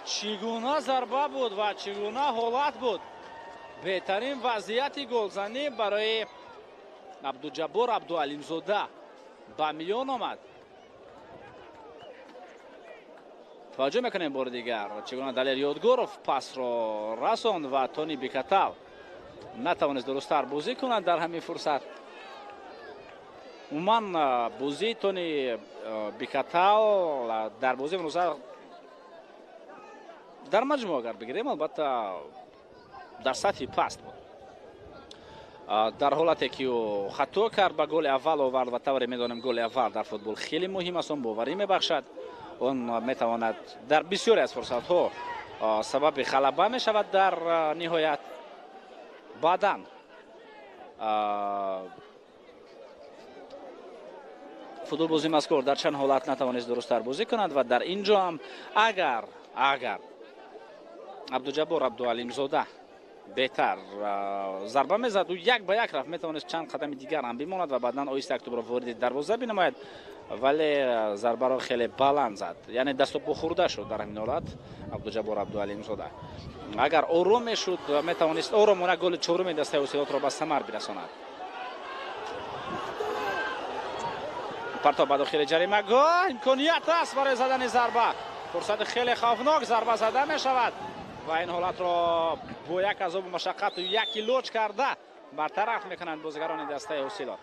Чӣ гуна зарба буд ва чӣ гуна ҳолат буд! Беҳтарин вазъияти голзанӣ барои Абдуҷаббор Абдуалимзода ба миён омад. Таваҷҷӯҳ мекунем бори дигар чӣ гуна Далер Ёдгоров пасро расонд ва Тони Бикатал натавонист дурусттар бозӣ кунад дар ҳамин фурсат. Умуман бозии Тони Бикатал дар бозии имрӯза дар маҷмӯъ агар бигирем, албатта дар сатҳи паст буд. Дар ҳолате ки ӯ хато кард, ба голи аввал овард ва тавре медонем голи аввал дар футбол хеле муҳим аст, он боварӣ мебахшад. Он метавонад дар бисёре аз фурсатҳо сабаби ғалаба мешавад дар ниҳоят. Баъдан футболбози мазкур дар чанд ҳолат натавонист дурусттар бозӣ кунад ва дар ин ҷо ҳам агар Абдуҷаббор Абдуалимзода беҳтар зарба мезад, ӯ як ба як рафт, метавонист чанд қадами дигар ҳам бимонад ва баъдан оҳиста як тӯбро вориди дарвоза бинамояд, вале зарбаро хеле баланд зад, яъне дасту по хӯрда шуд дар ҳамин ҳолат Абдуҷаббор Абдуалимзода. Агар ором мешуд, метавонист оромона голи чоруми дастаи Ҳосилотро ба самар бирасонад. Партоб ба дохили ҷаримагоҳ, имконият аст барои задани зарба. Фурсати хеле хавфнок, зарба зада мешавад ва ин ҳолатро бо як азобу машаққату як илоҷ карда бартараф мекунанд бозигарони дастаи Ҳосилот.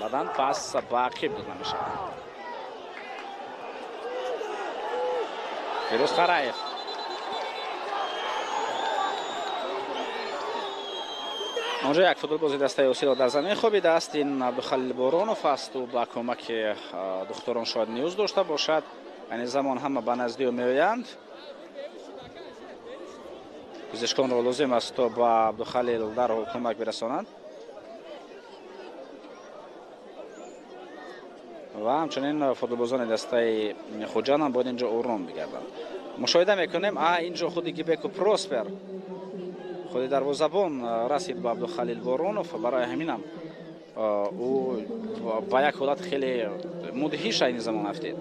Баъдан пас ба ақиб дода мешавад. Фирӯз Қараев онҷо як футболбози дастаи Ҳосилот дар замин хобидааст. Ин Абдухалил Боронов аст. Ӯ ба кӯмаки духтурон шояд ниёз дошта бошад. Айни замон ҳама ба назди ӯ меоянд. Пизишконро лозим аст то ба Абдухалил дарҳол кӯмак бирасонанд ва ҳамчунин футболбозони дастаи Хуҷанд ҳам бояд инҷо ором бигарданд. Мушоҳида мекунем, инҷо худи Гибеку Проспер, худи дарвозабон расид ба Абдухалил Боронов. Барои ҳаминам ӯ ба як ҳолат хеле мудҳиш айни замон афтид.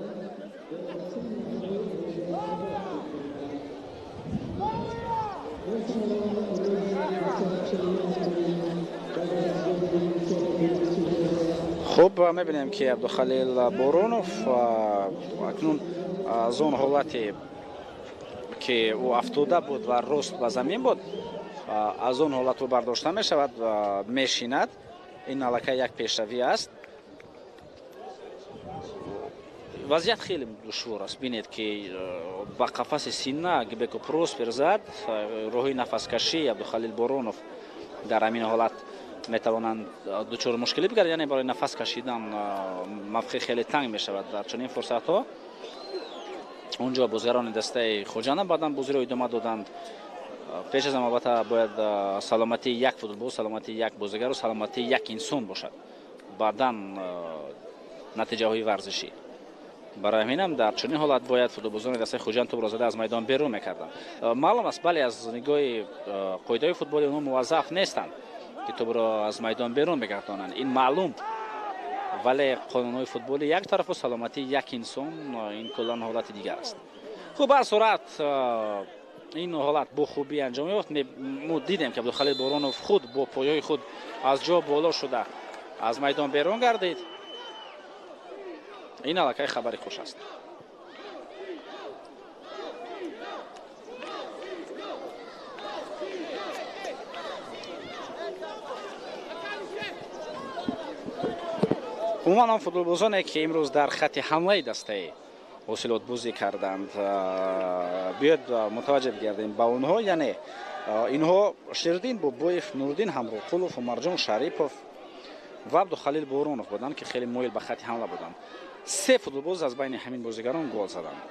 Хуб, мебинем ки Абдухалил Боронов акнун аз он ҳолате ки ӯ афтода буд ва рост ба замин буд, аз он ҳолат ӯ бардошта мешавад, мешинад. Ин аллакай як пешравӣ аст. Вазъият хеле душвор аст. Бинед ки ба қафаси сина Гибеку Проспер зад. Роҳи нафаскашӣ Абдухалил Боронов дар ҳамин ҳолат метавонанд дучори мушкилӣ бигарданд, яъне барои нафас кашидан мавқеъ хеле танг мешавад дар чунин фурсатҳо. Онҷо бозигарони дастаи Хуҷанд баъдан бозиро идома доданд. Пеш аз ҳама албатта бояд саломатии як футболбоз, саломатии як бозигару саломатии як инсон бошад, баъдан натиҷаҳои варзишӣ. Барои ҳаминам дар чунин ҳолат бояд футболбозони дастаи Хуҷанд тӯбро зада аз майдон берун мекарданд. Маълум аст, бале, аз нигоҳи қоидаҳои футболи онҳо муваззаф нестанд ки тӯбро аз майдон берун бигардонанд, ин маълум, вале қонунҳои футболи як тарафу саломатии як инсон ин куллан ҳолати дигар аст. Хуб, ҳар сурат ин ҳолат бо хубӣ анҷом ёфт. Мо дидем ки Абдухалил Боронов худ бо поёи худ аз ҷо боло шуда аз майдон берун гардид. Ин аллакай хабари хуш аст. Умуман он футболбозоне ки имрӯз дар хати ҳамлаи дастаи Ҳосилот бозӣ карданд. Биёед мутаваҷҷеҳ бигардем ба онҳо, яъне инҳо Ширдин Бобоев, Нуриддин Ҳамроқулов, Умарҷон Шарипов ва Абдухалил Боронов буданд, ки хеле моил ба хати ҳамла буданд. Се футболбоз аз байни ҳамин бозигарон гол заданд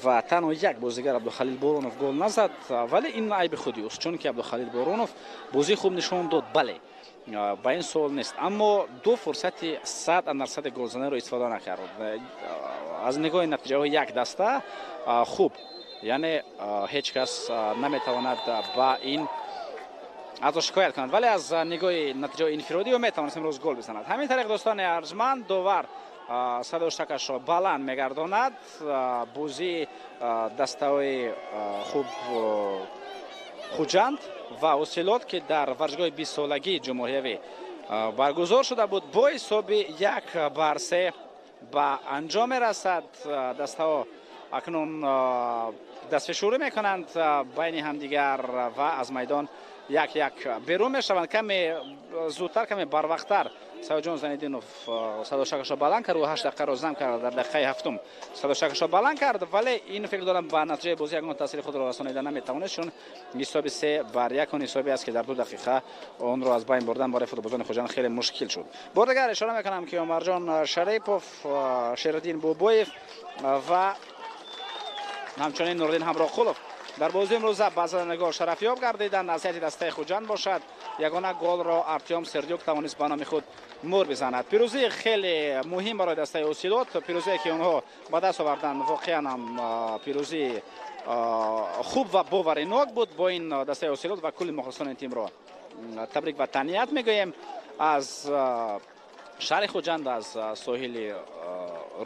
ва танҳо як бозигар, Абдухалил Боронов, гол назад, вале ин айби худи ӯст, чунки Абдухалил Боронов бозии хуб нишон дод, бале, ба ин суол нест, аммо ду фурсати 100% голзаниро истифода накард. Аз нигоҳи натиҷаҳои як даста хуб, яъне ҳеҷ кас наметавонад ба ин ҳатто шикоят кунад, вале аз нигоҳи натиҷаҳои инфиродӣ ӯ метавонист имрӯз гол бизанад. Ҳамин тариқ, дӯстони арҷманд, довар садоштакашро баланд мегардонад. Бозии дастаҳои хуб Хуҷанд ва Ҳосилот, ки дар варзишгоҳи бистсолагии ҷумҳуриявӣ баргузор шуда буд, бо ҳисоби 1-3 ба анҷом мерасад. Дастаҳо акнун дастфишурӣ мекунанд байни ҳамдигар ва аз майдон як як берун мешаванд. Каме зудтар, каме барвақттар Саёдҷон Зайниддинов садошакашро баланд кард, ӯ 8 дақиқаро зам кард, дар дақиқаи ҳафтум садошакашро баланд кард, вале ин фикр дорам ба натиҷаи бозӣ ягон таъсири худро расонида наметавонист, чун ҳисоби 3-1 он ҳисобе аст, ки дар 2 дақиқа онро аз байн бурдан барои футболбозони Хуҷанд хеле мушкил шуд. Бор дигар ишора мекунам, ки Умарҷон Шарипов, Шериддин Бобоев ва ҳамчунин Нуриддин Ҳамроқулов дар бозии имрӯза ба задани гол шарафёб гардиданд. Аз ҳайати дастаи Хуҷанд бошад, ягона голро Артём Сердюк тавонист ба номи худ мур бизанад. Пирӯзии хеле муҳим барои дастаи Ҳосилот, пирӯзие ки онҳо ба даст оварданд, воқеан ҳам пирӯзии хуб ва боваринок буд. Бо ин дастаи Ҳосилот ва кулли мухлисони тимро табрик ва таҳният мегӯем. Аз шаҳри Хуҷанд, аз соҳили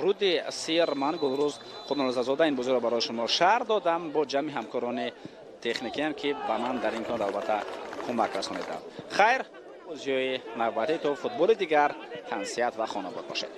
руди Сир, ман Гулрӯз Худнорзазода ин бозиро барои шумо шарҳ додам бо ҷамъи ҳамкорони техникиам, ки ба ман дар ин кор албатта кӯмак расониданд. Хайр, бозиҳои навбатӣ то футболи дигар, тансиҳат ва хонобод бошед.